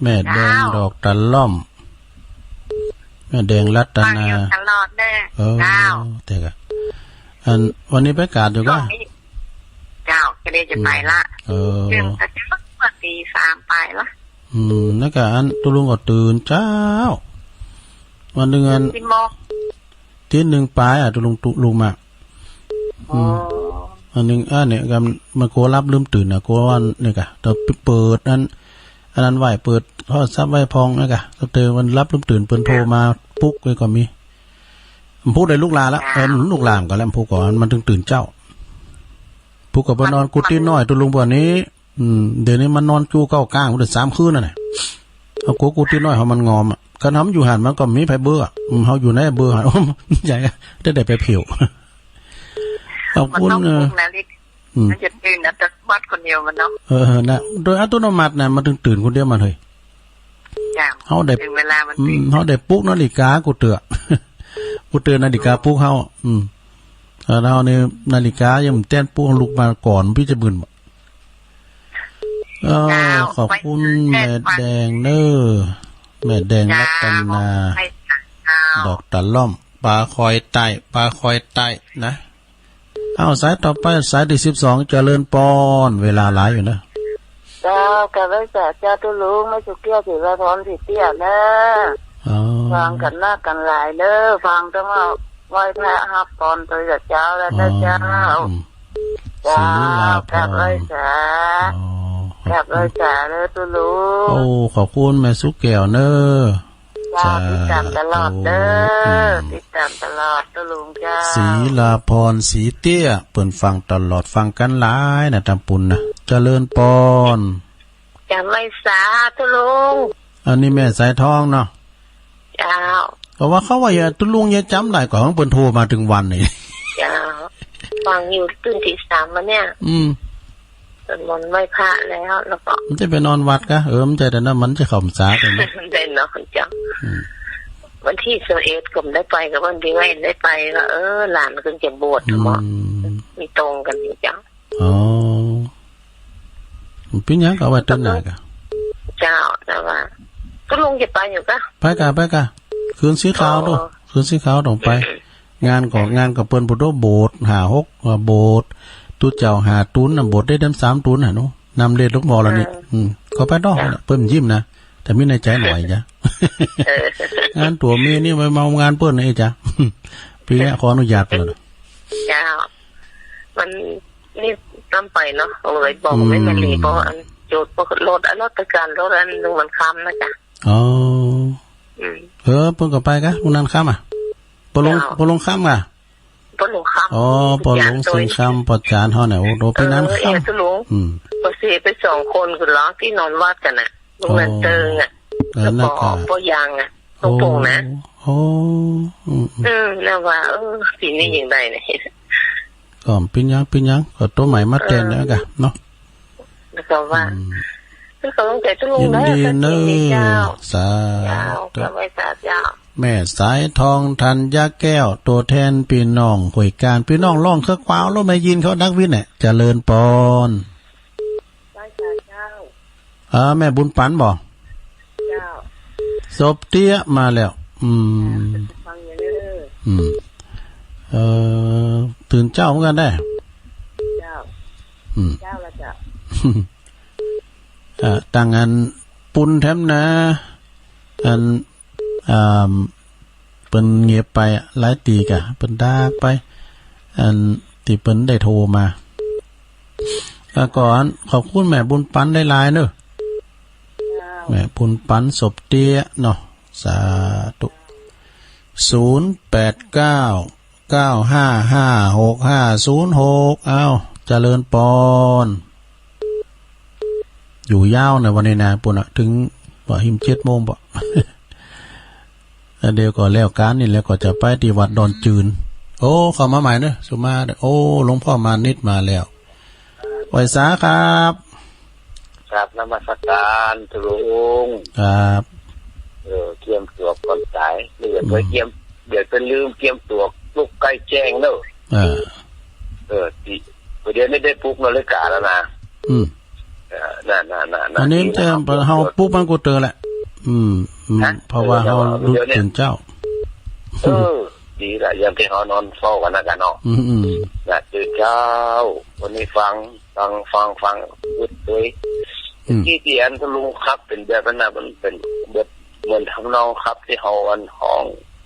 แม่แดง เจ้า ดอกตะล่อม แม่แดงรัตนา ฟังอยู่ตลอดเด้อ เออ เจ้า แต่กะ อัน วันนี้ไปกาดอยู่กะ ช่วงนี้ เจ้า ก็เลยจะไปละ อืม เออ ตื่นแต่เช้า ตีสามไปละ อืม แล้วก็อัน ตุ๊ลุงก็ตื่นเช้า วันหนึ่งอัน กี่โมง ตีหนึ่งปลายอ่ะ ตุ๊ลุง ตุ๊ลุงมา อืม อ๋อ อันหนึ่ง อ่ะ เนี่ย กำ มันกลัวหลับลืมตื่นอ่ะ กลัววันเนี่ยกะ แต่เปิดอัน อันนั้นไว้ เปิดโทรศัพท์ไว้พองเนี่ยกะ แต่มันหลับลืมตื่น เปิ้นโทรมาปลุกเลยก็มี มันปลุกได้ลูกหลานละ เออ มันลูกหลานก็แล้ว มันปลุกก่อน มันถึงตื่นเช้า ปลุกก็ไปนอนกุฏิน้อย ตุ๊ลุงบอกนี้ อืม เดี๋ยวนี้มันนอนจู้เก้ากลาง มันได้สามคืนแล้วเนี่ย เอากัวกุฏิน้อยเขามันงอมอ่ะ คันเฮาอยู่หั้นมันก็มีไผเบิ่งอ่ะ อืม เฮาอยู่ในเบิ่งหั้น ใหญ่อะ ได้แต่ไปผิว ขอบคุณ มันต้อง เออ ปลุกนาฬิกา อืม มันจะตื่นอัตโนมัติคนเดียวมันเนาะ เออ นะ โดยอัตโนมัตินะ มันถึงตื่นคนเดียวมันเฮ้ย จ้ะ เฮาได้ ถึงเวลามัน อืม ตื่น เฮาได้ปลุกนาฬิกากูเตือ กูเตือนาฬิกาปลุกเฮา อืม แล้วเฮานี่นาฬิกายังแต้นปลุกลุกมาก่อน พี่จะมื่นบ่ เออ เจ้า ขอบคุณ ไป แม่แดงเนอ แม่แดง เจ้า รัตนา ไป เจ้า ดอกตะล่อม ปลาคอยไต่ ปลาคอยไต่นะ เอาสายต่อไป สายที่สิบสอง เจริญปอน เวลาหลายอยู่นะ เจ้า กราบไหว้สาเจ้าตุ๊ลุง แม่สุเกี้ยว ศรีลาพร ศรีเตี้ยนะ อ๋อ ฟังกันนักกันหลายเด้อ ฟังตั้งว่าไหว้พระฮับปอนตัวเจ้าแล้วนะ อ๋อ เจ้า อืม เจ้า ศรีลาพร กราบไหว้สา อ๋อ ขอบคุณ กราบไหว้สาเด้อตุ๊ลุง โอ้ ขอบคุณแม่สุแก้วเนอ เจ้า สาธุ ติดตามตลอดเด้อ อืม ติดตามตลอดตุ๊ลุงเจ้า ศรีลาพร ศรีเตี้ย เปิ้นฟังตลอด ฟังกันหลายนะ ตำปุนนะ เจริญปอน กราบไหว้สาตุ๊ลุง อันนี้แม่สายทองเนาะ เจ้า ก็ว่าเขาว่าอย่าตุ๊ลุงอย่าจำได้ ก็ของเปิ้นโทรมาถึงวันนี้ เจ้า ฟังอยู่ตื่นตีสามมาเนี่ย อืม สวดมนต์ไหว้พระแล้ว แล้วก็ มันจะไปนอนวัดกะ เออ มันจะแต่นั้น มันจะเข้าพรรษาไปนะ ได้นอนเจ้า อืม วันที่สิบเอ็ดก็ได้ไป กับวันที่ไม่ได้ไปก็ เออ หลานก็จะบวช อืม หมอ มีตรงกันอยู่เจ้า อ๋อ เป็นหยังก็เอาไว้เติมหน้ากะ เจ้า แต่ว่าตุ๊ลุงจะไปอยู่กะ ไปกะ ไปกะ คืนสีขาวดู อ๋อ คืนสีขาวต้องไป อืม งานก็ งานก็เปิ้นพุทโธโบสถ์ห้าหก เอ่อ โบสถ์ ตุ๊เจ้าห้าตุนน่ะ โบสถ์ได้เต็มสามตุนน่ะเนาะ นำเลขหลวงพ่อแล้วนี่ อืม อืม เขาไปดอก เจ้า เปิ้นยิ้มนะ แต่มีในใจหน่อยจ้ะ เออ งานตัวเมียนี่ไปเมางานเปิ้นนะเอ้ยจ้ะ ปีนี้ขออนุญาตเปิ้นแล้วนะ เจ้า มันนี่นำไปเนาะ เอาไว้บอก อืม ไม่มาเลย เพราะอันโจทย์ เพราะรถ อันรถประกันรถอันนึงมันค้ำนะจ๊ะ อ๋อ อืม เออ เปิ้นก็ไปกะ พวกนั้นค้ำอ่ะ ปอหลวง เจ้า ปอหลวงค้ำกะ ปอหลวงค้ำ อ๋อ ปอหลวงสิงห์ค้ำ ปอจานเฮาเนี่ย โอ้โห ปีนั้น เออ ค้ำ เออ ตุ๊ลุง อืม ปอเสียไปสองคน คือล้อที่นอนวัดกันน่ะ ลุงนันเติงอ่ะ เออ แล้วก็ นั่นก็ ปอยางอ่ะ ตรงๆนะ โอ้ โอ้ อืม อืม น่าว่า เออ ปีนี้ยังได้เนี่ย ก็เป็นหยัง เป็นหยัง ก็ตัวใหม่มาแทนแล้วกะเนาะ แล้วก็ว่า อืม แล้วก็ต้องใจตุ๊ลุงนะ ยินดีเนอะ เจ้า สาธุ เจ้า กราบไหว้สาเจ้า แม่สายทองธัญญาแก้ว ตัวแทนพี่น้องห้วยการ พี่น้องร้องเครือความแล้วแม่ยินเขานักวิทย์เนี่ย เจริญปอน ไหว้สาเจ้า อ่า แม่บุญปันบ่ เจ้า ศพเตี้ยมาแล้ว อืม ฟังอยู่เด้อ อืม เอ่อ ตื่นเจ้าเหมือนกันได้ เจ้า อืม เจ้าละเจ้า เอ่อ ตั้งอันปุ้นแถมนะ อัน อ่า เปิ้นเงียบไปอะ หลายตีกะ เปิ้นดากไป อันตี้เปิ้นได้โทรมา แล้วก็ขอบคุณแม่บุญปันหลายๆเนอะ แม่บุญปันศพเตี้ยเนาะ สาธุ ศูนย์แปดเก้า เก้าห้าห้า หกห้าศูนย์หก อ้าว เจริญปอน อยู่ยาวนะวันนี้นะ ปุ้นน่ะ ถึงว่าหิมเจ็ดโมงบ่ แล้วเดี๋ยวก็แล้วการนี่แล้วก็จะไปที่วัดดอนจืน โอ้ เข้ามาใหม่เนอะ สุมา โอ้ หลวงพ่อมานิดมาแล้ว ไหว้สาครับ ครับ นมัสการตุ๊ลุง ครับ เออ เกียมตัวก่อนตาย ไม่อยากไป อืม เกียม เดี๋ยวเป็นลืมเตรียมตัวปลุกใกล้แจ้งเนอะ เออ เออ ที่ เดี๋ยวนี้ได้ปลุกนาฬิกาแล้วนะ อืม เออ น่ะ น่ะ น่ะ น่ะ อันนี้มันจะ เฮาปลุกมันก็ตื่นแหละ อืม อืม ฮะ เพราะว่าเฮาลุกตื่นเช้า เออ ดีละ อย่างที่เฮานอนเฝ้ากันนะกันเนาะ อืม อืม น่ะ ตื่นเช้า วันนี้ฟัง ฟัง ฟัง ฟัง อึดเว้ย อืม ที่ ที่อันตะลุงครับ เป็นแบบนั้นนะ มันเป็นแบบเหมือนทำนองครับ ที่เฮาอันฮ้อง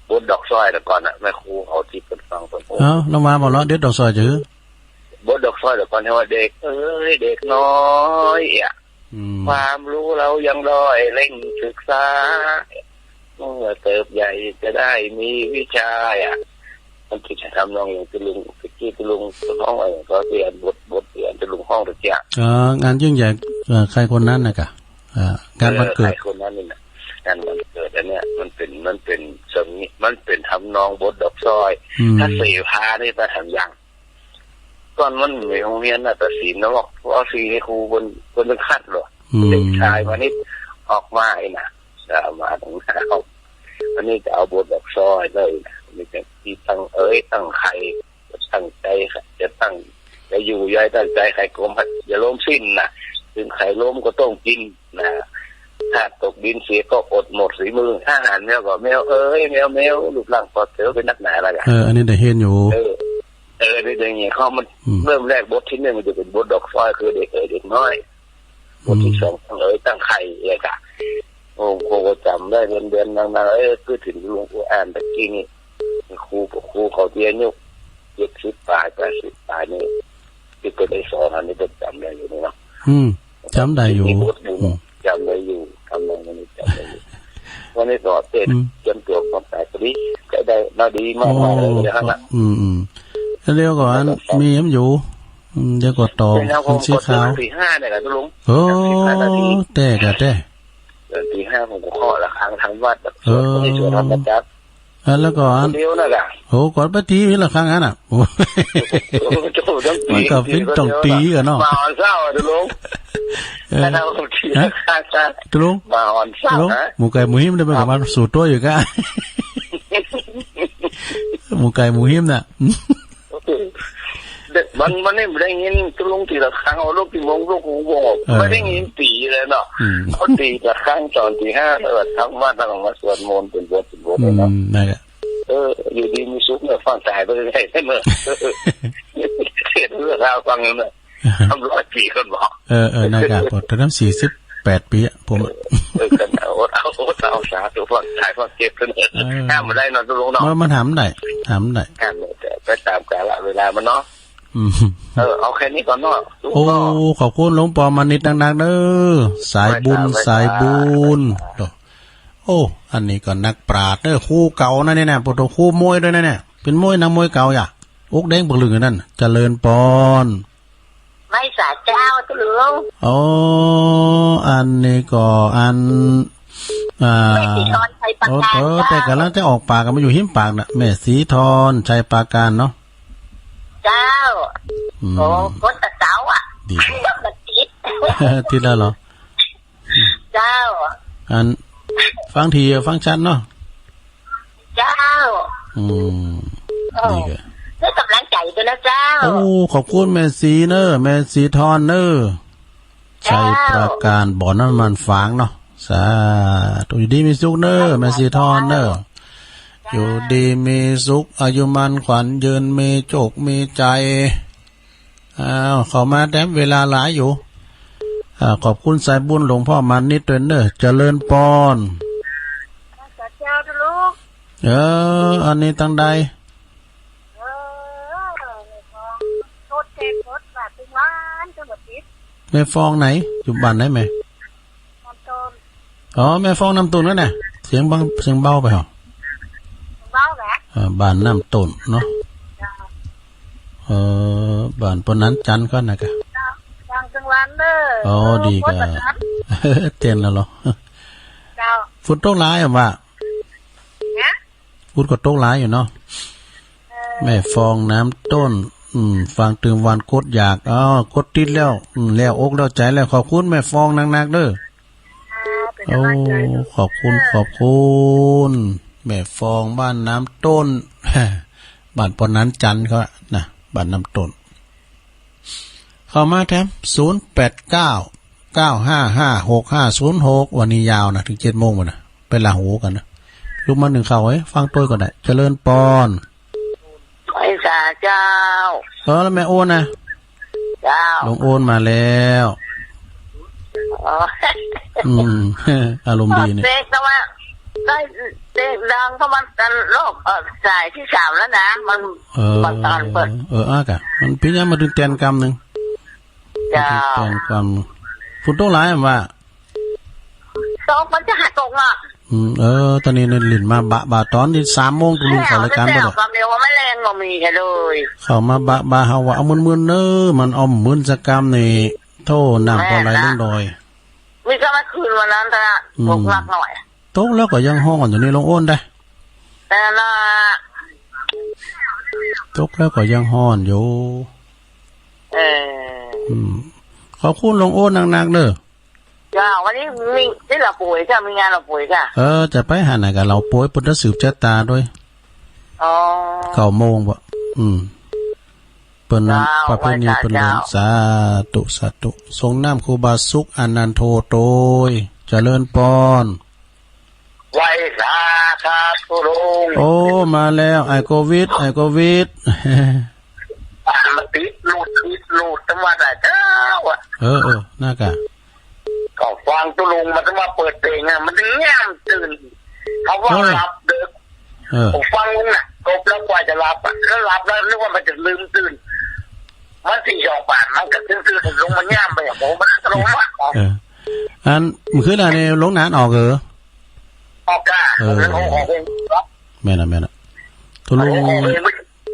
บทดอกสร้อยแต่ก่อนน่ะ แม่ครูเฮาที่เพิ่นฟังเพิ่นฮ้อง เอ้า ลองว่าบ่เหรอ เด็ดดอกสร้อยจื้อ บทดอกสร้อยแต่ก่อน ที่ว่า เด็กเอ๋ย เด็กน้อยอะ อืม ความรู้เรายังด้อยเร่งศึกษา เมื่อเติบใหญ่จะได้มีวิชาอะ มันคิดจะทำนองอย่างตะลุง ตะกี้ตะลุงฮ้องอะไรก็เรียนบท บทเรียนตะลุงฮ้องตะกี้ เอ่องานยิ่งใหญ่ เอ่อ ใครคนนั้นนะกะ เอ่องานวันเกิด เออ ใครคนนั้นนี่นะ งานวันเกิดอันเนี้ย มันเป็น มันเป็นสำเนียง มันเป็นทำนองบทดอกสร้อย อืม ถ้าเสภานี่ไปทำยัง ก่อนมันมีโรงเรียนนาฏศิลป์นะบอก เพราะว่าฟรีให้ครูบน บนเป็นคัดเหรอ อืม เด็กชายมานิดออกมาไอ้น่ะ จะเอามาถึงเท้า อันนี้จะเอาบทดอกสร้อยเลยนะ นี่จะที่ตั้งเอ๋ยตั้งใคร จะตั้งใจ จะตั้ง จะอยู่ใยตั้งใจ ใครโกมอย่าล้มสิ้นนะ ถึงใครล้มก็ต้องกินนะ ถ้าตกดินเสียก็อดหมดสีมือ อาหารแมวก็แมวเอ๋ย แมว แมว รูปร่างปอดเสียวเป็นนักหนาแล้วกัน เออ อันนี้ได้เห็นอยู่ เออ เออ ได้ ได้ไงเขามัน อืม เริ่มแรกบทที่หนึ่งมันจะเป็นบทดอกสร้อย คือเด็กเอ๋ยเด็กน้อย บทที่ อืม สองตั้งเอ๋ยตั้งใคร เอ๋ยกะ โอ้ ครูก็จำได้เดือนๆ นางๆ เอ้ย คือถึงหลวงปู่อ่านตะกี้นี่ ครู ครูเขาที่อายุเจ็ดสิบปลาย แปดสิบปลายนี่ ที่เพิ่นได้สอนอันนี้เพิ่นจำได้อยู่นี่เนาะ อืม จำได้อยู่ มีบทบุญ อืม จำได้อยู่ ทำนองนี้จำได้อยู่ วันนี้ก็เต้น อืม เตรียมตัวพร้อมตายพอดี ก็ได้มาดีมากๆ เลยนะฮะ อืม อืม แล้วเดี๋ยวก่อน มีมันอยู่ อืม เดี๋ยวก็ต่อ เป็นแนวของ ขึ้นสีขาว ตีห้าเนี่ยแหละลุง โอ้ ตีห้านาที แต่กะแต่ เออ ตีห้าผมก็เคาะระฆังทางวัดแบบ เออ สวดมนต์สวดธรรมจักร เออ แล้วก็อัน คนเดียวน่ะกะ โอ้ ก่อนไปตีระฆังอันน่ะ โอ้ โอ้โห ทั้งปี มันก็เป็นต้องตีกันเนาะ มาอ่อนเศร้าอะลุง เออ ถ้าเราตีระฆังนะ ฮะ ลุง มาอ่อนเศร้า ลุง ฮะ หมูไก่หมูหิมได้ไปกับมันสู่ตัวอยู่กะ หมูไก่หมูหิมน่ะ เด็กมัน มันนี่ไม่ได้ยินตะลุงตีระฆัง เอาลูกกี่โมง ลูกหกโมง เออ ไม่ได้ยินตีเลยเนาะ อืม เขาตีระฆังตอนตีห้า เออ ทั้งวันทั้งมาสวดมนต์เป็นบทเป็นบทเลยเนาะ อืม นั่นแหละ เออ อยู่ดีมีสุขเนี่ย ฟังตายไปเลยเนอะ เสียงเรื่องราวฟังเนี่ย ทำร้อยปีคนบอก เออ เออ นั่นก็ ผมตอนนั้นสี่สิบแปดปีอะ ผมอะ เออ กันเอา อดเอา อดเอา สาธุ ฟังตาย ฟังเจ็บกันเถอะ เออ ห้ามบ่ได้เนาะตะลุงเนาะ มัน มันห้ามได้ ห้ามได้ ห้ามได้ แต่ไปตามกาลเวลามันเนาะ อืม เออ เอาแค่นี้ก่อนเนาะ โอ้ ขอบคุณหลวงปอมานิดนักๆ เด้อ สายบุญ สายบุญ โอ้ อันนี้ก็นักปราชญ์เด้อ ครูเก่านั่นเนี่ยนะ ปะโถ ครูมวยด้วยนะเนี่ย เป็นมวย นักมวยเก่าอย่า อกแดงปึกลึงอยู่นั่น เจริญปอน ไหว้สาเจ้าตะลุง อ๋อ อันนี้ก็อัน อ่า แม่สีทอนชัยประการ โอ้ เออ เจ้า แต่กำลังจะออกปากกันมาอยู่หิมปากน่ะ แม่สีทอนชัยประการเนาะ เจ้า อืม โอ้ คนตะเสาอ่ะ ดี มันติด ติดแล้วเหรอ เจ้า อัน ฟังที ฟังชัดเนาะ เจ้า อืม โอ้ ดีกะ ให้กำลังใจด้วยนะเจ้า โอ้ ขอบคุณแม่สีเนอะ แม่สีทอนเนอะ เจ้า ชัยประการ บ่อน้ำมันฝางเนาะ สาธุ อยู่ดีมีสุขเนอะ แม่สีทอนเนอะ เจ้า อยู่ดีมีสุข อายุมั่นขวัญยืน มีโชคมีชัย อ้าว เข้ามาแต้มเวลาหลายอยู่ อ่า ขอบคุณสายบุญหลวงพ่อมานิดด้วยเนอะ เจริญปอน เจ้าตะลุง เออ อันนี้ตังใด เออ โทษเทพโทษบาปทุกวัน จังหวัดติด แม่ฟองไหน อยู่บ้านไหนแม่ น้ำต้น อ๋อ แม่ฟองน้ำต้นนั่นน่ะ เสียงบัง เสียงเบาไปเหรอ เบาแหละ อ่า บ้านน้ำต้นเนาะ เจ้า เออ บ้านปนนั้นจันทร์ก็นะกะ เจ้า ดังจังหวัดเด้อ อ๋อ เออ ดีกะ ปนนั้น เต้นแล้วเหรอ เจ้า ฝนตกหลายอะวะ เนี่ย ฝนก็ตกหลายอยู่เนาะ เออ แม่ฟองน้ำต้น อืม ฟังตึงวันกดอยาก อ๋อ กดติดแล้ว อืม แล้วอกแล้วใจแล้ว ขอบคุณแม่ฟองนักๆ เด้อ ค่ะ เป็นกำลังใจ โอ้ ขอบคุณ เออ ขอบคุณ แม่ฟอง บ้านน้ำต้น บ้านปอนนั้นจันทร์เขาอะนะ บ้านน้ำต้น เข้ามาแถม ศูนย์แปดเก้า เก้าห้าห้า หกห้าศูนย์หก วันนี้ยาวนะ ถึงเจ็ดโมงวันนะ ไปลาหูกันนะ ลุกมาหนึ่งเข่าเอ้ย ฟังตัวก่อนนะ เจริญปอน ไหว้สาเจ้า เออ แล้วแม่โอนนะ เจ้า ลุงโอนมาแล้ว อ๋อ อืม อารมณ์ดีเนี่ย เด็กแต่ว่า ได้เด็กดังก็มันกันโลก เอ่อ สายที่สามแล้วนะ มัน เออ มันตอนเปิด เออ อ่ะกะ มันพิญญามาถึงแตนกำหนึ่ง เจ้า แตนกำ ฝนตกหลายอ่ะว่า ตกมันจะหาตกอ่ะ อืม เออ ตอนนี้เนี่ยหลินมาบะ บะตอนนี้สามโมง ตุลุงเข้ารายการไปเลย ความเร็วว่าไม่แรงก็มีกันเลย เข้ามาบะ บะ เฮาว่าเอามึนๆ เนอะ มันเอามึนสักกำนี่ โธ่ น้ำปลาไหลลงดอย มีก็มาคืนวันนั้นนะ อืม ตกหนักหน่อย ตกแล้วก็ยังฮ้อนอยู่นี่ ลงโอนได้ แต่ละ ตกแล้วก็ยังฮ้อนอยู่ เออ อืม ขอบคุณลงโอนหนักๆ เนอะ จ้า วันนี้มี นี่เราป่วยจ้ะ มีงานเราป่วยจ้ะ เออ จะไปหาไหนกัน เราป่วย เปิ้นจะสืบชะตาด้วย อ๋อ เก้าโมงบ่ อืม เปิ้น เจ้า ประเพณี ไหว้สา เปิ้นเลี้ยง เจ้า สาธุ สาธุ ส่งน้ำครูบาสุข อนันโทโตย เจริญปอน ไหว้สาครับ คุณลุง โอ้ มาแล้ว ไอ้โควิด ไอ้โควิด อ่ะ มันติดหลุด ติดหลุด ธรรมดาเจ้าอ่ะ เออ เออ น่ากะ ก็ฟังตุลุงมันจะมาเปิดเพลงอ่ะ มันถึงแง้มตื่น เขาว่า เออ หลับดึก เออ ผมฟังลุงน่ะ จบแล้วกว่าจะหลับอ่ะ แล้วหลับแล้วนึกว่ามันจะลืมตื่น มันสี่สองปาน มันก็ตื่นๆ ลงมาแง้มไปอ่ะ ผมมันอัตโนมัติอ่ะ เออ อัน มื้อคืนน่ะนี่ลงนานออกเหรอ ออกกะ เออ แล้วเขาขอเพลง แม่นน่ะ แม่นน่ะ ตุลุง เขาขอเพลง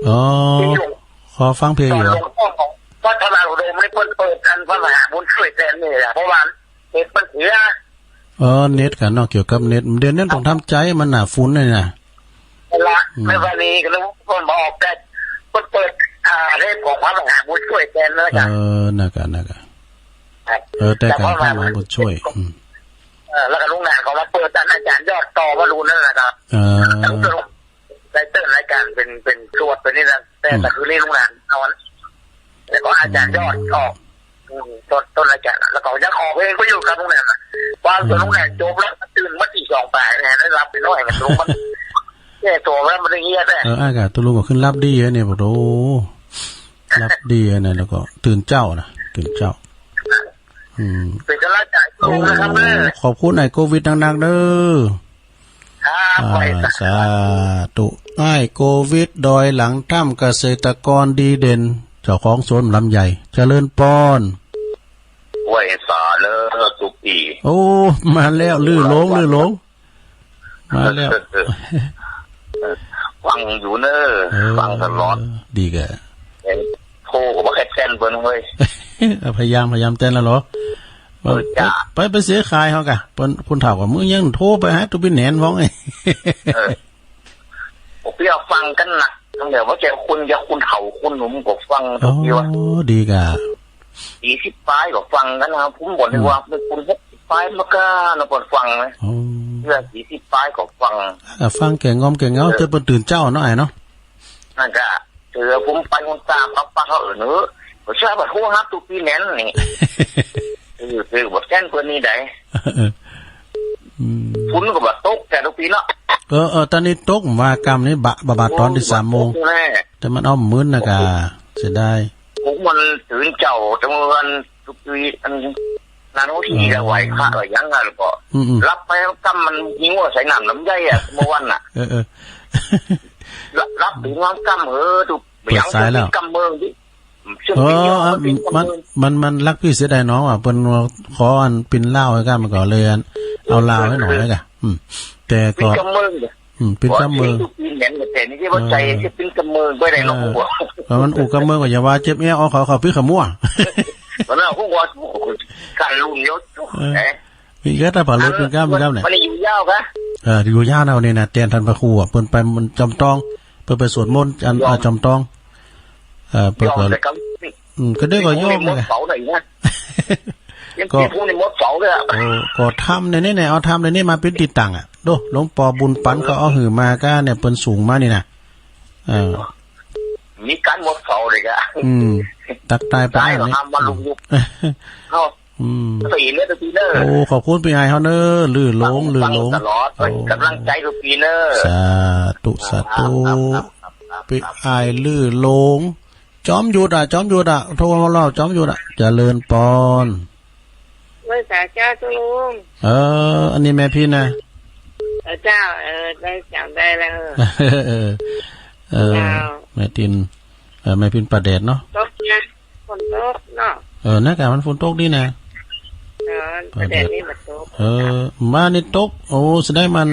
อ๋อ ที่ลุง ขอฟังเพลงอยู่ ตอนลุงก็พัฒนาอุดมให้เปิด เปิดอันพระมหาบุญช่วยแทนนี่แหละ เพราะว่าเน็ตมันเสีย เออ เน็ตกันเนาะ เกี่ยวกับเน็ต เดี๋ยวนี้ต้องทำใจมันน่ะ ฝุ่นนี่น่ะ นั่นละ อืม ไม่ว่านี้ก็นึกว่าคนมาออกแต่เปิด เปิด อ่า เทปของพระมหาบุญช่วยแทนเลยครับ เออ น่ากะ น่ากะ ครับ เออ แต่ แต่ การ พระมหา พระมหาบุญช่วย อืม เออ แล้วก็ลุงหนานเขามาเปิดอันอาจารย์ยอดต่อวรุณนั่นแหละครับ เออ แล้วก็ได้เติมรายการเป็น เป็นสวดเป็นนี่นะ แต่ อืม แต่คืนนี้ลุงหนานเอาอัน แล้วก็อาจารย์ยอดออก อืม ต้น ต้นรายการ แล้วก็ยังขอเพลงไปอยู่ครับลุงหนานนะ ว่า อืม ส่วนลุงหนานจบแล้วตื่นมาตีสองปายเนี่ย ได้รับไปหน่อยมันลุงมัน แก้ตัวแล้วมันได้เงี้ยแท้ เออ อากาศตุลุงก็ขึ้นรับดีอะเนี่ย บอกโอ้ รับดีอะเนี่ย แล้วก็ตื่นเจ้านะ ตื่นเจ้า อืม เป็นกำลังใจให้ลุงนะครับเด้อ โอ้ ขอบคุณไอ้โควิดหนักๆ เด้อ ครับ อ่า ไหว้สา สาธุ ไอ้โควิด ดอยหลังถ้ำ เกษตรกรดีเด่น เจ้าของสวนลำไย เจริญปอน ไหว้สาเด้อตุ๊กปี โอ้ มาแล้ว ลือหลง ลือหลง มาแล้ว ฟังอยู่เนอะ เออ ฟังตลอด ดีกะ โทรก็บ่แค่แจ้นเปิ้นเว้ย พยายาม พยายามแจ้นแล้วเหรอ เออ จ้ะ ไป ไป ไปเสียขายเขากะ เปิ้น คนเฒ่าก็มึงยังโทรไปหาตุ๊กปีแหนนพ้องไง เออ ผมเปียฟังกันนะ ตั้งแต่ว่าแกคุณ แกคุณเฒ่าคุณหนุ่มก็ฟัง อ๋อ ทุกทีวะ ดีกะ สี่สิบปลายก็ฟังกันนะครับ ผมบอกเลยว่า อืม เป็นคุณหกสิบปลายมาก้านะ ก่อนฟังนะ อ๋อ เพื่อสี่สิบปลายก็ฟัง อ่ะ ฟังแก่งอมแก่เหงา เออ เธอเปิ้นตื่นเจ้าเนาะ ไอ้เนาะ นั่นกะ เธอผมไปคนตาปักปักเขาเออเนอะ ก็ทราบว่าโทรหาตุ๊กปีแหนนนี่ เออ เออ บ่แจ้นเปิ้นนี่ใด อืม ฝนก็บ่ตกแต่ตุ๊กปีเนาะ เออ เออ ตอนนี้ตกว่าค่ำนี้บะ บะ บาดตอนที่สามโมง โอ้ ตกแน่ แต่มันเอามื้นนะกะ โอ้ เสียดาย ผมมันตื่นเจ้า แต่เมื่อวันตุ๊กปีอันนั้นที่ อ๋อ ไหว้พระไหว้หยังอ่ะ แล้วก็ อืม อืม หลับไปค่ำมันหิวใส่น้ำลำไยอ่ะ เมื่อวันน่ะ เออ เออ หลับ หลับถึงวันค่ำ เออ ตุ๊ก เปิดสายแล้ว กำเมืองดิ เออ มัน มัน มันรักพี่เสียดายน้องอ่ะ เปิ้นขออันปิ้นเหล้าให้กัน มันก็เลยอันเอาเหล้าให้หน่อยแล้วกัน อืม แต่ก็ ปิ้นกำเมืองเนี่ย อืม ปิ้นกำเมือง ปิ้นเหม็นแต่นี่ที่ว่าใจ เออ จะปิ้นกำเมืองไปไหนเนาะ เออ ผมบอก เพราะมันอุกกำเมืองก็อย่าว่าเจ็บแอว เอาเขา เขาปิ้นขมัว ตอนนั้นผมว่า การลุนยศ เออ เอ๊ะ มีแค่ตาผาเลือดเป็นกล้ามเป็นกล้ามเนี่ย มันอยู่ยาวกะ เออ อยู่ยาวนะวันนี้นะ แตนทันพระครูอ่ะ เปิ้นไปมันจอมตอง เปิ้นไปสวดมนต์อัน ยอม อ่า จอมตอง เออ เปิ้นก็ ยอมแต่กำ อืม ก็ได้ก็ยอม พรุ่งนี้หมดเสาหน่อยนะ ก็ พรุ่งนี้หมดเสาเลยอะ โอ้ ก็ทำในนี้เนี่ย เอาทำในนี้มาเป็นติดตั้งอ่ะ โด หลวงปอบุญปันก็เอาหือมาก้าเนี่ยเปิ้นสูงมานี่นะ เออ มีการหมดเสาเลยกะ อืม ตักตายไป ได้ อัน เหรอ นี้ ครับ มาลุกลุก เนาะ อืม ไปอีกเนอะ ทุกปีเนอะ โอ้ ขอบคุณพี่ไอ้ายเฮาเนอะ ลื่อหลง ฟัง ลื่อหลง ฟังตลอด โอ้ กำลังใจทุกปีเนอะ สาธุ สาธุ ครับ ครับ ครับ ครับ พี่ไอ้ายลื่อหลง จอมหยุดอ่ะ จอมหยุดอ่ะ โทรมาเล่า จอมหยุดอ่ะ เจริญปอน ไหว้สาเจ้าเจ้าลุง เออ อันนี้แม่พินนะ เออเจ้า เออ ได้จำได้แล้ว เออ เออ เจ้า แม่พิน เออ แม่พินป่าแดดเนาะ ตกนะ ฝนตกเนาะ เออ หน้ากากมันฝนตกดีนะ เออ ป่าแดด ป่าแดดนี่มันตก เออ มานี่ตก โอ้ แสดงมัน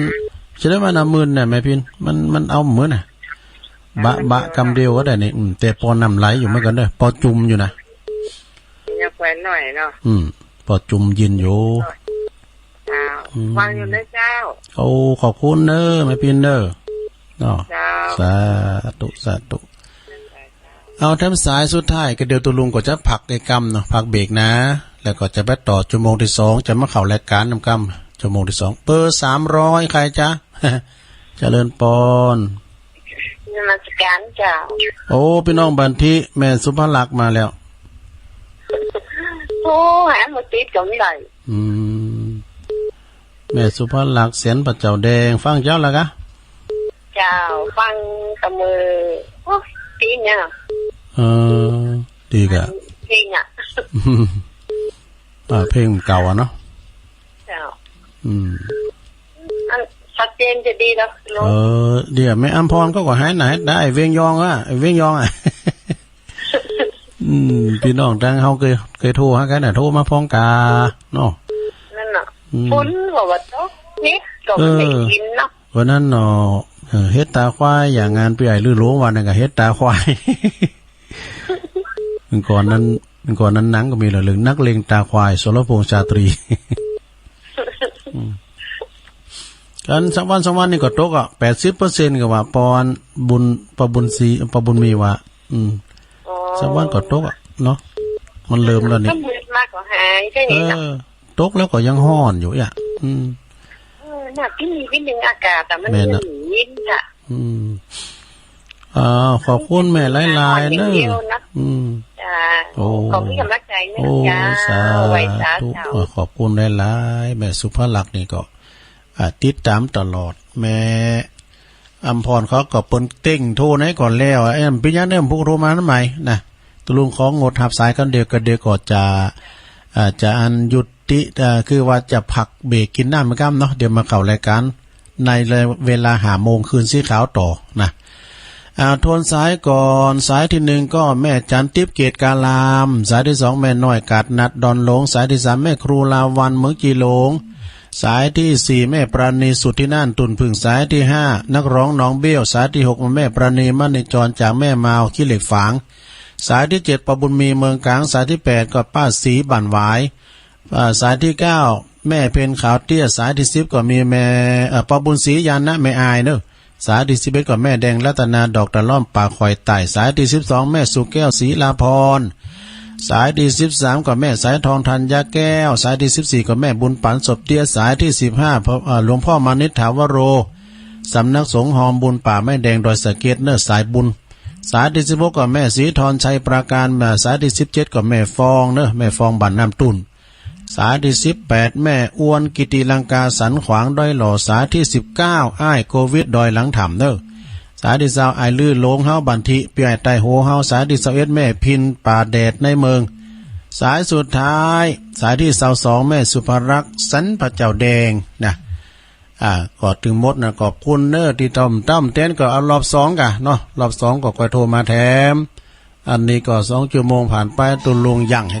แสดงมันเอามืนน่ะ แม่พิน มัน มันเอามืนน่ะ บะ บะกำเดียวก็ได้นี่ อืม แต่ปอน้ำไหลอยู่เหมือนกันเด้อ ปอจุ่มอยู่นะ ยังแควนหน่อยเนาะ อืม ปอจุ่มเย็นอยู่ เจ้า อืม ฟังอยู่นะเจ้า โอ้ ขอบคุณเด้อ แม่พินเด้อ เนาะ เจ้า สาธุ สาธุ เอาแถมสายสุดท้ายก็เดี๋ยวตัวลุงก็จะพักไอ้กำเนาะ พักเบรกนะ แล้วก็จะไปต่อชั่วโมงที่สอง จะมาเข้ารายการนำกำ ชั่วโมงที่สอง เบอร์สามร้อย ใครจ๊ะ เจริญปอน นมัสการเจ้า โอ้ พี่น้องบันทิ แม่สุภลักษณ์มาแล้ว โอ้ หามาติดก็ไม่ได้ อืม แม่สุภลักษณ์ เสียงพระเจ้าแดง ฟังเจ้าละกะ เจ้า ฟังตะมือ โอ้ ปีเนี่ย เออ ดีกะ เพลงอ่ะ อ่า เพลงเก่าอะเนาะ เจ้า อืม อันชัดเจนจะดีแล้วลุง เออ เดี๋ยวแม่อำพรก็ ก็หายหนาได้ เวียงยองอ่ะ เวียงยองอ่ะ อืม พี่น้องทางเฮาเคย เคยโทรหากันน่ะ โทรมาพ้องกาเนาะ นั่นน่ะ อืม ฝนก็ว่าตก นิดก็ไม่ได้ เออ ยินเนาะ วันนั้นเนาะ เออ เฮ็ดตาควาย อย่างงานพี่ใหญ่ลือหลวงวันนั้นก็เฮ็ดตาควาย ก่อนนั้น ก่อนนั้นหนังก็มีเหรอ เรื่องนักเลงตาควาย สรพงษ์ชาตรี อืม กันสักวันสองวันนี่ก็ตกอ่ะ แปดสิบเปอร์เซ็นต์ ก็ว่าปอนบุญ ปอบุญศรี ปอบุญมีว่า อืม อ๋อ สักวันก็ตกอ่ะ เนาะ มันเริ่มแล้วนี่ ก็มืดมากก็หายแค่นี้เนาะ เออ ตกแล้วก็ยังฮ้อนอยู่อ่ะ อืม เออ หนักที่นี่นิดนึงอากาศ แต่มัน แม่นอะ ยังเย็นค่ะ อืม อ่า ขอบคุณแม่หลายๆ เนอะ เดียวนะ อืม จ้า โอ้ ขอบคุณกำลังใจเนอะ โอ้ จ้า สาธุ ไหว้สาเจ้า เออ ขอบคุณหลายๆ แม่สุภลักษณ์นี่ก็ อ่า ติดตามตลอด แม่อำพรเขาก็เปิ้นเต็งโทรไหนก่อนแล้ว เอ้ย เป็นยังไง ผู้โทรมาใหม่นะ ตกลงของงดรับสายกันเดียว ก็เดียวก็จะ อ่า จะอันหยุด ติ เอ่อ คือว่าจะพักเบรกกินน้ำกำเนาะ เดี๋ยวมาเข้ารายการในเวลาห้าโมงคืนสีขาวต่อนะ อ่า ทวนสายก่อน สายที่หนึ่งก็แม่จันทิพย์เกตการาม สายที่สองแม่น้อยกาดนัดดอนหลง สายที่สามแม่ครูลาวันเมืองจีหลง สายที่สี่แม่ปราณีสุทธิน่านตุ่นผึ่ง สายที่ห้านักร้องน้องเบี้ยว สายที่หกแม่ปราณีมณีจรจากแม่มาวขี้เหล็กฝาง สายที่เจ็ดป้าบุญมีเมืองกลาง สายที่แปดก็ป้าศรีบ้านหวาย อ่า สายที่เก้าแม่เพ็ญขาวเตี้ย สายที่สิบก็มีแม่ เอ่อ ป้าบุญศรียานะแม่อายเนอะ สายที่สิบเอ็ดก็แม่แดงรัตนาดอกตะล่อมป่าคอยไต่ สายที่สิบสองแม่สุแก้วศรีลาพร สายที่สิบสามก็แม่สายทองธัญญาแก้ว สายที่สิบสี่ก็แม่บุญปันศพเตี้ย สายที่สิบห้าพ่อ เอ่อ หลวงพ่อมานิษฐาวโร สำนักสงฆ์ฮอมบุญป่าแม่แดงดอยสะเก็ดเนอะ สายบุญ สายที่สิบหกก็แม่ศรีธรชัยปราการ สายที่สิบเจ็ดก็แม่ฟองเนอะ แม่ฟองบ้านน้ำตุ่น สายที่สิบแปดแม่อ้วนกิติลังกาสันขวางดอยหล่อ สายที่สิบเก้าอ้ายโควิดดอยหลังถ้ำเนอะ สายที่ซาวอ้ายลือหลงเฮาบันทิ พี่อ้ายใต้โหเฮา สายที่ซาวเอ็ดแม่พินป่าแดดในเมือง สายสุดท้าย สายที่ซาวสองแม่สุภรักษ์สันพระเจ้าแดงนะ อ่า ก็ถึงหมดนะ ขอบคุณเนอะที่ต้อมต้อมเต้น ก็เอารอบสองกะเนาะ รอบสองก็ค่อยโทรมาแถม อันนี้ก็สองชั่วโมงผ่านไป ตุลุงยังให้